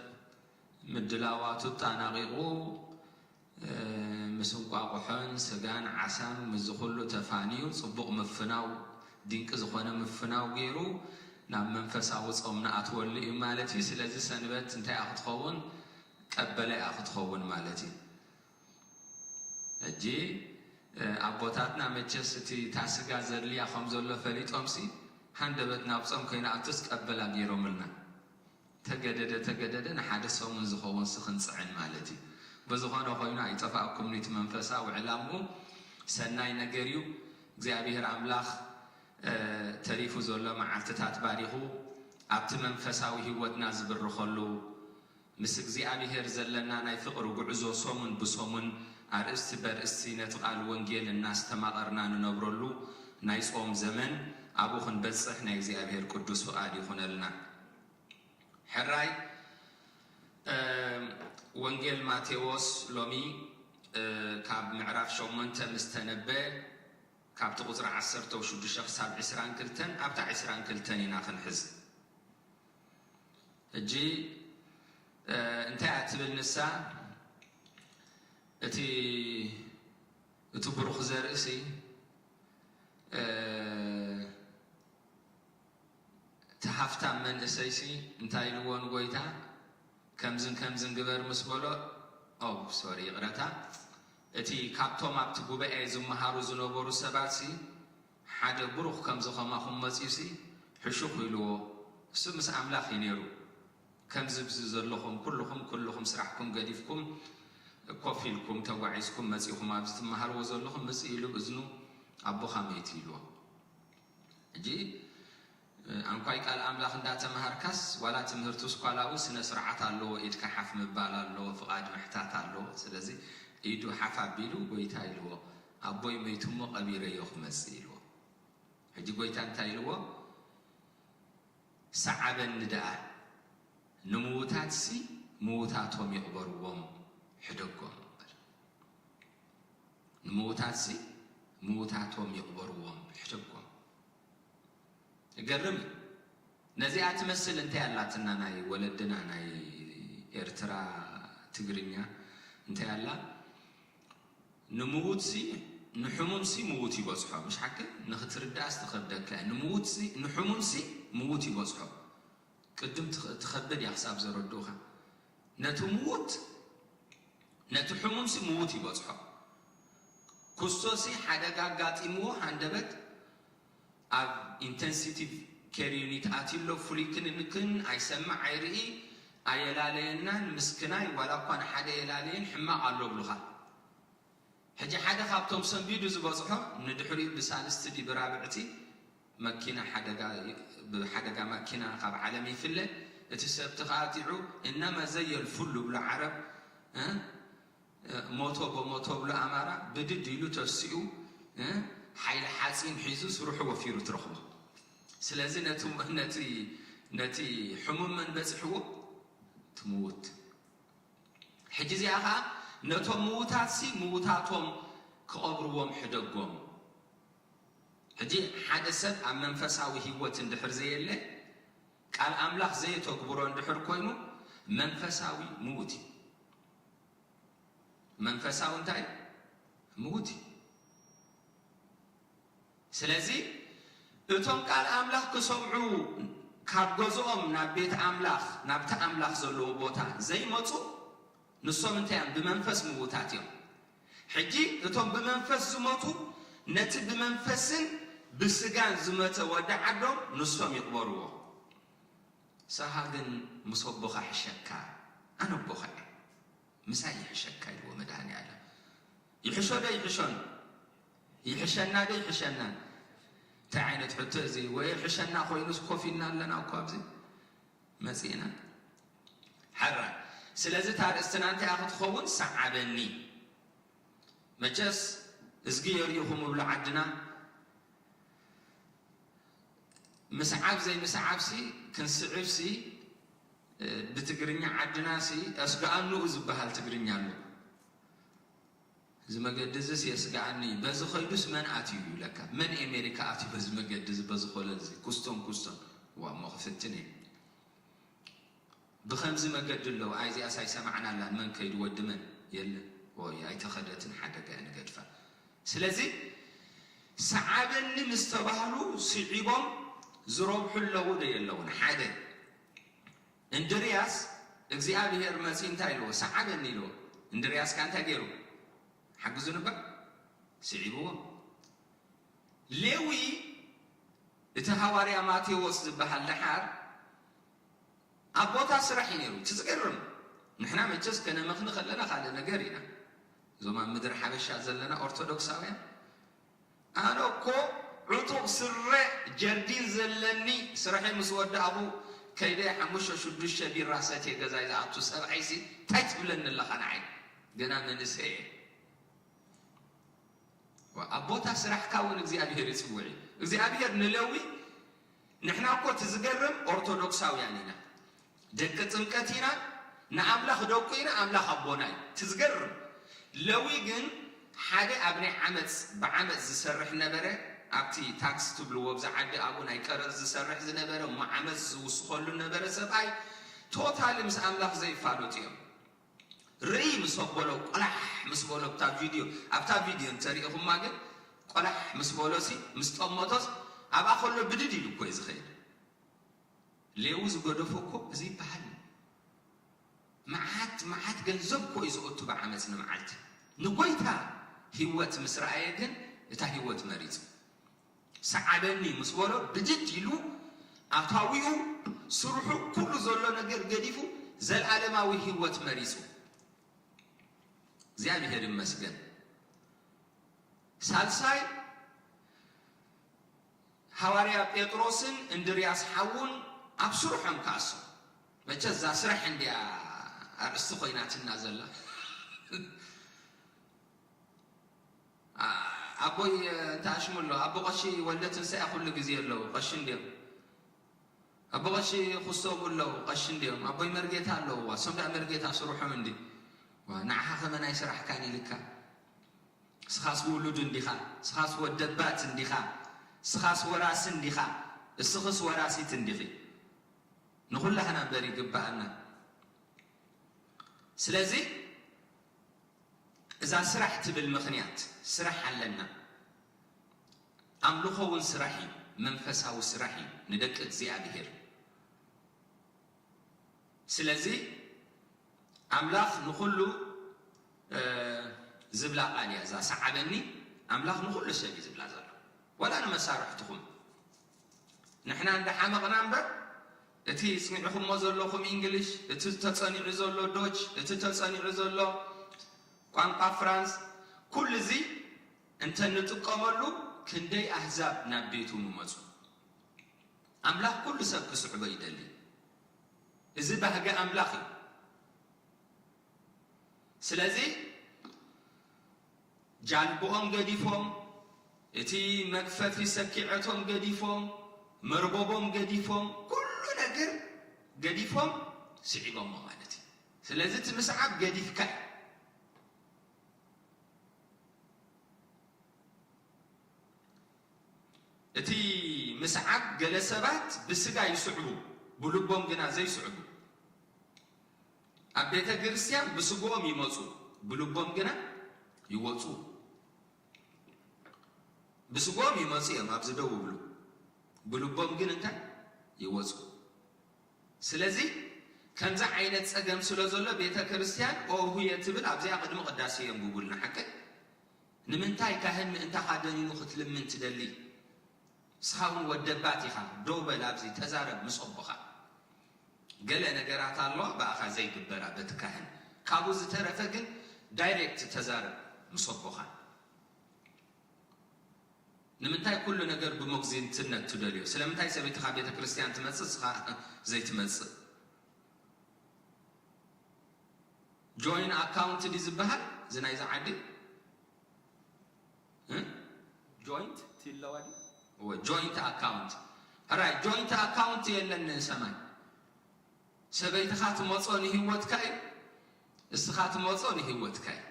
ምድላዋቱ ኣጠናቒቑ፣ እ፣ ምስ እንቋቑሖን ስጋን ዓሳን ምስዚ ኩሉ ተፋንዩ፣ ጽቡቕ ምፍናው፣ ድንቂ ዝኾነ ምፍናው ገይሩ ናብ መንፈሳዊ ጾም ንኣትወሉ እዩ ማለት እዩ። ስለዚ ሰንበት እንታይ እያ ክትኸውን? ቀበላ እያ ክትኸውን ማለት እዩ። ሕጂ፣ እ፣ ኣቦታትና መቸስ እቲ እታ ስጋ ዘድልያ ከም ዘሎ ፈሊጦምሲ ሃንደበት ናብ ጾም ከይንኣቱስ ቀበላ ገይሮምልና። ተገደደ ተገደደ ንሓደ ሰሙን ዝኸውን ሲ ክንጽዕን ማለት እዩ። ብዝኾነ ኮይኑ ኣይጠፋእኩምን እቲ መንፈሳዊ ዕላምኡ። ሰናይ ነገር እዩ። እግዚኣብሔር ኣምላኽ፣ እ፣ ተሪፉ ዘሎ መዓልትታት ባሪኹ ኣብቲ መንፈሳዊ ህይወትና ዝብርኸሉ፣ ምስ እግዚኣብሔር ዘለና ናይ ፍቕሪ ጉዕዞ ሰሙን ብሰሙን ኣርእስቲ በርእስቲ ነቲ ቃል ወንጌል እናስተማቐርና ንነብረሉ ናይ ጾም ዘመን ኣብኡ ክንበጽሕ ናይ እግዚኣብሔር ቅዱስ ፍቓድ ይኹነልና። ሕራይ፣ እ፣ ወንጌል ማቴዎስ ሎሚ፣ እ፣ ካብ ምዕራፍ ሸሞንተ ምስ ተነበ፣ ካብቲ ቁጽሪ ዓሰርተ ሽዱሽተ ክሳብ ዕስራን ክልተን፣ ኣብታ ዕስራን ክልተን ኢና ክንሕዝ። ሕጂ፣ እ፣ እንታይ እያ ትብል ንሳ? እቲ፣ እቲ ብሩኽ ዘርእሲ፣ እ፣ እቲ ሃፍታም መንእሰይሲ እንታይ ኢልዎ ንጎይታ? ከምዝን ከምዝን ግበር ምስ በሎ፣ ኦ፣ ሶሪ፣ ይቕረታ። እቲ ካብቶም ኣብቲ ጉባኤ ዝመሃሩ ዝነበሩ ሰባትሲ፣ ሓደ ብሩኽ ከምዚ ኸማኹም መጺኡሲ፣ ሕሹኽ ኢልዎ። እሱ ምስ ኣምላኽ እዩ ነይሩ። ከምዚ ብዚ ዘለኹም ኩልኹም፣ ኩልኹም ስራሕኩም ገዲፍኩም፣ ኮፍ ኢልኩም፣ ተጓዒዝኩም መጺኹም፣ ኣብዚ ትመሃርዎ ዘለኹም፣ ምጽእ ኢሉ እዝኑ፣ ኣቦኻ መይቱ ኢልዎ። ሕጂ፣ እ፣ ኣንኳይ ቃል ኣምላኽ እንዳተምሃርካስ፣ ዋላ ትምህርቱ ስኳላዊ ስነ ስርዓት ኣለዎ፣ ኢድካ ሓፍ ምባል ኣለዎ፣ ፍቓድ ምሕታት ኣለዎ። ስለዚ ኢዱ ሓፍ ኣቢሉ፣ ጎይታ ኢልዎ፣ ኣቦይ መይቱ እሞ ቀቢረዮ ክመጽእ ኢልዎ። ሕጂ ጎይታ እንታይ ኢልዎ? ሰዓበኒ ደኣ፣ ንምዉታትሲ ምዉታቶም ይቕበርዎም፣ ሕደጎም። ንምዉታትሲ ምዉታቶም ይቕበርዎም፣ ሕደጎም። ይገርም እዩ። ነዚኣ ትመስል እንታይ ኣላትና? ናይ ወለድና ናይ ኤርትራ ትግርኛ እንታይ ኣላ? ንምዉትሲ፣ ንሕሙምሲ ምዉት ይበጽሖ። ምሽ ሓቂ ንኽትርዳእስ ትኸብደካ እያ። ንምዉትሲ፣ ንሕሙምሲ ምዉት ይበጽሖ። ቅድም ትኸ-፣ ትኸብድ እያ ክሳብ ዘረድኡኻ። ነቲ ምዉት፣ ነቲ ሕሙምሲ ምዉት ይበጽሖ። ኩስቶሲ ሓደጋ ኣጋጢምዎ ሃንደበት ኣብ ኢንተንሲቲቭ ኬር ዩኒት ኣትዩ ኣሎ። ፍሉይ ክንክን ኣይሰምዕ ኣይርኢ፣ ኣየላለየናን ምስክናይ ዋላ እኳ ንሓደ የላለየን ሕማቕ ኣሎ ብሉኻ። ሕጂ ሓደ ካብቶም ሰንቢዱ ዝበጽሖ ንድሕሪኡ ብሳልስቲ ድዩ ብራብዕቲ መኪና ሓደጋ፣ ብሓደጋ መኪና ካብ ዓለም ይፍለ። እቲ ሰብ ተኻቲዑ እነመ ዘየልፉሉ ብሎ ዓረብ፣ እ? ሞቶ በሞቶ ብሎ ኣማራ ብድድ ኢሉ ተሲኡ፣ እ፣ ሓይሊ ሓፂን ሒዙ ስርሑ ወፊሩ ትረኽቦ። ስለዚ ነቲ፣ ነቲ፣ ነቲ ሕሙም መን በፂሕዎ? እቲ ምዉት። ሕጂ እዚኣ ኸዓ ነቶም ምዉታትሲ ምዉታቶም ክቐብርዎም ሕደጎም። ሕጂ ሓደ ሰብ ኣብ መንፈሳዊ ህይወት እንድሕር ዘየለ፣ ቃል ኣምላኽ ዘየተግብሮ እንድሕር ኮይኑ መንፈሳዊ ምዉት እዩ። መንፈሳዊ እንታይ እዩ? ምዉት እዩ። ስለዚ እቶም ቃል ኣምላኽ ክሰምዑ ካብ ገዝኦም ናብ ቤት ኣምላኽ፣ ናብቲ ኣምላኽ ዘለዎ ቦታ ዘይመጹ፣ ንሶም እንታይ እዮም? ብመንፈስ ምዉታት እዮም። ሕጂ እቶም ብመንፈስ ዝሞቱ ነቲ ብመንፈስን ብስጋን ዝመተ ወዲ ዓዶም ንሶም ይቕበርዎ። ንስኻ ግን ምስ ኣቦኻ ሕሸካ፣ ኣነ ኣቦኻ እየ፣ ምሳይ ይሕሸካ ኢልዎ መድሃኔ ኣለም። ይሕሾ ዶ ይሕሾን? ይሕሸና ዶ ይሕሸናን? እንታይ ዓይነት ሕቶ እዚ? ወይ ሕሸና ኮይኑስ ኮፍ ኢልና ኣለና እኮ ኣብዚ መጺእና። ሓራ ስለዚ እታ ኣርእስትና እንታይ ክትኸውን? ሰዓበኒ። መቸስ እዝጊ የርእኹም እብሎ ዓድና ምስዓብ ዘይምስዓብሲ ክንስዕብሲ ብትግርኛ ዓድናሲ እስጋኣኑኡ ዝበሃል ትግርኛ ኣሎ። እዚ መገዲ እዚስ የስግኣኒ፣ በዚ ኸይዱስ መን ኣትዩ ይብለካ። መን ኣሜሪካ ኣትዩ በዚ መገዲ እዚ፣ በዚ ኾለል እዚ? ኩስቶን ኩስቶን። ዋ እሞ ክፍትን እየ። ብኸምዚ መገዲ ኣለዉ። ኣይ እዚኣስ ኣይሰማዕናላን። መን ከይዱ? ወዲ መን? የለን። ኦይ ኣይተኸደትን፣ ሓደጋ እያ ንገድፋ። ስለዚ ሰዓበኒ ምስ ተባህሉ ስዒቦም ዝረብሑ ኣለዉ ዶ የለዉን? ሓደ እንድርያስ እግዚኣብሔር መጺኡ እንታይ ኢልዎ? ሰዓበኒ ኢልዎ። እንድርያስ ከ እንታይ ገይሩ? ሓግዙ ንበር ስዒብዎ። ሌዊ እቲ ሃዋርያ ማቴዎስ ዝበሃል ደሓር ኣብ ቦታ ስራሕ እዩ ነይሩ። እቲ ዝገርም ንሕና መቸስ ከነመኽኒ ከለና ካልእ ነገር ኢና። እዞም ኣብ ምድሪ ሓበሻ ዘለና ኦርቶዶክሳውያን ኣነ እኮ ዕጡቕ ስረ ጀርዲን ዘለኒ ስረሐይ ምስ ወዳእኹ ከይደ ሓሙሽተ ሽዱሽተ ቢራ ሰትየ ገዛይ ዝኣቱ ሰብኣይሲ እንታይ ትብለኒ ኣለኻ ንዓይ ገና መንእሰይ እየ። ኣብ ቦታ ስራሕካ እውን እግዚኣብሔር ይፅውዕ እዩ። እግዚኣብሔር ንሌዊ ንሕና እኮ እቲ ዝገርም ኦርቶዶክሳውያን ኢና ደቂ ጥምቀት ኢና ንኣምላኽ ደቁ ኢና ኣምላኽ ኣቦና እዩ እቲ ዝገርም ሌዊ ግን ሓደ ኣብ ናይ ዓመፅ ብዓመፅ ዝሰርሕ ነበረ ኣብቲ ታክስ ትብልዎ ብዚ ዓዲ ኣብኡ ናይ ቀረፅ ዝሰርሕ ዝነበረ እሞ ዓመፅ ዝውስኸሉ ነበረ ሰብኣይ ቶታሊ ምስ ኣምላኽ ዘይፋሉጥ እዮም ርእይ ምስ ኣበሎ ቆላሕ ምስ በሎ ኣብታ ቪድዮ ኣብታ ቪድዮ እንተሪእኹማ ግን ቆላሕ ምስ በሎሲ ምስ ጠመቶስ ኣብኣ ከሎ ብድድ ኢሉ እኮ እዩ ዝኸይድ ሌዊ ዝገደፎ እኮ እዚ ይበሃል እዩ። መዓት መዓት ገንዘብ እኮ እዩ ዝኦቱ ብዓመፅ ንመዓልቲ ንጎይታ ህይወት ምስ ረኣየ ግን እታ ህይወት መሪፁ ሰዓበኒ ምስ በሎ ብድድ ኢሉ ኣታዊኡ ስርሑ ኩሉ ዘሎ ነገር ገዲፉ ዘልኣለማዊ ህይወት መሪፁ እግዚኣብሔር ይመስገን ሳልሳይ ሃዋርያ ጴጥሮስን እንድርያስ ሓዉን ኣብ ስርሖም ከኣሶም መቸ እዛ ስራሕ እንድያ ኣርእስቲ ኮይናትና ዘላ ኣቦይ እንታይ ኣሽሙ ኣሎ ኣቦ ቀሺ ወልደ ትንሳኤ ኩሉ ግዜ ኣለዉ ቀሺ እንድዮም ኣቦ ቀሺ ኩሶም ኣለዉ ቀሺ እንድዮም ኣቦይ መርጌታ ኣለዉ ዋ ሶም ደኣ መርጌታ ስርሖም እንዲ ዋ ንዓኻ ከመ ናይ ስራሕካን ኢልካ ስኻስ ውሉድ እንዲኻ ስኻስ ወደባት እንዲኻ ስኻስ ወራሲ እንዲኻ እስኽስ ወራሲት እንዲኺ ንኹላህና እምበር ይግብኣና ስለዚ እዛ ስራሕ ትብል ምኽንያት ስራሕ ኣለና ኣምልኾ እውን ስራሕ እዩ መንፈሳዊ ስራሕ እዩ ንደቂ እግዚኣብሄር ስለዚ ኣምላኽ ንኹሉ ዝብላ ቃል እያ እዛ ሰዓበኒ ኣምላኽ ንኹሉ ሰብ እዩ ዝብላ ዘሎ ዋላ ንመሳርሕትኹም ንሕና እንዳሓመቕና እምበር እቲ ጽኒዕኹሞ ዘለኹም እንግሊሽ እቲ ተጸኒዑ ዘሎ ዶች እቲ ተጸኒዑ ዘሎ ቋንቋ ፍራንስ ኩሉ እዚ እንተ ንጥቀመሉ ክንደይ ኣህዛብ ናብ ቤቱ ምመጹ ኣምላኽ ኩሉ ሰብ ክስዕቦ ይደሊ እዚ ባህጊ ኣምላኽ እዩ ስለዚ ጃልብኦም ገዲፎም እቲ መግፈፊ ሰኪዐቶም ገዲፎም መርበቦም ገዲፎም ኩሉ ነገር ገዲፎም ስዒቦሞ ማለት እዩ ስለዚ እቲ ምስዓብ ገዲፍካ እዩ እቲ ምስዓብ ገለ ሰባት ብስጋ ይስዕቡ ብልቦም ግና ዘይስዕቡ ኣብ ቤተ ክርስቲያን ብስግኦም ይመፁ ብልቦም ግና ይወፁ። ብስጎም ይመፁ እዮም ኣብዚ ደው ብሉ፣ ብልቦም ግን እንታይ ይወፁ። ስለዚ ከምዚ ዓይነት ፀገም ስለ ዘሎ ቤተ ክርስቲያን ኦሁየ ትብል ኣብዚኣ ቅድሚ ቅዳሴ የንብቡልና። ሓቂ ንምንታይ ካህን ምእንታኻ ደኒኑ ክትልምን ትደሊ? ንስኻ እውን ወደባት ኢኻ። ደው በል፣ ኣብዚ ተዛረብ ምስ ኣቦኻ። ገለ ነገራት ኣለዋ ብኣኻ ዘይግበራ በቲ ካህን። ካብኡ ዝተረፈ ግን ዳይሬክት ተዛረብ ምስ ኣቦኻ። ንምንታይ ኩሉ ነገር ብሞግዚትነት ትደልዮ? ስለምንታይ ሰበይትኻ ቤተ ክርስቲያን ትመጽእ፣ ንስኻ ዘይትመጽእ? ጆይን ኣካውንት ድዩ ዝበሃል እዚ ናይዚ ዓዲ? ጆይንት ትለዋ ድዩ? ጆይንት ኣካውንት። ሕራይ፣ ጆይንት ኣካውንት የለን ሰማይ። ሰበይትኻ ትመጾ ንህይወትካ እዩ፣ እስኻ ትመጾ ንህይወትካ እዩ።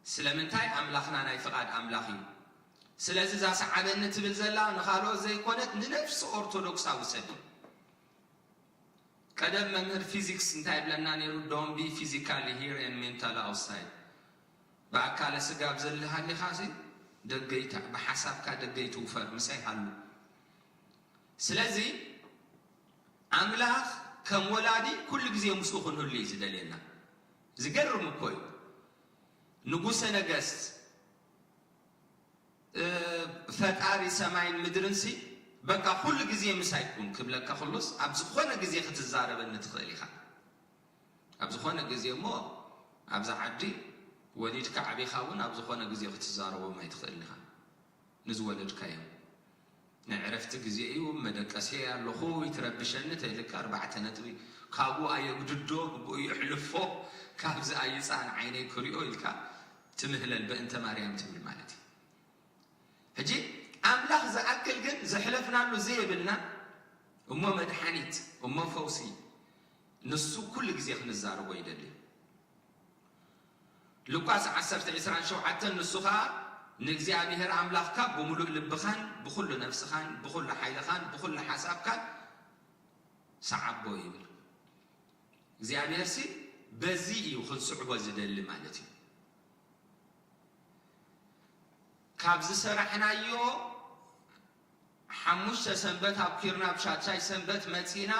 ስለምንታይ? ኣምላኽና ናይ ፍቓድ ኣምላኽ እዩ። ስለዚ እዛ ሰዓበኒ ትብል ዘላ ንኻልኦት ዘይኮነት ንነፍሲ ኦርቶዶክሳዊ ሰብ እዩ። ቀደም መምህር ፊዚክስ እንታይ ይብለና ነይሩ? Don't be physically here and mentally outside። ብኣካለ ስጋ ኣብ ዘለሃሊኻ ሲ ደገይታ ብሓሳብካ ደገይትውፈር ምሳይ ሃሉ። ስለዚ ኣምላኽ ከም ወላዲ ኩሉ ግዜ ምስኡ ክንህሉ እዩ ዝደልየና። ዝገርም እኮ እዩ። ንጉሰ ነገስት፣ እ፣ ፈጣሪ ሰማይን ምድርን ሲ በቃ ኩሉ ግዜ ምሳይ ኩን ክብለካ፣ ኩሉስ ኣብ ዝኾነ ግዜ ክትዛረበኒ ትኽእል ኢኻ። ኣብ ዝኾነ ግዜ እሞ ኣብዛ ዓዲ ወሊድካ ዓቢኻ እውን ኣብ ዝኾነ ግዜ ክትዛረቦም ኣይትኽእልን ኢኻ። ንዝወለድካዮም ናይ ዕረፍቲ ግዜ እዩ፣ መደቀሲ ኣለኹ፣ ይትረብሸኒ ተይልካ ኣርባዕተ ነጥቢ ካብኡ ኣየግድዶ፣ ብኡ የሕልፎ፣ ካብዚ ኣይፃን ዓይነይ ክሪኦ ኢልካ ትምህለል በእንተ ማርያም ትብል ማለት እዩ። ሕጂ ኣምላኽ ዝኣክል ግን ዘሕለፍናሉ ዘየብልና እሞ መድሓኒት እሞ ፈውሲ ንሱ ኩሉ ግዜ ክንዛረቦ ይደሊ። ሉቃስ ዓሰርተ ዕስራን ሸውዓተን ንሱ ኸኣ ንእግዚኣብሔር ኣምላኽካ ብምሉእ ልብኻን ብኹሉ ነፍስኻን ብኹሉ ሓይልኻን ብኹሉ ሓሳብካን ሰዓቦ ይብል። እግዚኣብሔር ሲ በዚ እዩ ክንስዕቦ ዝደሊ ማለት እዩ። ካብ ዝሰራሕናዮ ሓሙሽተ ሰንበት ኣብኪርና ኣብ ሻድሻይ ሰንበት መጺና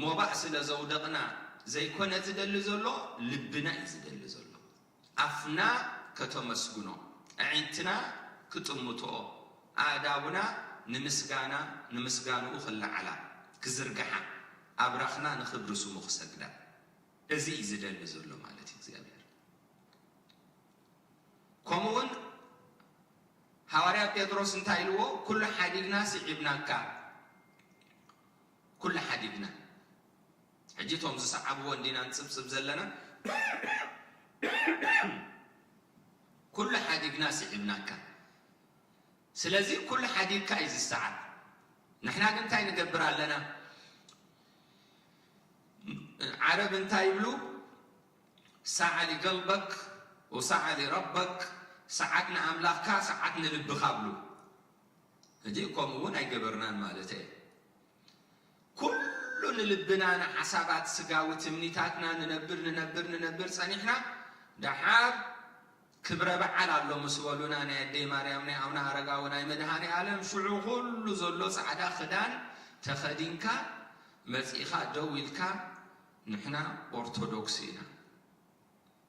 ሞባእ ስለ ዘውደቕና ዘይኮነ ዝደሊ ዘሎ፣ ልብና እዩ ዝደሊ ዘሎ። ኣፍና ከተመስግኖ፣ ኣዒንትና ክጥምትኦ፣ ኣእዳውና ንምስጋና፣ ንምስጋንኡ ክለዓላ፣ ክዝርግሓ፣ ኣብራኽና ንኽብሪ ስሙ ክሰግዳ። እዚ እዩ ዝደሊ ዘሎ ማለት እዩ እግዚኣብሔር። ከምኡ እውን ሃዋርያ ጴጥሮስ እንታይ ኢልዎ? "ኩሉ ሓዲግና ስዒብናካ፣ ኩሉ ሓዲግና." ሕጂ እቶም ዝሰዓብዎ እንዲና ንጽብጽብ ዘለና፣ ኩሉ ሓዲግና ስዒብናካ። ስለዚ ኩሉ ሓዲግካ እዩ ዝሰዓብ። ንሕና ግን እንታይ ንገብር ኣለና? ዓረብ እንታይ ይብሉ? "ሳዕ ሊቀልበክ ወሳዕ ሊረበክ"፣ ሰዓት ንኣምላኽካ፣ ሰዓት ንልብኻ ብሉ። ሕጂ ከምኡ እውን ኣይገበርናን ማለት እየ። ኩሉ ንልብና፣ ንሓሳባት ስጋዊ ትምኒታትና ንነብር፣ ንነብር፣ ንነብር ጸኒሕና፣ ደሓር ክብረ በዓል ኣሎ ምስ በሉና፣ ናይ ኣደይ ማርያም፣ ናይ ኣቡነ ኣረጋዊ፣ ናይ መድኃኔ ዓለም፣ ሽዑ ኩሉ ዘሎ ጻዕዳ ክዳን ተኸዲንካ መጺእኻ ደው ኢልካ፣ "ንሕና ኦርቶዶክስ ኢና፣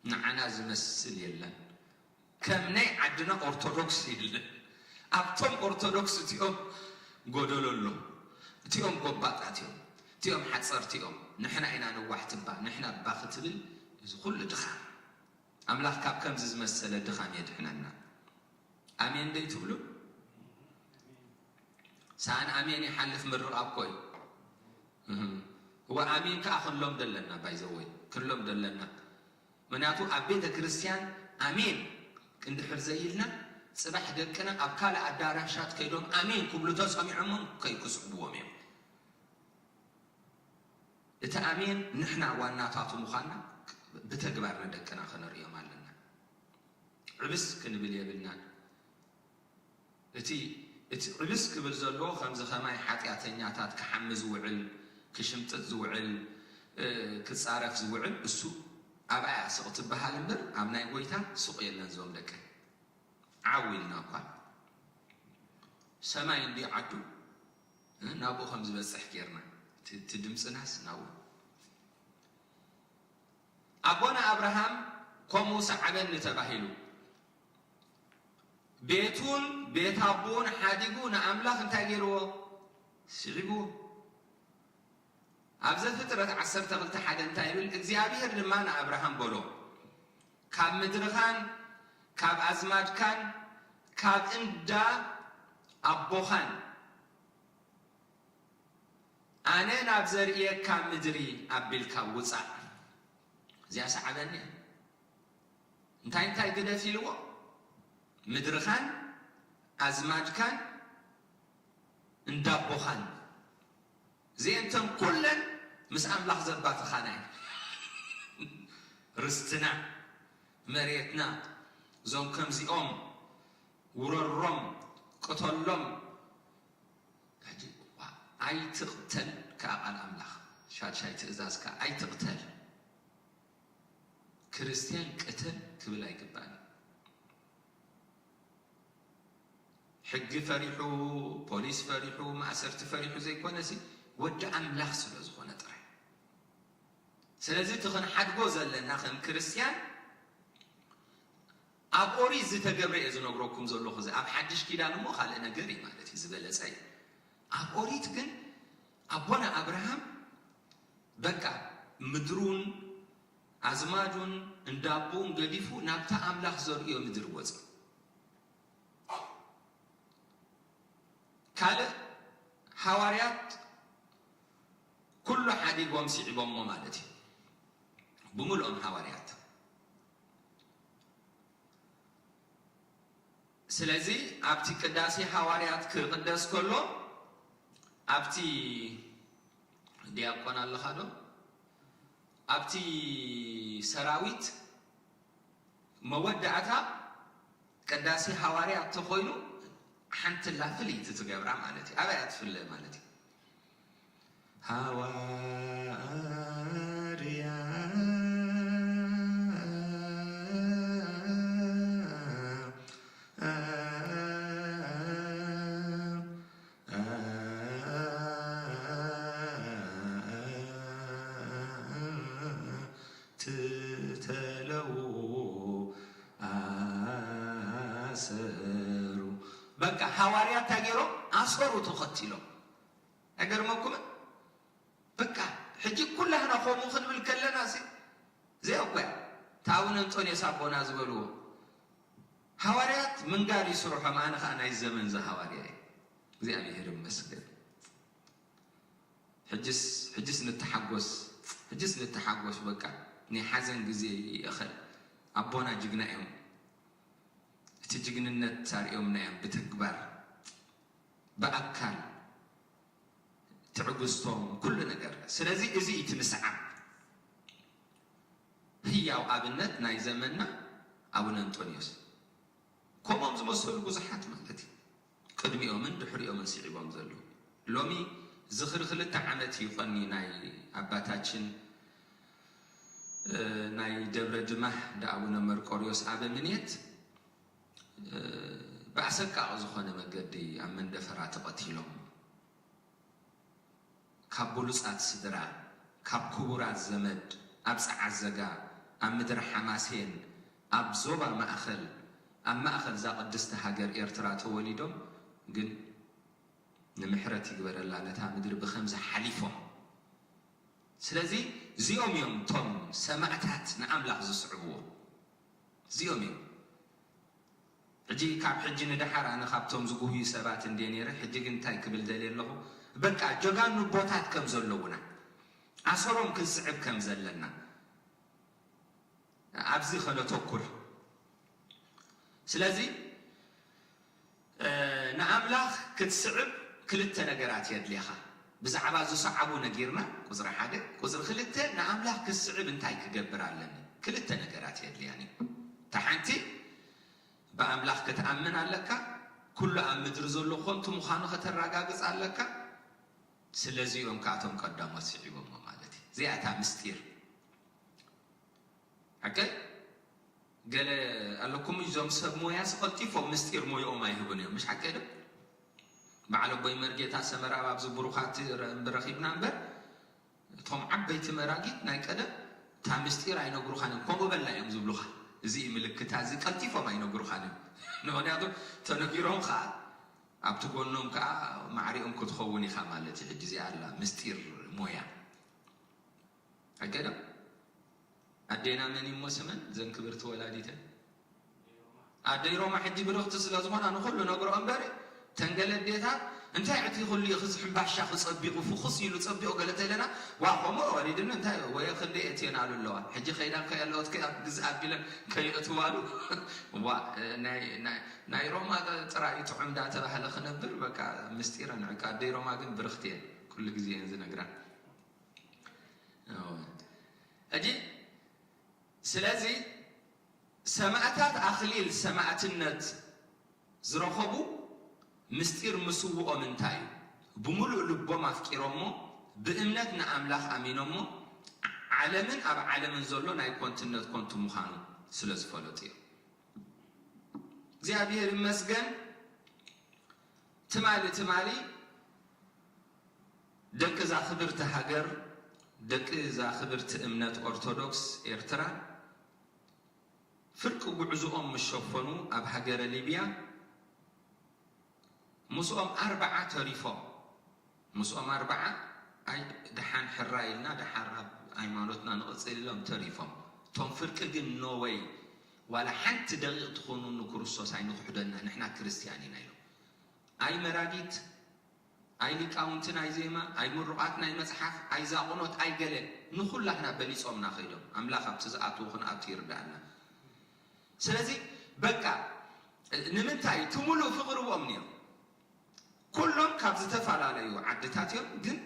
ንዓና ዝመስል የለን፣ ከም ናይ ዓድና ኦርቶዶክስ የለን፣ ኣብቶም ኦርቶዶክስ እቲኦም ጎደሎ ኣሎ፣ እቲኦም ጎባጣት እዮም፣ እቲኦም ሓጸርቲ እዮም፣ ንሕና ኢና ነዋሕቲ እባ፣ ንሕና እባ" ክትብል፣ እዚ ኩሉ ድኻም። ኣምላኽ ካብ ከምዚ ዝመሰለ ድኻም የድሕነና። ኣሜን ዶ ይትብሉ? ሰኣን ኣሜን ይሓልፍ ምርቓ እኮ እዩ። እህ። እወ፣ ኣሜን ከኣ ክንሎም ደለና፣ ባይዘወይ፣ ክንሎም ደለና። ምክንያቱ ኣብ ቤተ ክርስቲያን ኣሜን እንድሕር ዘይልና፣ ጽባሕ ደቅና ኣብ ካልእ ኣዳራሻት ከይዶም ኣሜን ክብሉ ተሰሚዖሞም ከይክስዕብዎም እዮም። እቲ ኣሜን ንሕና ዋናታቱ ምዃንና ብተግባር ንደቅና ከነርእዮም ኣለና። ዕብስ ክንብል የብልናን። እቲ፣ እቲ ዕብስ ክብል ዘለዎ ከምዚ ከማይ ሓጢኣተኛታት ክሓሚ ዝውዕል፣ ክሽምጥጥ ዝውዕል፣ እ፣ ክጻረፍ ዝውዕል እሱ ኣብኣ እያ ስቕ ትበሃል እምበር ኣብ ናይ ጎይታ ሱቕ የለን። ዞም ደቀይ ዓው ኢልና እኳ ሰማይ እንዲ ዓዱ፣ እ፣ ናብኡ ከም ዝበጽሕ ጌርና እቲ፣ እቲ ድምጽናስ ናብኡ። ኣቦና ኣብርሃም ከምኡ ሰዓበኒ ተባሂሉ ቤቱን ቤት ኣቦኡን ሓዲጉ ንኣምላኽ እንታይ ገይርዎ? ስዒብዎ። ኣብ ዘፍጥረት ዓሰርተ ክልተ ሓደ እንታይ ይብል? እግዚኣብሔር ድማ ንኣብርሃም በሎ፣ ካብ ምድርኻን ካብ ኣዝማድካን ካብ እንዳ ኣቦኻን ኣነ ናብ ዘርእየካ ምድሪ ኣቢልካ ውጻእ። እዚኣ ሰዓበኒ እያ። እንታይ እንታይ ግደፍ ኢልዎ? ምድርኻን ኣዝማድካን እንዳቦኻን። እዚአን ኩለን ምስ ኣምላኽ ዘባትኻና እየን። ርስትና፣ መሬትና፣ እዞም ከምዚኦም ውረሮም፣ ቅተሎም። ሕጂ፣ ዋ፣ ኣይትቕተል ከኣ ቃል ኣምላኽ፣ ሻድሻይ ትእዛዝ ከኣ ኣይትቕተል። ክርስትያን ቅተል ክብል ኣይግባእን። ሕጊ ፈሪሑ፣ ፖሊስ ፈሪሑ፣ ማእሰርቲ ፈሪሑ ዘይኮነሲ፣ ወዲ ኣምላኽ ስለ ዝኾነ ጥራይ። ስለዚ እቲ ክንሓድጎ ዘለና ከም ክርስትያን፣ ኣብ ኦሪት ዝተገብረ እየ ዝነግረኩም ዘለኹ። እዚ ኣብ ሓድሽ ኪዳን እሞ ካልእ ነገር እዩ ማለት እዩ፣ ዝበለጸ እዩ። ኣብ ኦሪት ግን ኣቦና ኣብርሃም በቃ ምድሩን ኣዝማዱን እንዳቦኡን ገዲፉ ናብታ ኣምላኽ ዘርእዮ ምድሪ ወጸ። ካልእ ሃዋርያት ኩሉ ሓዲጎም ስዒቦሞ ማለት እዩ፣ ብምልኦም ሃዋርያት። ስለዚ ኣብቲ ቅዳሴ ሃዋርያት ክቕደስ ከሎ ኣብቲ ዲያቆን ኣለኻ ዶ? ኣብቲ ሰራዊት መወዳእታ ቅዳሴ ሃዋርያት ተኾይኑ ሓንቲ ላ ፍልይቲ ትገብራ ማለት እዩ። ኣበይ እያ ትፍለ ማለት እዩ? ሃዋርያ ትተለው ኣሰሩ። በቃ ሃዋርያት እንታይ ገይሮም? ኣሰሩ ተኸቲሎም። ኣይገርመኩምን? በቃ ሕጂ ኩላህና ከምኡ ክንብል ከለና ሲ እዚኣ እኮ እያ እታ ኣቡነ እንጦንዮስ ኣቦና ዝበልዎ። ሃዋርያት ምንጋር እዩ ስርሖም፣ ኣነ ኸዓ ናይ ዘመን እዚ ሃዋርያ እየ። እግዚኣብሔር ይመስገን። ሕጅስ፣ ሕጅስ ንተሓጎስ፣ ሕጅስ ንተሓጎስ። በቃ ናይ ሓዘን ግዜ ይእኸል። ኣቦና ጅግና እዮም። እቲ ጅግንነት ኣርእዮምና እዮም ብተግባር፣ ብኣካል፣ ትዕግስቶም፣ ኩሉ ነገር። ስለዚ እዚ እዩ እቲ ምስዓብ። ህያው ኣብነት ናይ ዘመንና ኣቡነ እንጦንዮስ። ከምኦም ዝመሰሉ ብዙሓት ማለት እዩ። ቅድሚኦምን ድሕሪኦምን ስዒቦም ዘለዉ። ሎሚ ዝኽሪ ክልተ ዓመት እዩ ቀኒ ናይ ኣባታችን፣ እ፣ ናይ ደብረ ድማህ እንዳ ኣቡነ መርቆሪዎስ ኣበምኔት፣ እ፣ ብኣሰቃቂ ዝኾነ መገዲ ኣብ መንደፈራ ተቐቲሎም። ካብ ብሉጻት ስድራ፣ ካብ ክቡራት ዘመድ፣ ኣብ ጸዓዘጋ፣ ኣብ ምድሪ ሓማሴን፣ ኣብ ዞባ ማእኸል፣ ኣብ ማእኸል እዛ ቅድስቲ ሃገር ኤርትራ ተወሊዶም፣ ግን ንምሕረት ይግበረላ ነታ ምድሪ ብኸምዚ ሓሊፎም። ስለዚ እዚኦም እዮም እቶም ሰማእታት ንኣምላኽ ዝስዕብዎ። እዚኦም እዮም። ሕጂ ካብ ሕጂ ንደሓር ኣነ ካብቶም ዝጉህዩ ሰባት እንድየ ነይረ። ሕጂ ግን እንታይ ክብል ደልየ ኣለኹ? በቃ ጀጋኑ ኣቦታት ከም ዘለዉና፣ ኣሰሮም ክንስዕብ ከም ዘለና፣ ኣብዚ ከነተኩር። ስለዚ፣ እ፣ ንኣምላኽ ክትስዕብ ክልተ ነገራት የድልየኻ። ብዛዕባ ዝሰዓቡ ነጊርና፣ ቁጽሪ ሓደ። ቁጽሪ ክልተ፣ ንኣምላኽ ክትስዕብ እንታይ ክገብር ኣለኒ? ክልተ ነገራት የድልያኒ። እታ ሓንቲ፣ ብኣምላኽ ክትኣምን ኣለካ። ኩሉ ኣብ ምድሪ ዘሎ ኾንቱ ምዃኑ ከተረጋግጽ ኣለካ። ስለዚ እዮም ከኣቶም ቀዳሞት ስዒቦሞ ማለት እዩ። እዚኣ እታ ምስጢር። ሓቀይ? ገለ ኣለኩም እዞም ሰብ ሞያስ ቀልጢፎም ምስጢር ሞያኦም ኣይህቡን እዮም። ምሽ ሓቀይ ዶ? በዓል ኣቦይ መርጌታ ሰመራ ኣብዚ ብሩኻት ረ-፣ ረኺብና እምበር፣ እቶም ዓበይቲ መራጊት ናይ ቀደም እታ ምስጢር ኣይነግሩኻን እዮም። ከምኡ በላ እዮም ዝብሉኻ። እዚ እዩ ምልክታ፣ እዚ ቀልጢፎም ኣይነግሩኻን እዮም። ምኽንያቱ ተነጊሮም ኸዓ ኣብቲ ጎኖም ከዓ ማዕሪኦም ክትኸውን ኢኻ ማለት እዩ። ሕጂ እዚኣ ኣላ ምስጢር ሞያ። ኣገዳም ኣዴና መን እሞ ስመን ዘን ክብርቲ ወላዲተን? ኣደይ ሮማ ሕጂ ብርኽቲ ስለ ዝኾና ንኹሉ ነግሮ እምበር፣ ተን ገለ ኣዴታት እንታይ እቲ ኩሉ እዩ ክዚ ሕምባሻ ክጸቢቑ ፍኹስ ኢሉ ጸቢቑ ገለ ተለና፣ ዋ ከምኡ ወሪድኒ እንታይ ወይ ክንደይ እትየን ኣሉ ኣለዋ። ሕጂ ከይዳ ከየለወት ከያ ግዝ ኣቢለን ከየእትዋሉ። ዋ ናይ ናይ ናይ ሮማ ጥራይ ጥዑም እንዳተባህለ ክነብር በቃ ምስጢረን ዕቃ። ኣደይ ሮማ ግን ብርኽቲ እየን፣ ኩሉ ግዜ እየን ዝነግራ። ሕጂ ስለዚ ሰማእታት ኣኽሊል ሰማእትነት ዝረኸቡ ምስጢር ምስውኦም እንታይ እዩ? ብምሉእ ልቦም ኣፍቂሮሞ ብእምነት ንኣምላኽ ኣሚኖሞ ዓለምን ኣብ ዓለምን ዘሎ ናይ ኮንትነት ኮንቱ ምዃኑ ስለ ዝፈለጡ እዮም። እግዚኣብሔር ይመስገን። ትማሊ ትማሊ ደቂ እዛ ክብርቲ ሃገር፣ ደቂ እዛ ክብርቲ እምነት ኦርቶዶክስ ኤርትራ ፍርቂ ጉዕዝኦም ምስ ሸፈኑ ኣብ ሃገረ ሊብያ ምስኦም ኣርብዓ ተሪፎም። ምስኦም ኣርብዓ ኣይ ደሓን ሕራይ ኢልና ደሓር ኣብ ሃይማኖትና ንቕጽል ኢሎም ተሪፎም። እቶም ፍርቂ ግን ኖወይ ዋላ ሓንቲ ደቂቕ ትኾኑ ንክርስቶስ ኣይንክሕደና ንሕና ክርስትያን ኢና ኢሎም። ኣይ መራጊት ኣይ ሊቃውንቲ ናይ ዜማ ኣይ ምሩቓት ናይ መጽሓፍ ኣይ ዛቑኖት ኣይ ገለ ንኹላትና በሊጾምና ከይዶም። ኣምላኽ ኣብቲ ዝኣትዉ ክንኣቱ ይርዳእና። ስለዚ በቃ ንምንታይ እቲ ሙሉእ ፍቕሪ ብኦም ነይሩ። ኩሎም ካብ ዝተፈላለዩ ዓድታት እዮም፣ ግን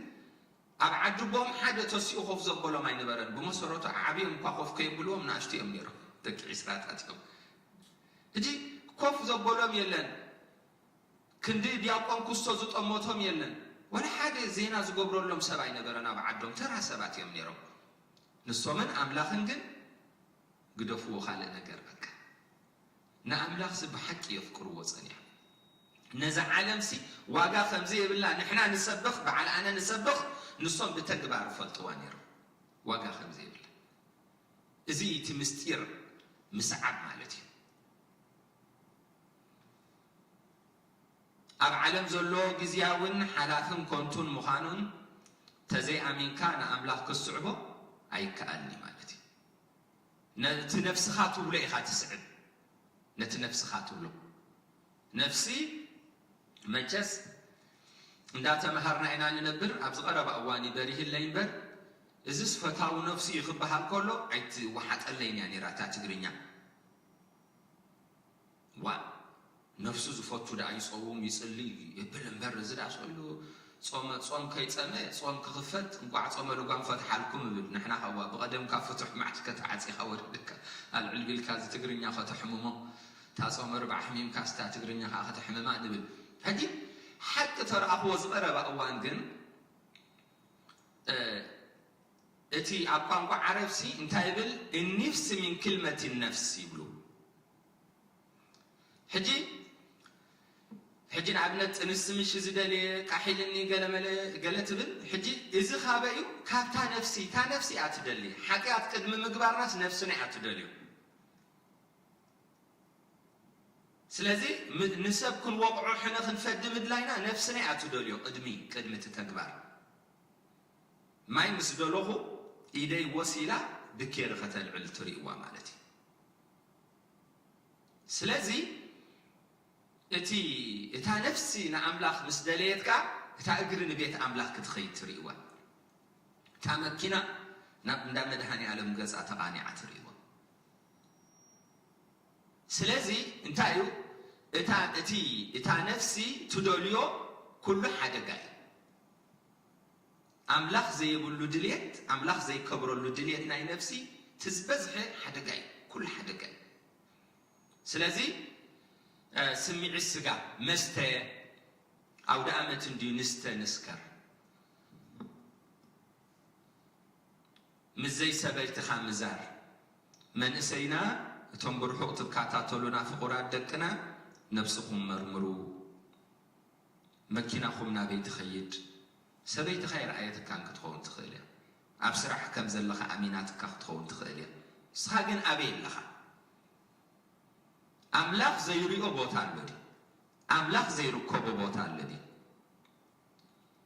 ኣብ ዓዲ ቦም ሓደ ተሲኡ ኮፍ ዘበሎም ኣይነበረን። ብመሰረቱ ዓብዮም እኳ ኮፍ ከየብልዎም ንኣሽቱ እዮም ነይሮም፣ ደቂ ዒስራታት እዮም። ሕጂ ኮፍ ዘበሎም የለን፣ ክንዲ ዲያቆን ኩስቶ ዝጠመቶም የለን። ወላ ሓደ ዜና ዝገብረሎም ሰብ ኣይነበረን ኣብ ዓዶም፣ ተራ ሰባት እዮም ነይሮም። ንሶምን ኣምላኽን ግን ግደፍዎ ካልእ ነገር በቃ። ንኣምላኽሲ ብሓቂ የፍቅርዎ ጸኒሖም። ነዛ ዓለምሲ ዋጋ ከም ዘይብላ ንሕና ንሰብኽ፣ በዓል ኣነ ንሰብኽ፣ ንሶም ብተግባር ይፈልጥዋ ነይሮም ዋጋ ከም ዘይብላ። እዚ እቲ ምስጢር ምስዓብ ማለት እዩ። ኣብ ዓለም ዘሎ ግዝያውን ሓላፍን ኮንቱን ምዃኑን ተዘይኣሚንካ ንኣምላኽ ክትስዕቦ ኣይከኣልን እዩ ማለት እዩ። ነቲ ነፍስኻ ትብሎ ኢኻ ትስዕብ። ነቲ ነፍስኻ ትብሎ። ነፍሲ መቸስ እንዳተምሃርና ኢና ንነብር። ኣብዚ ቀረባ እዋን እዩ በሪህለይ እምበር፣ እዝስ ፈታዊ ነፍሲ እዩ ክበሃል ከሎ ኣይትወሓጠለይን እያ ነይራ እታ ትግርኛ። ዋ ነፍሱ ዝፈቱ ደኣ ይጸውም ይጽሊ ይብል እምበር፣ እዚ ደኣ ሰው ኢሉ ጾመ ጾም ከይጸመ ጾም ክኽፈት እንቋዕ ጾመ ልጓም ፈትሓልኩም እብል። ንሕና ከዋ ብቐደምካ ፍቱሕ መዓልቲ ከተዓጺኻ ወሪድካ ኣልዕል ቢልካ እዚ ትግርኛ ከተሕምሞ፣ እታ ጾመ ርብዓ ሕሚምካ ስታ ትግርኛ ከኣ ከተሕምማ ንብል። ሕጂ ሓቂ ተረኣኽዎ ዝቐረባ እዋን ግን፣ እ፣ እቲ ኣብ ቋንቋ ዓረብሲ እንታይ ይብል? እኒፍስ ሚን ክልመቲ ነፍስ ይብሉ። ሕጂ ሕጂ ንኣብነት ጥንሲ ምሽ ዝደልየ ቃሒልኒ ገለመለ ገለ ትብል። ሕጂ እዚ ካበይ እዩ? ካብታ ነፍሲ። እታ ነፍሲ እያ ትደሊ። ሓጢኣት ቅድሚ ምግባርናስ ነፍስና እያ ትደልዮ። ስለዚ ም-፣ ንሰብ ክንወቕዖ ሕነ ክንፈዲ ምድላይና ነፍስና እያ ትደልዮ። ቅድሚ ቅድሚ እቲ ተግባር ማይ ምስ ደለኹ ኢደይ ወሲላ ብኬሪ ከተልዕል ትርእይዋ ማለት እዩ። ስለዚ እቲ እታ ነፍሲ ንኣምላኽ ምስ ደለየት ከኣ እታ እግሪ ንቤት ኣምላኽ ክትኸይድ ትርእይዋ። እታ መኪና ናብ እንዳ መድሃኔ ኣለም ገጻ ተቓኒዓ ትርእይዋ። ስለዚ እንታይ እዩ እታ እቲ እታ ነፍሲ ትደልዮ ኩሉ ሓደጋ እዩ። ኣምላኽ ዘይብሉ ድልየት፣ ኣምላኽ ዘይከብረሉ ድልየት ናይ ነፍሲ እቲ ዝበዝሐ ሓደጋ እዩ፣ ኩሉ ሓደጋ እዩ። ስለዚ እ፣ ስምዒት ስጋ መስተ ኣውደ ኣመት እንድዩ ንስተ ንስከር ምስ ዘይሰበይትኻ ምዛር። መንእሰይና፣ እቶም ብርሑቕ ትከታተሉና ፍቑራት ደቅና፣ ነብስኹም መርምሩ። መኪናኹም ናበይ ትኸይድ? ሰበይትኻ ኣይረኣየትካን ክትኸውን ትኽእል እያ። ኣብ ስራሕ ከም ዘለኻ ኣሚናትካ ክትኸውን ትኽእል እያ። ንስኻ ግን ኣበይ ኣለኻ? ኣምላኽ ዘይሪኦ ቦታ ኣሎ ድዩ? ኣምላኽ ዘይርከቦ ቦታ ኣሎ ድዩ?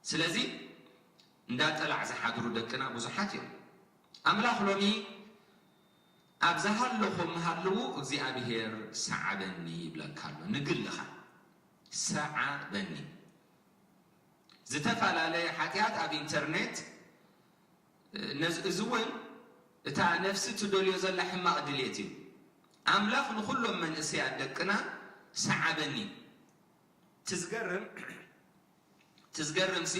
ስለዚ እንዳ ጠላዕ ዝሓድሩ ደቅና ብዙሓት እዮም። ኣምላኽ ሎሚ ኣብ ዝሃለኹም ሃልዉ እግዚኣብሔር ሰዓበኒ ይብለካ ኣሎ። ንግልኻ ሰዓበኒ። ዝተፈላለየ ሓጢኣት ኣብ ኢንተርኔት፣ ነዚ፣ እዚ እውን እታ ነፍሲ ትደልዮ ዘላ ሕማቕ ድሌት እዩ። ኣምላኽ ንኹሎም መንእሰያት ደቅና ሰዓበኒ። ትዝገርም፣ ትዝገርምሲ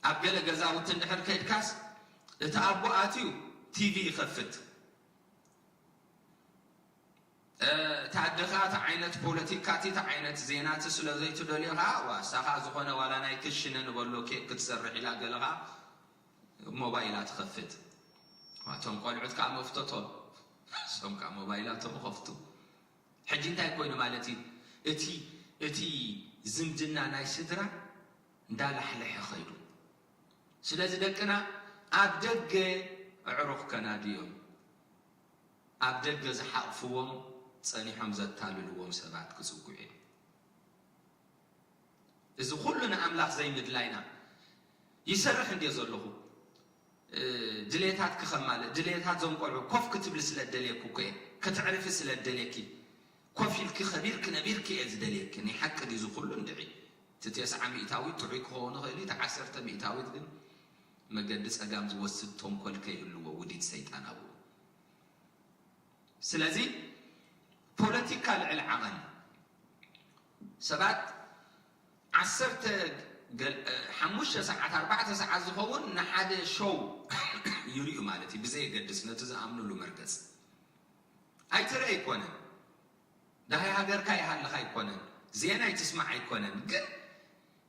ኣብ ገለ ገዛውቲ እንድሕር ከይድካስ እቲ ኣቦ ኣትዩ ቲቪ ይኸፍት። እ፣ እታ ኣደ ኸኣ እቲ ዓይነት ፖለቲካቲ፣ እቲ ዓይነት ዜናቲ ስለ ዘይትደልዮ ኸኣ፣ ዋ፣ ንሳ ኸኣ ዝኾነ ዋላ ናይ ክሽነ ንበሎ ኬክ ክትሰርሕ ኢላ ገለ ኸኣ ሞባይላ ትኸፍት። ዋ፣ እቶም ቆልዑት ከኣ መፍተቶም፣ እሶም ከኣ ሞባይላቶም ይኸፍቱ። ሕጂ እንታይ ኮይኑ ማለት እዩ? እቲ፣ እቲ ዝምድና ናይ ስድራ እንዳላሕለሐ ኸይዱ። ስለዚ ደቅና ኣብ ደገ ኣዕሩኽ ከናድዮም፣ ኣብ ደገ ዝሓቕፍዎም ጸኒሖም ዘታልልዎም ሰባት ክጽግዑ እዮም። እዚ ኩሉ ንኣምላኽ ዘይምድላይና። ይሰርሕ እንድየ ዘለኹ፣ እ፣ ድሌታትኪ ከማልእ፣ ድሌታት ዞም ቆልዑ ኮፍ ክትብሊ ስለ ደልየኩ እኮ እየ፣ ከተዕርፊ ስለ ደልየኪ፣ ኮፍ ኢልኪ ከቢርኪ ነቢርኪ እየ ዝደልየኪ። ናይ ሓቂ ድዩ እዚ ኩሉ እንድዒ? እቲ ተስዓ ሚእታዊት ጥዑይ ክኸውን ይኽእል እዩ፣ እቲ ዓሰርተ ሚእታዊት ግን መገዲ ጸጋም ዝወስድ ተንኮል ከይህልዎ ውዲት ሰይጣናዊ። ስለዚ ፖለቲካ ልዕሊ ዓቐን። ሰባት ዓሰርተ ገል-፣ እ፣ ሓሙሽተ ሰዓት፣ ኣርባዕተ ሰዓት ዝኸውን ንሓደ ሾው ይርእዩ ማለት እዩ፣ ብዘየገድስ ነቲ ዝኣምኑሉ መርገጽ። ኣይትርኢ ኣይኮነን፣ ደሃይ ሃገርካ ይሃልኻ ኣይኮነን፣ ዜና ኣይትስማዕ ኣይኮነን፣ ግን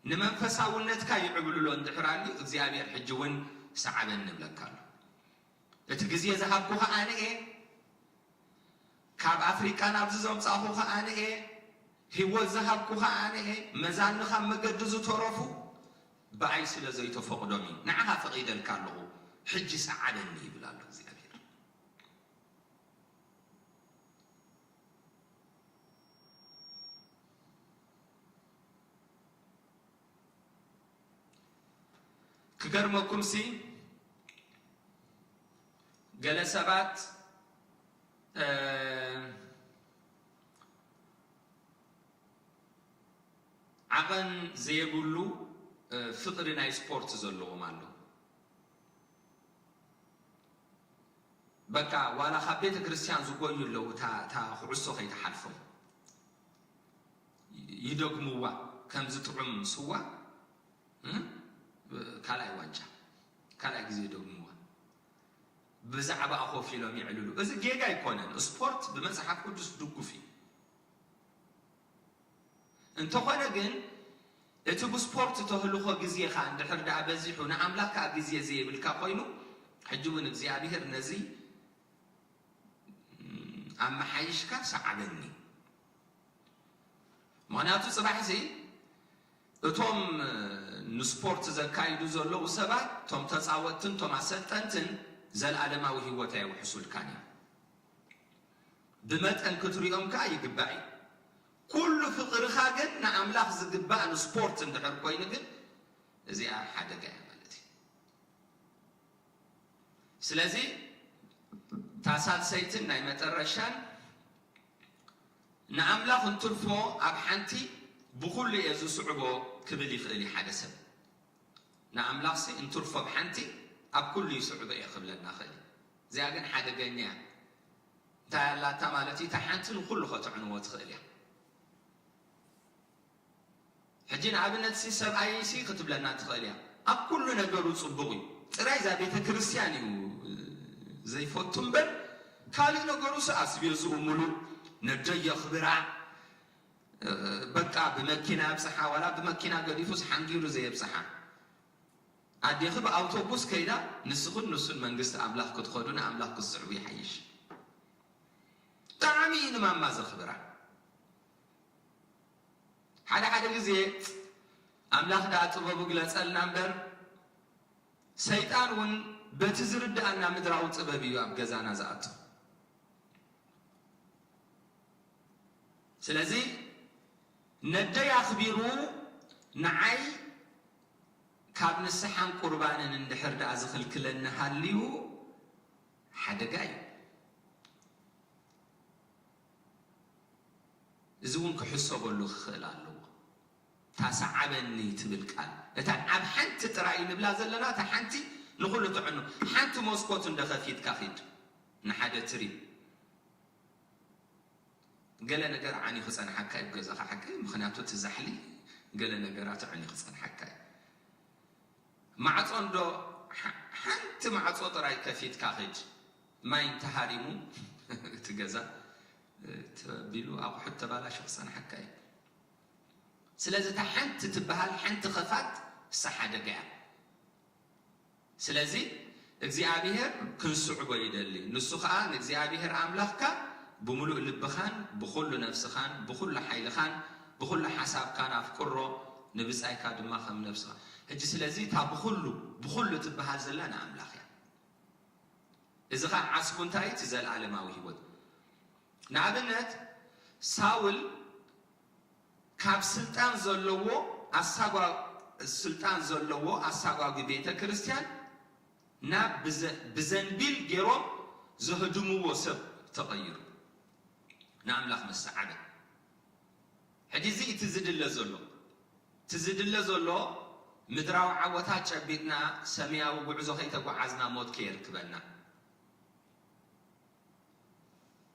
ንመንፈሳውነትካ ይዕብልሎ እንድሕር ኣልዩ፣ እግዚኣብሔር ሕጂ እውን ሰዓበኒ ንብለካ ኣሎ። እቲ ግዜ ዝሃብኩኻ ኣነ እየ። ካብ ኣፍሪቃ ናብዚ ዘምጻእኹኻ ኣነ እየ። ህይወት ዝሃብኩኻ ኣነ እየ። መዛንኻ ኣብ መገዲ ዝተረፉ ብኣይ ስለ ዘይተፈቕዶም እዩ። ንዓኻ ፈቒደልካ ኣለኹ። ሕጂ ሰዓበኒ ይብል ኣሎ እግዚኣብሔር። ክገርመኩምሲ፣ ገለ ሰባት፣ እ፣ ዓቐን ዘየብሉ፣ እ፣ ፍቕሪ ናይ ስፖርት ዘለዎም ኣለዉ። በቃ ዋላ ካብ ቤተ ክርስቲያን ዝጎዩ ኣለዉ፣ እታ፣ እታ ኩዕሶ ከይትሓልፎም ይደግምዋ፣ ከምዚ ጥዑም ስዋ፣ እ? ካልኣይ ዋንጫ፣ ካልኣይ ግዜ ይደግምዋ። ብዛዕባኣ ኮፍ ኢሎም የዕልሉ። እዚ ጌጋ ኣይኮነን። ስፖርት ብመጽሓፍ ቅዱስ ድጉፍ እዩ። እንተኾነ ግን፣ እቲ ብስፖርት ተህልኾ ግዜኻ እንድሕር ደኣ በዚሑ፣ ንኣምላኽ ከኣ ግዜ ዘይብልካ ኮይኑ፣ ሕጂ እውን እግዚኣብሄር ነዚ፣ እም፣ ኣመሓይሽካ ሰዓበኒ። ምኽንያቱ፣ ጽባሕሲ እቶም፣ እ፣ ንስፖርት ዘካይዱ ዘለዉ ሰባት፣ እቶም ተጻወትትን እቶም ኣሰልጠንትን፣ ዘለኣለማዊ ህይወት ኣየውሕሱልካን እዮም። ብመጠን ክትሪኦም ከኣ ይግባእ እዩ። ኩሉ ፍቕርኻ ግን ንኣምላኽ ዝግባእ ንስፖርት እንድሕር ኮይኑ ግን፣ እዚኣ ሓደጋ እያ ማለት እዩ። ስለዚ፣ እታ ሳልሰይትን ናይ መጠረሻን፣ ንኣምላኽ እንትርፎ ኣብ ሓንቲ ብኹሉ እየ ዝስዕቦ ክብል ይኽእል እዩ ሓደ ሰብ። ንኣምላኽሲ እንትርፎ ኣብ ሓንቲ ኣብ ኩሉ ይስዕቦ እየ ክብለና ይኽእል እዩ። እዚኣ ግን ሓደገኛ እያ። እንታይ ኣላታ ማለት እዩ? እታ ሓንቲ ንኹሉ ከተዕንዎ ትኽእል እያ። ሕጂ ንኣብነት ሲ ሰብኣይ ሲ ክትብለና ትኽእል እያ። ኣብ ኩሉ ነገሩ ጽቡቕ እዩ። ጥራይ እዛ ቤተ ክርስቲያን እዩ ዘይፈቱ እምበር፣ ካልእ ነገሩ ሲ ኣስቤዝኡ ሙሉእ፣ ነደይ የኽብራ፣ በቃ ብመኪና የብጽሓ፣ ዋላ ብመኪና ገዲፉስ ሓንጊሩ ዘየብጽሓ። ኣዴኺ ብኣውቶቡስ ከይዳ ንስኹን ንሱን መንግስቲ ኣምላኽ ክትኸዱ ንኣምላኽ ክትስዕቡ ይሓይሽ። ብጣዕሚ እዩ ንማማ ዘኽብራ። ሓደ ሓደ ግዜ ኣምላኽ ደኣ ጥበቡ ግለጸልና እምበር ሰይጣን እውን በቲ ዝርድኣና ምድራዊ ጥበብ እዩ ኣብ ገዛና ዝኣቱ። ስለዚ ነደይ ኣኽቢሩ ንዓይ ካብ ንስሓን ቁርባንን እንድሕር ደኣ ዝኽልክለኒ ሃልዩ ሓደጋ እዩ። እዚ እውን ክሕሰበሉ ክኽእል ኣለዎ። ታሰዓበኒ ትብል ቃል እታ ኣብ ሓንቲ ጥራይ ንብላ ዘለና እታ ሓንቲ ንኹሉ ትዕኑ። ሓንቲ መስኮት እንደ ከፊትካ ኺድ ንሓደ ትሪ ገለ ነገር ዓንዩ ክጸንሓካ እዩ ገዛኻ ሓቂ። ምኽንያቱ እቲ ዛሕሊ ገለ ነገራት ዓንዩ ክጸንሓካ እዩ። ማዕጾ እንዶ ሓ- ሓንቲ ማዕጾ ጥራይ ከፊትካ ኺድ ማይ እንተሃሪሙ እቲ ገዛ ተቢሉ ኣቑሑት ተባላሹ ክጸንሓካ እዩ። ስለዚ እታ ሓንቲ ትበሃል ሓንቲ ኸፋት እሳ ሓደጋ እያ። ስለዚ እግዚኣብሔር ክንስዕቦ ይደሊ። ንሱ ኸኣ ንእግዚኣብሔር ኣምላኽካ ብምሉእ ልብኻን ብኹሉ ነፍስኻን ብኹሉ ሓይልኻን ብኹሉ ሓሳብካን ኣፍቅሮ፣ ንብጻይካ ድማ ከም ነፍስኻ። ሕጂ ስለዚ እታ ብኹሉ ብኹሉ ትበሃል ዘላ ንኣምላኽ እያ። እዚ ኸኣ ዓስቡ እንታይ እቲ ዘለዓለማዊ ህይወት። ንኣብነት ሳውል ካብ ስልጣን ዘለዎ ኣሳጓ ስልጣን ዘለዎ ኣሳጓጊ ቤተ ክርስቲያን ናብ ብዘ- ብዘንቢል ገይሮም ዘህድምዎ ሰብ ተቐይሩ ንኣምላኽ መሰዓበ። ሕጂ እዚ እቲ ዝድለ ዘሎ እቲ ዝድለ ዘሎ ምድራዊ ዓወታት ጨቢጥና ሰማያዊ ጉዕዞ ከይተጓዓዝና ሞት ከየርክበና።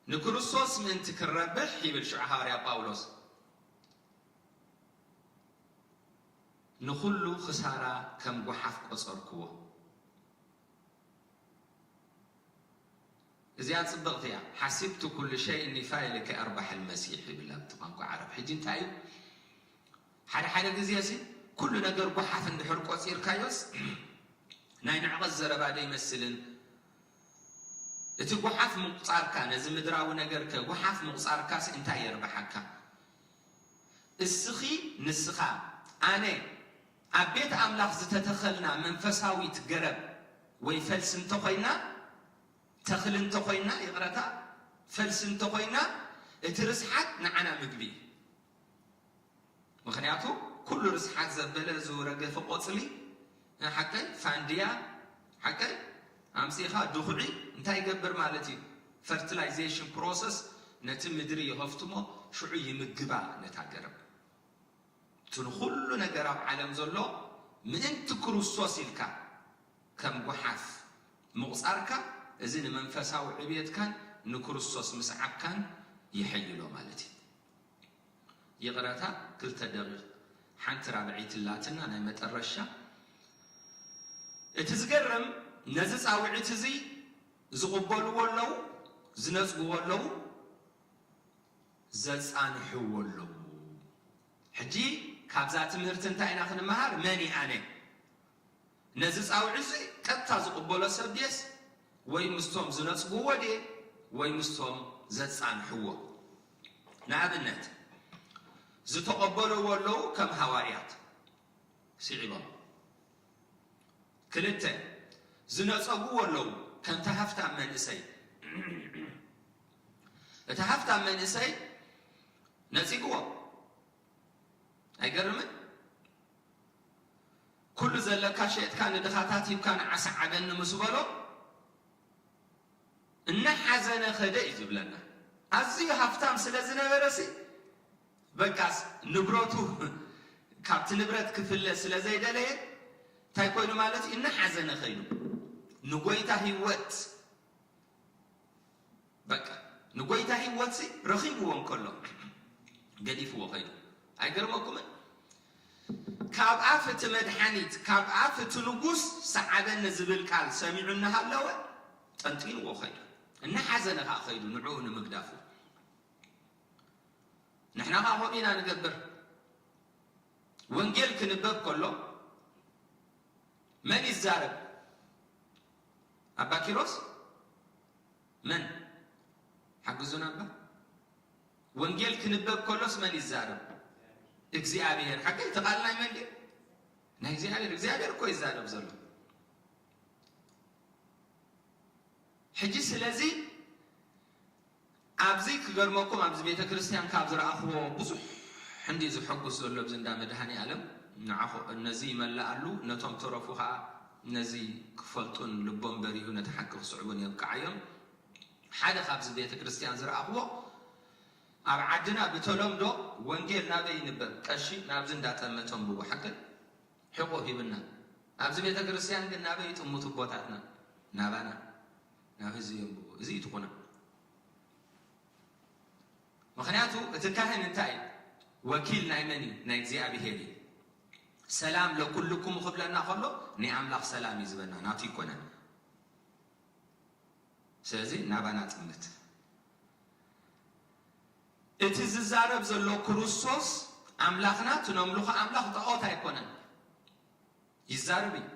ንክርስቶስ ምእንቲ ክንረብሕ ይብል ሽዑ ሃዋርያ ጳውሎስ ንኹሉ ክሳራ ከም ጓሓፍ ቆጸርክዎ። እዚኣ ጽብቕቲ እያ። ሓሲብቱ ኩሉ ሸይ ኒፋይ ልከ ኣርባሕ ልመሲሕ ይብል ኣብቲ ቋንቋ ዓረብ። ሕጂ እንታይ እዩ ሓደ ሓደ ግዜ ሲ ኩሉ ነገር ጓሓፍ እንድሕር ቆጺርካዮስ ናይ ንዕቐት ዘረባ ዶ ይመስልን? እቲ ጓሓፍ ምቑጻርካ ነዚ ምድራዊ ነገር ከ ጓሓፍ ምቑጻርካስ እንታይ የርብሓካ? እስኺ ንስኻ ኣነ ኣብ ቤት ኣምላኽ ዝተተኸልና መንፈሳዊት ገረብ ወይ ፈልሲ እንተኾይና ተኽሊ እንተኾይና ይቕረታ ፈልሲ እንተኾይና እቲ ርስሓት ንዓና ምግቢ እዩ። ምኽንያቱ ኩሉ ርስሓት ዘበለ ዝረገፈ ቆጽሊ ሓቀይ ፋንድያ ሓቀይ ኣምጺኻ ድኹዒ እንታይ ይገብር ማለት እዩ? ፈርቲላይዜሽን ፕሮሰስ ነቲ ምድሪ ይኸፍትሞ ሽዑ ይምግባ ነታ ገረብ። እቲ ንኹሉ ነገር ኣብ ዓለም ዘሎ ምእንቲ ክርስቶስ ኢልካ ከም ጓሓፍ ምቑጻርካ እዚ ንመንፈሳዊ ዕብየትካን ንክርስቶስ ምስዓብካን ይሐይሎ ማለት እዩ። ይቕረታ ክልተ ደቂቕ ሓንቲ ራብዐይቲ ላትና ናይ መጠረሻ። እቲ ዝገርም ነዚ ጻውዒት እዚ ዝቕበልዎ ኣለዉ፣ ዝነጽግዎ ኣለዉ፣ ዘጻንሕዎ ኣለዉ። ሕጂ ካብዛ ትምህርቲ እንታይ ኢና ክንመሃር? መን ኣነ ነዚ ጻውዒት እዚ ቀጥታ ዝቕበሎ ሰብ ድየስ ወይ ምስቶም ዝነጽግዎ ድየ ወይ ምስቶም ዘጻንሕዎ? ንኣብነት ዝተቐበልዎ ኣለዉ ከም ሃዋርያት ስዒቦም። ክልተ ዝነጸግዎ ኣለዉ ከምቲ ሃፍታም መንእሰይ። እቲ ሃፍታም መንእሰይ ነጺግዎ ኣይገርምን? ኩሉ ዘለካ ሸጥካ ንድኻታት ሂብካ ንዓሳ ዓበኒ ምስ በሎ እናሓዘነ ኸደ እዩ ዝብለና። ኣዝዩ ሃፍታም ስለ ዝነበረ ሲ በቃስ ንብረቱ ካብቲ ንብረት ክፍለ ስለ ዘይደለየ እንታይ ኮይኑ ማለት እዩ እናሓዘነ ኸይዱ ንጎይታ ህይወት በቃ ንጎይታ ህይወትሲ ረኺብዎ እንከሎ ገዲፍዎ ኸይዱ። ኣይገርመኩምን? ካብ ኣፍ እቲ መድሓኒት ካብ ኣፍ እቲ ንጉስ ሰዓበኒ ዝብል ቃል ሰሚዑ እናሃለወ ጠንጢንዎ ኸይዱ። እናሓዘነ ከዓ ኸይዱ ንዕኡ ንምግዳፉ። ንሕና ከዓ ከምኡ ኢና ንገብር። ወንጌል ክንበብ ከሎ መን ይዛረብ? ኣባ ኪሮስ? መን? ሓግዙን ኣባ። ወንጌል ክንበብ ከሎስ መን ይዛረብ? እግዚኣብሔር። ሓቂ፣ እቲ ቃል ናይ መን ድዩ? ናይ እግዚኣብሔር። እግዚኣብሔር እኮ ይዛረብ ዘሎ። ሕጂ ስለዚ ኣብዚ ክገርመኩም፣ ኣብዚ ቤተ ክርስቲያን ካብ ዝረኣኽዎ ብዙሕ እንዲ ዝሐጉስ ዘሎ ኣብዚ እንዳ መድኃኔ ዓለም። ንዓኹ-፣ ነዚ ይመልኣሉ፣ ነቶም ተረፉ ኸዓ ነዚ ክፈልጡን ልቦም በሪሁ ነቲ ሓቂ ክስዕቡን የብቅዓዮም። ሓደ ካብዚ ቤተ ክርስቲያን ዝረኣኽዎ፣ ኣብ ዓድና ብተለምዶ ወንጌል ናበይ ይንበብ? ቀሺ ናብዚ እንዳጠመተ ኣንብቦ። ሓቅን ሕቆ ሂብና። ኣብዚ ቤተ ክርስቲያን ግን ናበይ ይጥምቱ ኣቦታትና? ናባና፣ ናብ ህዝቢ የንብቡ። እዚ እዩ ትኹና። ምኽንያቱ እቲ ካህን እንታይ እዩ? ወኪል ናይ መን እዩ? ናይ እግዚኣብሔር እዩ። ሰላም ለኩልኩም ክብለና ከሎ ናይ ኣምላኽ ሰላም እዩ ዝበና፣ ናቱ ይኮነን። ስለዚ ናባና ጥምት። እቲ ዝዛረብ ዘሎ ክርስቶስ ኣምላኽና፣ እቲ ነምልኾ ኣምላኽ ጣዖት ኣይኮነን። ይዛረብ እዩ፣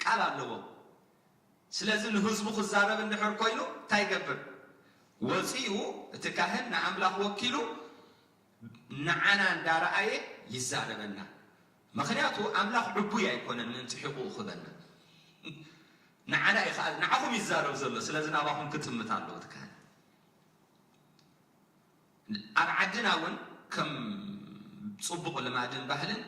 ቃል ኣለዎ። ስለዚ ንህዝቡ ክዛረብ እንድሕር ኮይኑ እንታይ ይገብር? ወፂኡ እቲ ካህን ንኣምላኽ ወኪሉ ንዓና እንዳረኣየ ይዛረበና። ምኽንያቱ ኣምላኽ ዕቡይ ኣይኮነን ምእንቲ ሕቁኡ ክበና። ንዓና እዩ ከዓ፣ ንዓኹም ይዛረብ ዘሎ፣ ስለዚ ናባኹም ክጥምት ኣለዎ እቲ ካህን። ኣብ ዓድና እውን ከም ፅቡቕ ልማድን ባህልን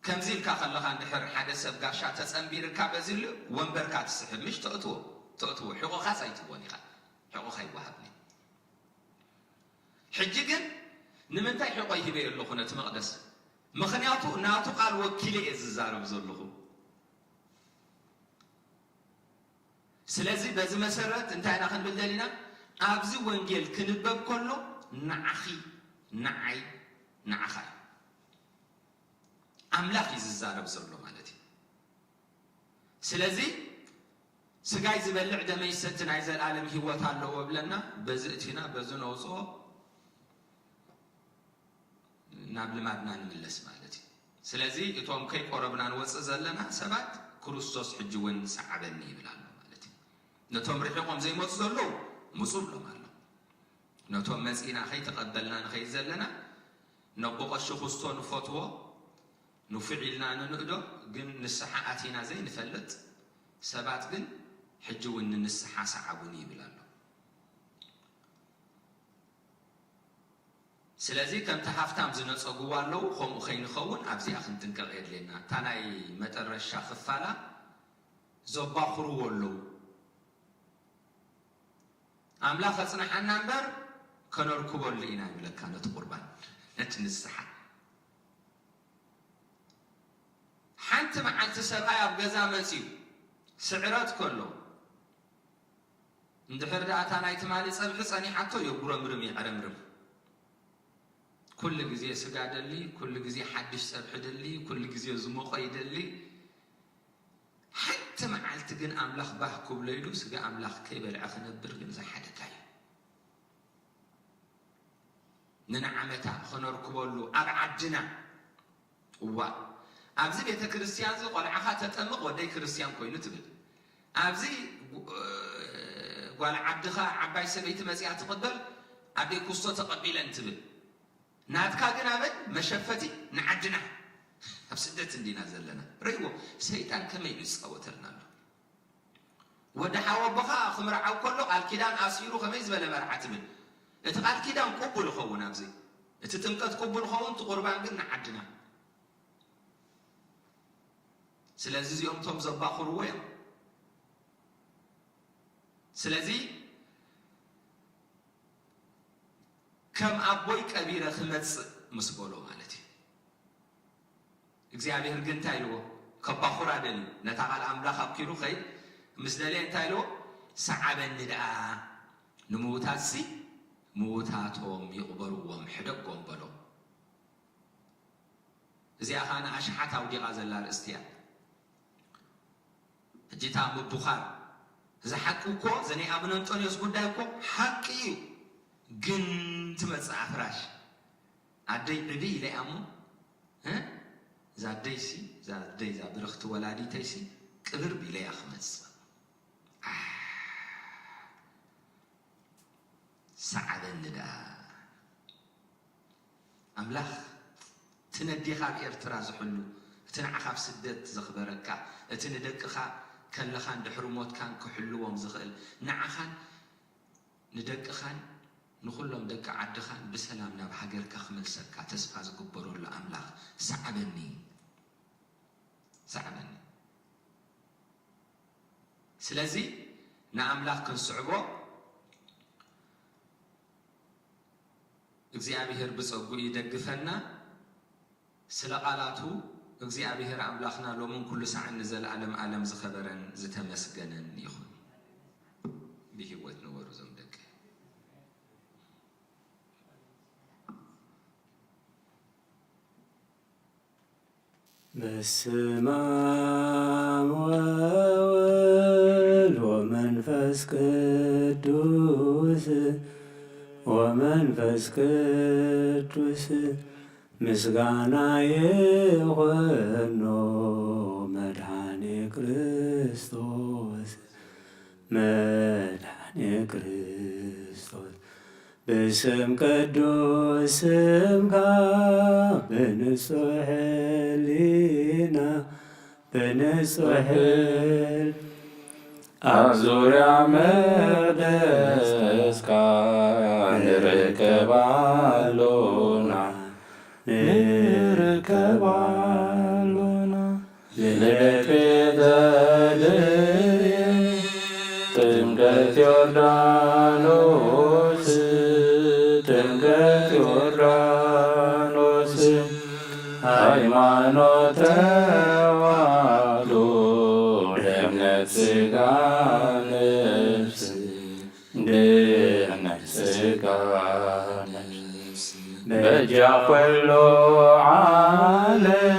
ከምዚ ኢልካ ከለኻ እንድሕር ሓደ ሰብ ጋሻ ተፀንቢርካ በዚሉ ወንበርካ ትስሕብ፣ ምሽ ተእትዎ፣ ተእትዎ፣ ሕቆኻስ ኣይትህቦን ኢኻ፣ ሕቆኻ ይወሃብኒ። ሕጂ ግን ንምንታይ ሕቆይ ሂበዮ ኣለኹ ነቲ መቕደስ? ምኽንያቱ ናቱ ቃል ወኪለ እየ ዝዛረብ ዘለኹ። ስለዚ በዚ መሰረት እንታይ ኢና ክንብል ደሊና? ኣብዚ ወንጌል ክንበብ ከሎ ንዓኺ፣ ንዓይ፣ ንዓኻ እዩ። ኣምላኽ እዩ ዝዛረብ ዘሎ ማለት እዩ። ስለዚ ስጋይ ዝበልዕ ደመይ ዝሰቲ ናይ ዘለኣለም ህይወት ኣለዎ ብለና፣ በዚ እቲና በዚ ነውፅኦ ናብ ልማድና ንምለስ ማለት እዩ። ስለዚ እቶም ከይቆረብና ንወፅእ ዘለና ሰባት ክርስቶስ ሕጂ እውን ሰዓበኒ ይብል ኣሎ ማለት እዩ። ነቶም ርሒቖም ዘይመፁ ዘለዉ ምፁ ብሎም ኣሎ። ነቶም መፂና ከይተቐበልና ንኸይድ ዘለና ነቦ ቀሺ ኩስቶ ንፈትዎ ንፉዕ ኢልና ንንእዶ፣ ግን ንስሓ ኣቲና ዘይንፈልጥ ሰባት ግን ሕጂ እውን ንንስሓ ሰዓቡኒ ይብል ኣሎ። ስለዚ ከምቲ ሃፍታም ዝነፀግዋ ኣለዉ ከምኡ ከይንኸውን ኣብዚኣ ክንጥንቀቕ የድልየና። እታ ናይ መጠረሻ ክፋላ ዘባኽርዎ ኣለዉ። ኣምላኽ ኣጽንሓና እምበር ከነርክበሉ ኢና ይብለካ ነቲ ቁርባን ነቲ ንስሓ። ሓንቲ መዓልቲ ሰብኣይ ኣብ ገዛ መጺኡ ስዕረት ከሎ እንድሕር ደኣ እታ ናይ ትማሊ ጸብሒ ጸኒሓቶ የጉረምርም የዕረምርም። ኩሉ ግዜ ስጋ ደሊ፣ ኩሉ ግዜ ሓድሽ ጸብሒ ደሊ፣ ኩሉ ግዜ ዝሞቐ ይደሊ። ሓንቲ መዓልቲ ግን ኣምላኽ ባህ ክብሎ ኢሉ ስጋ ኣምላኽ ከይበልዐ ክነብር ግን ዝሓደካ እዩ። ንንዓመታ ክነርክበሉ ኣብ ዓድና እዋ ኣብዚ ቤተ ክርስቲያን እዚ ቆልዓኻ ተጠምቕ ወደይ ክርስቲያን ኮይኑ ትብል። ኣብዚ ጓል ዓድኻ ዓባይ ሰበይቲ መጺኣ ትቕበል ኣደይ ኩስቶ ተቐቢለን ትብል። ናትካ ግን ኣበይ መሸፈቲ ንዓድና ኣብ ስደት እንዲና ዘለና። ርእይዎ ሰይጣን ከመይ ኢሉ ይጻወተልና ኣሎ። ወዲ ሓወቦኻ ክምርዓው ከሎ ቃል ኪዳን ኣሲሩ ከመይ ዝበለ መርዓ ትብል። እቲ ቃል ኪዳን ቅቡል ይኸውን ኣብዚ እቲ ጥምቀት ቅቡል ይኸውን እቲ ቁርባን ግን ንዓድና። ስለዚ እዚኦም እቶም ዘባኽርዎ እዮም። ስለዚ ከም ኣቦይ ቀቢረ ክመጽእ ምስ በሎ ማለት እዩ። እግዚኣብሔር ግን እንታይ ኢልዎ? ከባኹራ ደልዩ ነታ ቃል ኣምላኽ ኣብኪሩ ኸይድ ምስ ደልየ እንታይ ኢልዎ? ሰዓበኒ ደኣ ንምውታትሲ ምውታቶም ይቕበርዎም ሕደጎም በሎ። እዚኣ ኸዓ ንኣሽሓት ኣውዲቓ ዘላ ኣርእስቲ እያ። ሕጂ እታ ምቡኻር እዚ ሓቂ እኮ እዚ ናይ ኣቡነ እንጦንዮስ ጉዳይ እኮ ሓቂ እዩ። ግን ትመጽእ ኣፍራሽ ኣደይ ዕብይ ኢለ እያ እሞ እ እዛ ኣደይሲ እዛ ኣደይ እዛ ብርኽቲ ወላዲተይሲ ቅብር ቢለያ ክመጽእ። ኣሕ፣ ሰዓበኒ ደኣ። ኣምላኽ፣ እቲ ነዴኻ ኣብ ኤርትራ ዝሕሉ፣ እቲ ንዓኻ ኣብ ስደት ዘኽበረካ፣ እቲ ንደቅኻ ከለኻን ድሕሪ ሞትካን ክሕልዎም ዝኽእል፣ ንዓኻን ንደቅኻን ንኹሎም ደቂ ዓድኻን ብሰላም ናብ ሃገርካ ክመልሰካ ተስፋ ዝግበረሉ ኣምላኽ፣ ሰዓበኒ፣ ሰዓበኒ። ስለዚ ንኣምላኽ ክንስዕቦ፣ እግዚኣብሔር ብጸጉኡ ይደግፈና። ስለ ቃላቱ እግዚኣብሔር ኣምላኽና ሎምን ኩሉ ሳዕን ንዘለዓለም ዓለም ዝኸበረን ዝተመስገነን ይኹን። ብህይወት ንበሩ እዞም ደቂ። በስመ አብ ወወልድ ወመንፈስ ቅዱስ፣ ወመንፈስ ቅዱስ ምስጋና ይኾኖ መድኃኔ ክርስቶስ፣ መድኃኔ ክርስቶስ። ብስም ቅዱስ ስምካ ብንጹሕ ሕሊና ብንጹሕ ሕል ኣብ ዙርያ መቕደስካ ንርከብ ኣሎና፣ ንርከብ ኣሎና። ልደት ቤተልሔም ጥምቀት ዮርዳኖስ፣ ጥምቀት ዮርዳኖስ ሃይማኖት ተዋህዶ ድሕነት ሥጋ ነፍስ፣ ድሕነት ሥጋ ነፍስ በጃ ኾሎ ዓለም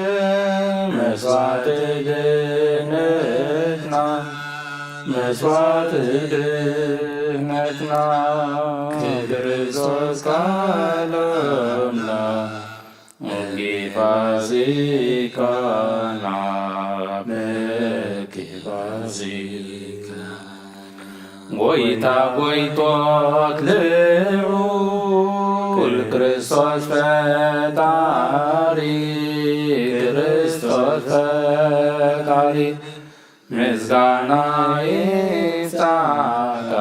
መስዋዕቲ ድሕነትና፣ መስዋዕቲ ድሕነትና ክርስቶስ ቃል ኣምላኽ ፋሲካና በኪ ፋሲካና። ጎይታ ጎይቶት ልዑል ክርስቶስ ፈጣሪ፣ ክርስቶስ ፈጣሪ ምስጋና ይብጻሕካ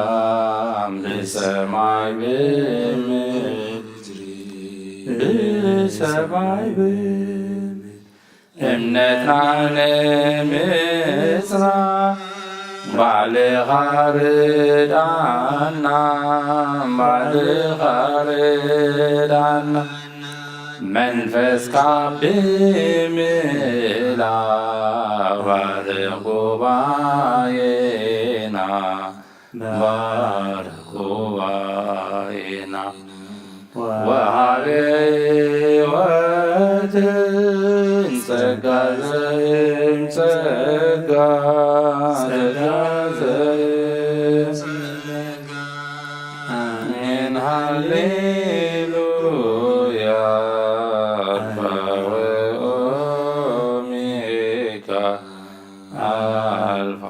ብሰማይ ብምድሪ፣ ብሰማይ ብምድሪ። እምነትና ንምጽናዕ ባዕልኻ ርዳና፣ ባዕልኻ ርዳና። መንፈስካ ብምልኣት ባርኽ ጉባኤና፣ ባርኽ ጉባኤና። ወሃበ ሕይወትን ጸጋ ዘእም ጸጋ፣ ጸጋ ዘእም ጸጋ። አሜን ሃሌሉያ። አልፋ ወኦሜጋ፣ አልፋ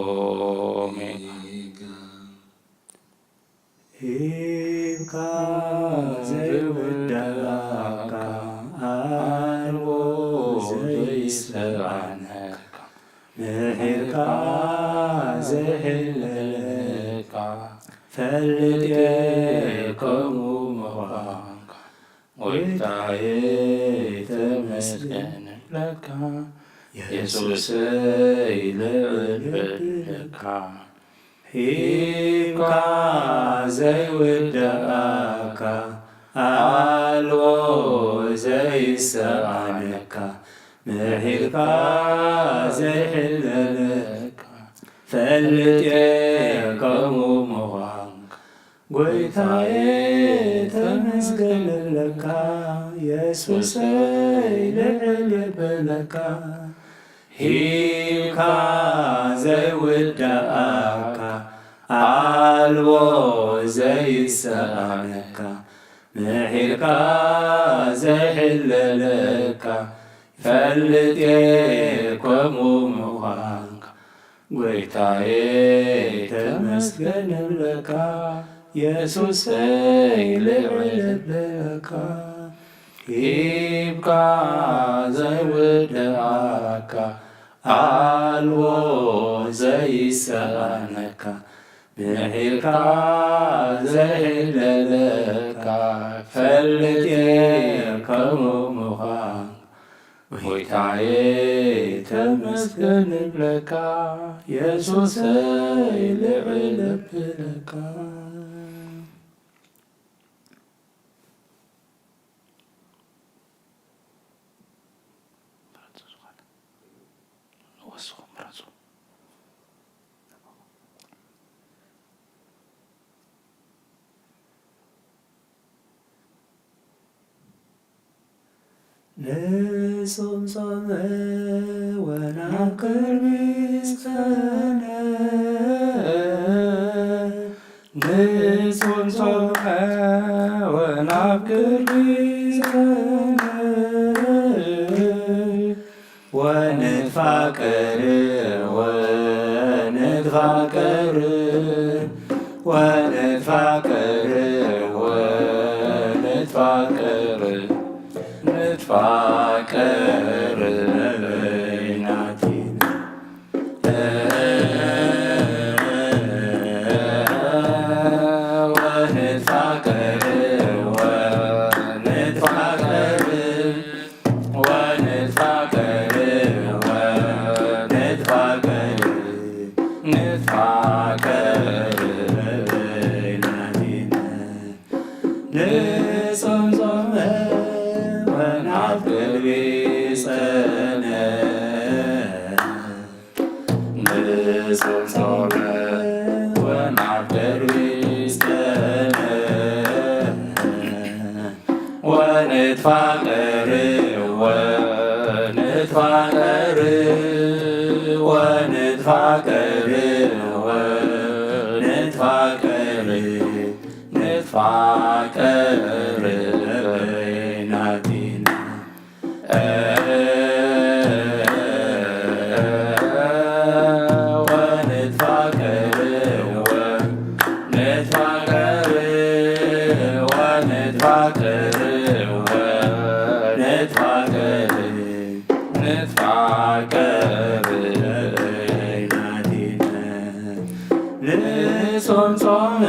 ወኦሜጋ። ሂብካ ዘይውዳእካ፣ ኣልቦ ዘይሰኣነካ፣ ምሒርካ ዘይሕለለካ፣ ፈልጥ እየ ከምኡ ምዃንካ። ጎይታዬ ተመስገን እብለካ፣ የሱሰይ ልዕል እብለካ። ሂብካ ዘይውዳእካ፣ ኣልቦ ዘይሰኣነካ፣ ምሒርካ ዘይሕለለካ፣ ፈልጥ እየ ከምኡ ምዃንካ። ጎይታዬ ተመስገን እብለካ፣ የሱሰይ ልዕል እብለካ። ሂብካ ዘይውዳእካ፣ ኣልቦ ዘይሰኣነካ፣ ምሒርካ ዘይሕለለካ፣ ፈልጥ እየ ከምኡ ምዃንካ። ጎይታየ ተመስገን እብለካ፣ የሱሰይ ልዕል እብለካ። ሂብካ ዘይውድኣካ፣ ኣልቦ ዘይሰኣነካ፣ ምሒርካ ዘይሕለለካ፣ ፈልጥ እየ ከምኡ ምዃንካ። ጎይታየ ተመስገን እብለካ፣ የሱሰይ ልዕል እብለካ። ንጾም ጾመ ወናብ ቅድሚ ጸነ። ንጾም ጾመ ወናብ ቅድሚ ጸነ። ወንትፋቀር ወንትፋቀር ወንትፋቀር ወንትፋቀር ንትፋቀር በይናቲና። ወንትፋቀር ወንትፋቀር ወንትፋቀር ወንትፋቀር ንትፋቀር በይናቲና። ንጾም ጾመ ወናብ ቅድሚ ጸነ። ንጾም ጾመ ወናብ ቅድሚ ጸነ። ወንትፋቀር ወንትፋቀር ወንትፋቀር ወንትፋቀር ንትፋቀር በይናቲና። ወንትፋቀር ወንትፋቀር ወንትፋቀር ንትፋቀር በይናቲና። ንጾም ጾመ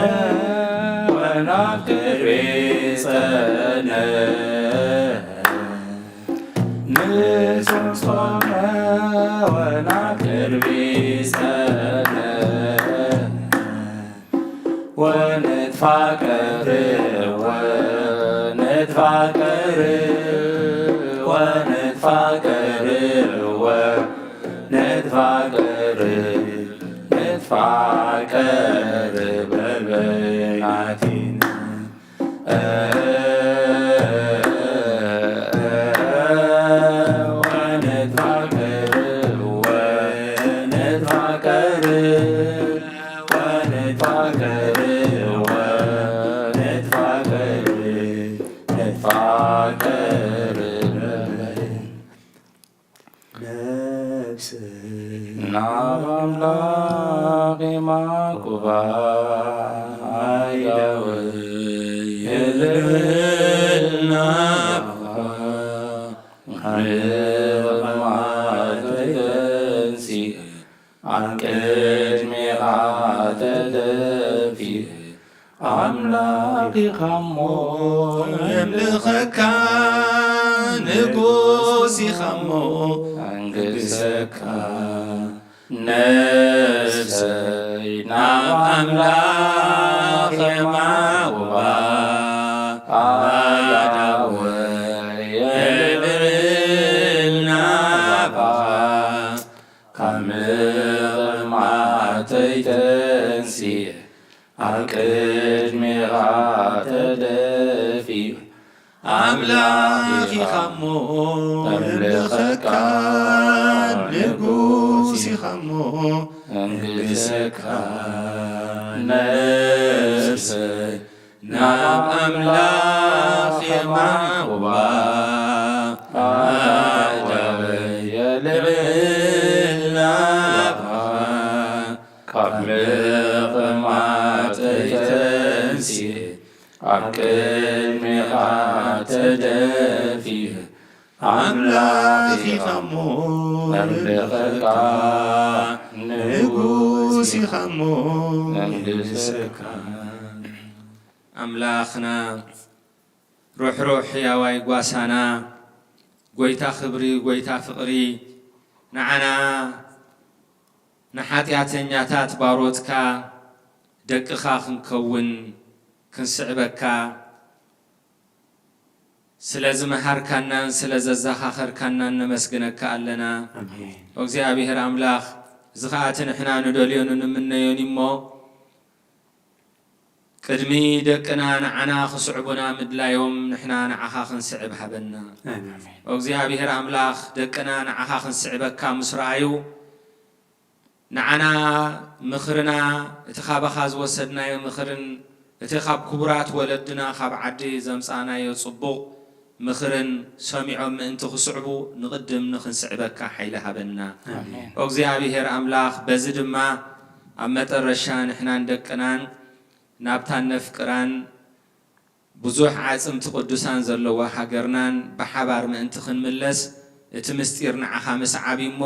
ወናብ ቅድሚ ጸነ። ንጾም ጾመ ወናብ ቅድሚ ጸነ። ወንትፋቀር ወንትፋቀር ወንትፋቀር ወንትፋቀር ንትፋቀር በይናቲና። ወንትፋቀር ወንትፋቀር ወንትፋቀር ወንትፋቀር ንትፋቀር ነፍስ ናብ ኣምላኽ የማቁባ ኣይዳወ የልዕል ናብኻ ምቕማተይ ተንሲእ ኣብ ቅድሜኻ ተደፊእ ኣምላኽ ኢኻሞ የምልኸካ ንጉስ ኢኻሞ ኣንግሰካ ነፍሰይ ናብ ኣምላኽ የማውባ ኣዳወ የልዕል ናብኻ ካብ ምቕማተይ ተንሲእ ኣብ ቅድሜኻ ተደፊኡ ኣምላኽ ኢኻሞ ኣምልኸካ ንጉስ ኢኻሞ እንግሰካ ነፍሰይ ናብ ኣምላኽ የማውባ ኣዳወ የልዕል ካብ ምቕማጠይ ተንሲኤ ኣብ ቅድሜኻ ተደፊኤ ኣምላኽ ኢኻ እሞ ነምልኸካ ንጉስ ኢኻ እሞ ነምልኸካ። ኣምላኽና ሩሕሩሕ ሕያዋይ ጓሳና፣ ጎይታ ክብሪ፣ ጎይታ ፍቕሪ፣ ንዓና ንሓጢኣተኛታት ባሮትካ ደቅኻ ክንከውን ክንስዕበካ ስለ ዝመሃርካናን ስለ ዘዘኻኸርካናን ነመስግነካ ኣለና። ኣሜን። እግዚኣብሔር ኣምላኽ፣ እዚ ኸኣ እቲ ንሕና ንደልዮን እንምነዮን እሞ፣ ቅድሚ ደቅና ንዓና ክስዕቡና ምድላዮም ንሕና ንዓኻ ክንስዕብ ሃበና። ኣሜን። እግዚኣብሔር ኣምላኽ፣ ደቅና ንዓኻ ክንስዕበካ ምስ ረኣዩ፣ ንዓና ምኽርና፣ እቲ ካባኻ ዝወሰድናዮ ምኽርን እቲ ካብ ክቡራት ወለድና ካብ ዓዲ ዘምጻእናዮ ጽቡቕ ምኽርን ሰሚዖም ምእንቲ ክስዕቡ ንቕድም ንኽንስዕበካ ሓይሊ ሃበና። ኣሜን። ኦ እግዚኣብሔር ኣምላኽ፣ በዚ ድማ ኣብ መጠረሻ ንሕናን ደቅናን ናብታ ነፍቅራን ብዙሕ ዓጽምቲ ቅዱሳን ዘለዋ ሃገርናን ብሓባር ምእንቲ ክንምለስ፣ እቲ ምስጢር ንዓኻ ምስዓብ እዩ እሞ፣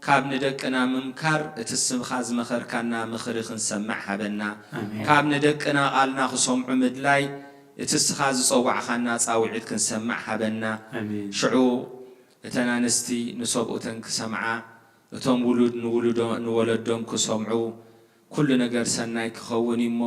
ካብ ንደቅና ምምካር፣ እቲ ስምኻ ዝመኸርካና ምኽሪ ክንሰምዕ ሃበና። ኣሜን። ካብ ንደቅና ቃልና ክሰምዑ ምድላይ፣ እቲ እስኻ ዝጸዋዕኻና ጻውዒት ክንሰምዕ ሃበና። ኣሜን። ሽዑ እተን ኣንስቲ ንሰብኡተን ክሰምዓ፣ እቶም ውሉድ ንውሉዶ-፣ ንወለዶም ክሰምዑ፣ ኩሉ ነገር ሰናይ ክኸውን እዩ እሞ፣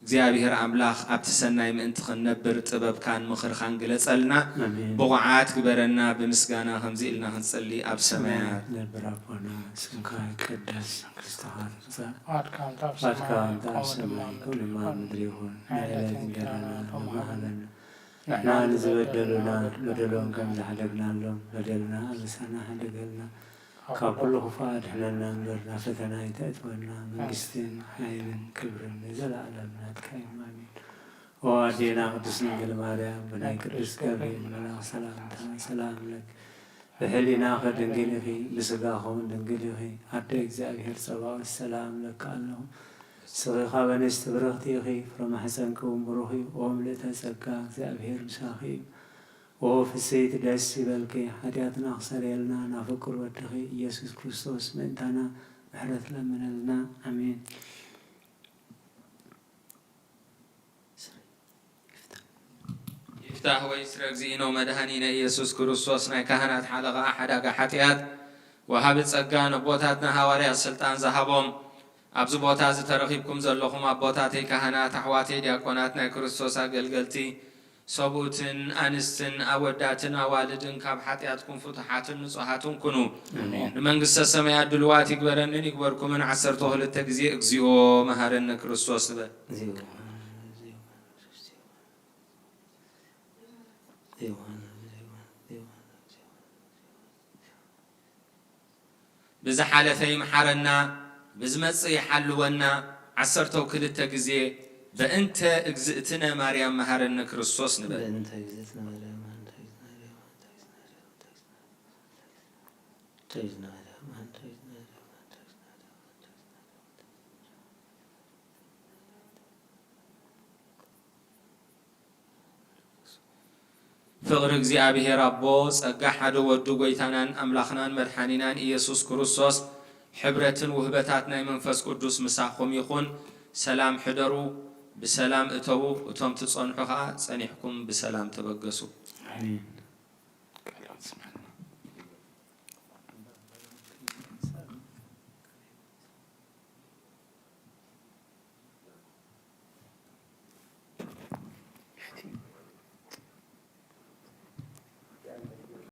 እግዚኣብሔር ኣምላኽ፣ ኣብቲ ሰናይ ምእንቲ ክንነብር ጥበብካን ምኽርኻን ግለጸልና። ኣሜን። ብቑዓት ግበረና። ብምስጋና ከምዚ ኢልና ክንጽሊ፣ ኣብ ሰማያት ነብር ኣቦና፣ ስምካ ይቀደስ፣ መንግስትኻ ትምጻእ፣ ፍቓድካ ከምቲ ኣብ ፍቓድካ ሰማይ ከምቲ ኣብ ከምኡ ድማ ሰማይ፣ ኣብ ከምኡ ድማ ኣብ ምድሪ ይኹን። ናይ ዕለት ዕለት እንጀራና እንጀራና ሎሚ ሃበና። ንሕና ንዝበደሉና በደሎም ከም ዝሓደግናሎም፣ በደልና ኣበሳና ሓደገልና፣ ካብ ኩሉ ክፉእ ኣድሕነና እምበር፣ ናብ ፈተና ኣይተእትወና። መንግስትን ሓይልን ክብርን ንዘለኣለም ናትካ እዩ። ኣሜን። ኦ ኣዴና ቅድስት ድንግል ማርያም፣ ብናይ ቅዱስ ገብርኤል መልኣኽ ሰላምታ ሰላም ለኪ፣ ብሕሊናኺ ድንግል ኢኺ፣ ብስጋኺ እውን ድንግል ኢኺ። ኣደ እግዚኣብሔር ጸባኦት፣ ሰላም እለኪ ኣለኹ። ንስኺ ካብ ኣንስቲ ብርኽቲ ኢኺ፣ ፍረ ማሕፀንኪ እውን ብሩኽ እዩ። ኦ ምልእተ ጸጋ፣ እግዚኣብሔር ምሳኺ እዩ። ኦ ፍስሕቲ፣ ደስ ይበልኪ፣ ሓጢኣትና ክሰርየልና ናብ ፍቁር ወድኺ ኢየሱስ ክርስቶስ ምእንታና ምሕረት ለምነልና። ኣሜን። ይፍታህ ወይ ስረ እግዚእነ መድኃኒነ ኢየሱስ ክርስቶስ፣ ናይ ካህናት ሓለቓ፣ ሓዳጋ ሓጢኣት፣ ወሃቢ ጸጋ፣ ነቦታትና ሃዋርያት ስልጣን ዝሃቦም፣ ኣብዚ ቦታ እዚ ተረኺብኩም ዘለኹም ኣቦታተይ ካህናት፣ ኣሕዋተይ ዲያቆናት፣ ናይ ክርስቶስ ኣገልገልቲ፣ ሰብኡትን ኣንስትን ኣወዳትን ኣዋልድን ካብ ሓጢኣትኩም ፍቱሓትን ንጹሃትን ኩኑ። ኣሜን። ንመንግስተ ሰማያት ድልዋት ይግበረንን ይግበርኩምን ዓሰርተ ክልተ ግዜ እግዚኦ መሃረነ ክርስቶስ ንበል። ብዝሓለፈ ይምሓረና፣ ብዝመጽእ ይሓልወና። ዓሰርተው ክልተ ግዜ በእንተ እግዝእትነ ማርያም መሃረነ ክርስቶስ ንበል። በእንተ እግዝእትነ ማርያም፣ በእንተ እግዝእትነ ማርያም፣ በእንተ እግዝእትነ ማርያም፣ በእንተ እግዝእትነ ማርያም፣ በእንተ እግዝእትነ ማርያም። ፍቕሪ እግዚኣብሔር ኣቦ፣ ጸጋ ሓደ ወዱ፣ ጐይታናን ኣምላኽናን መድሓኒናን ኢየሱስ ክርስቶስ፣ ሕብረትን ውህበታት ናይ መንፈስ ቅዱስ ምሳኹም ይኹን። ሰላም ሕደሩ፣ ብሰላም እተዉ፣ እቶም ትጸንሑ ኸኣ ጸኒሕኩም ብሰላም ተበገሱ። ኣሜን።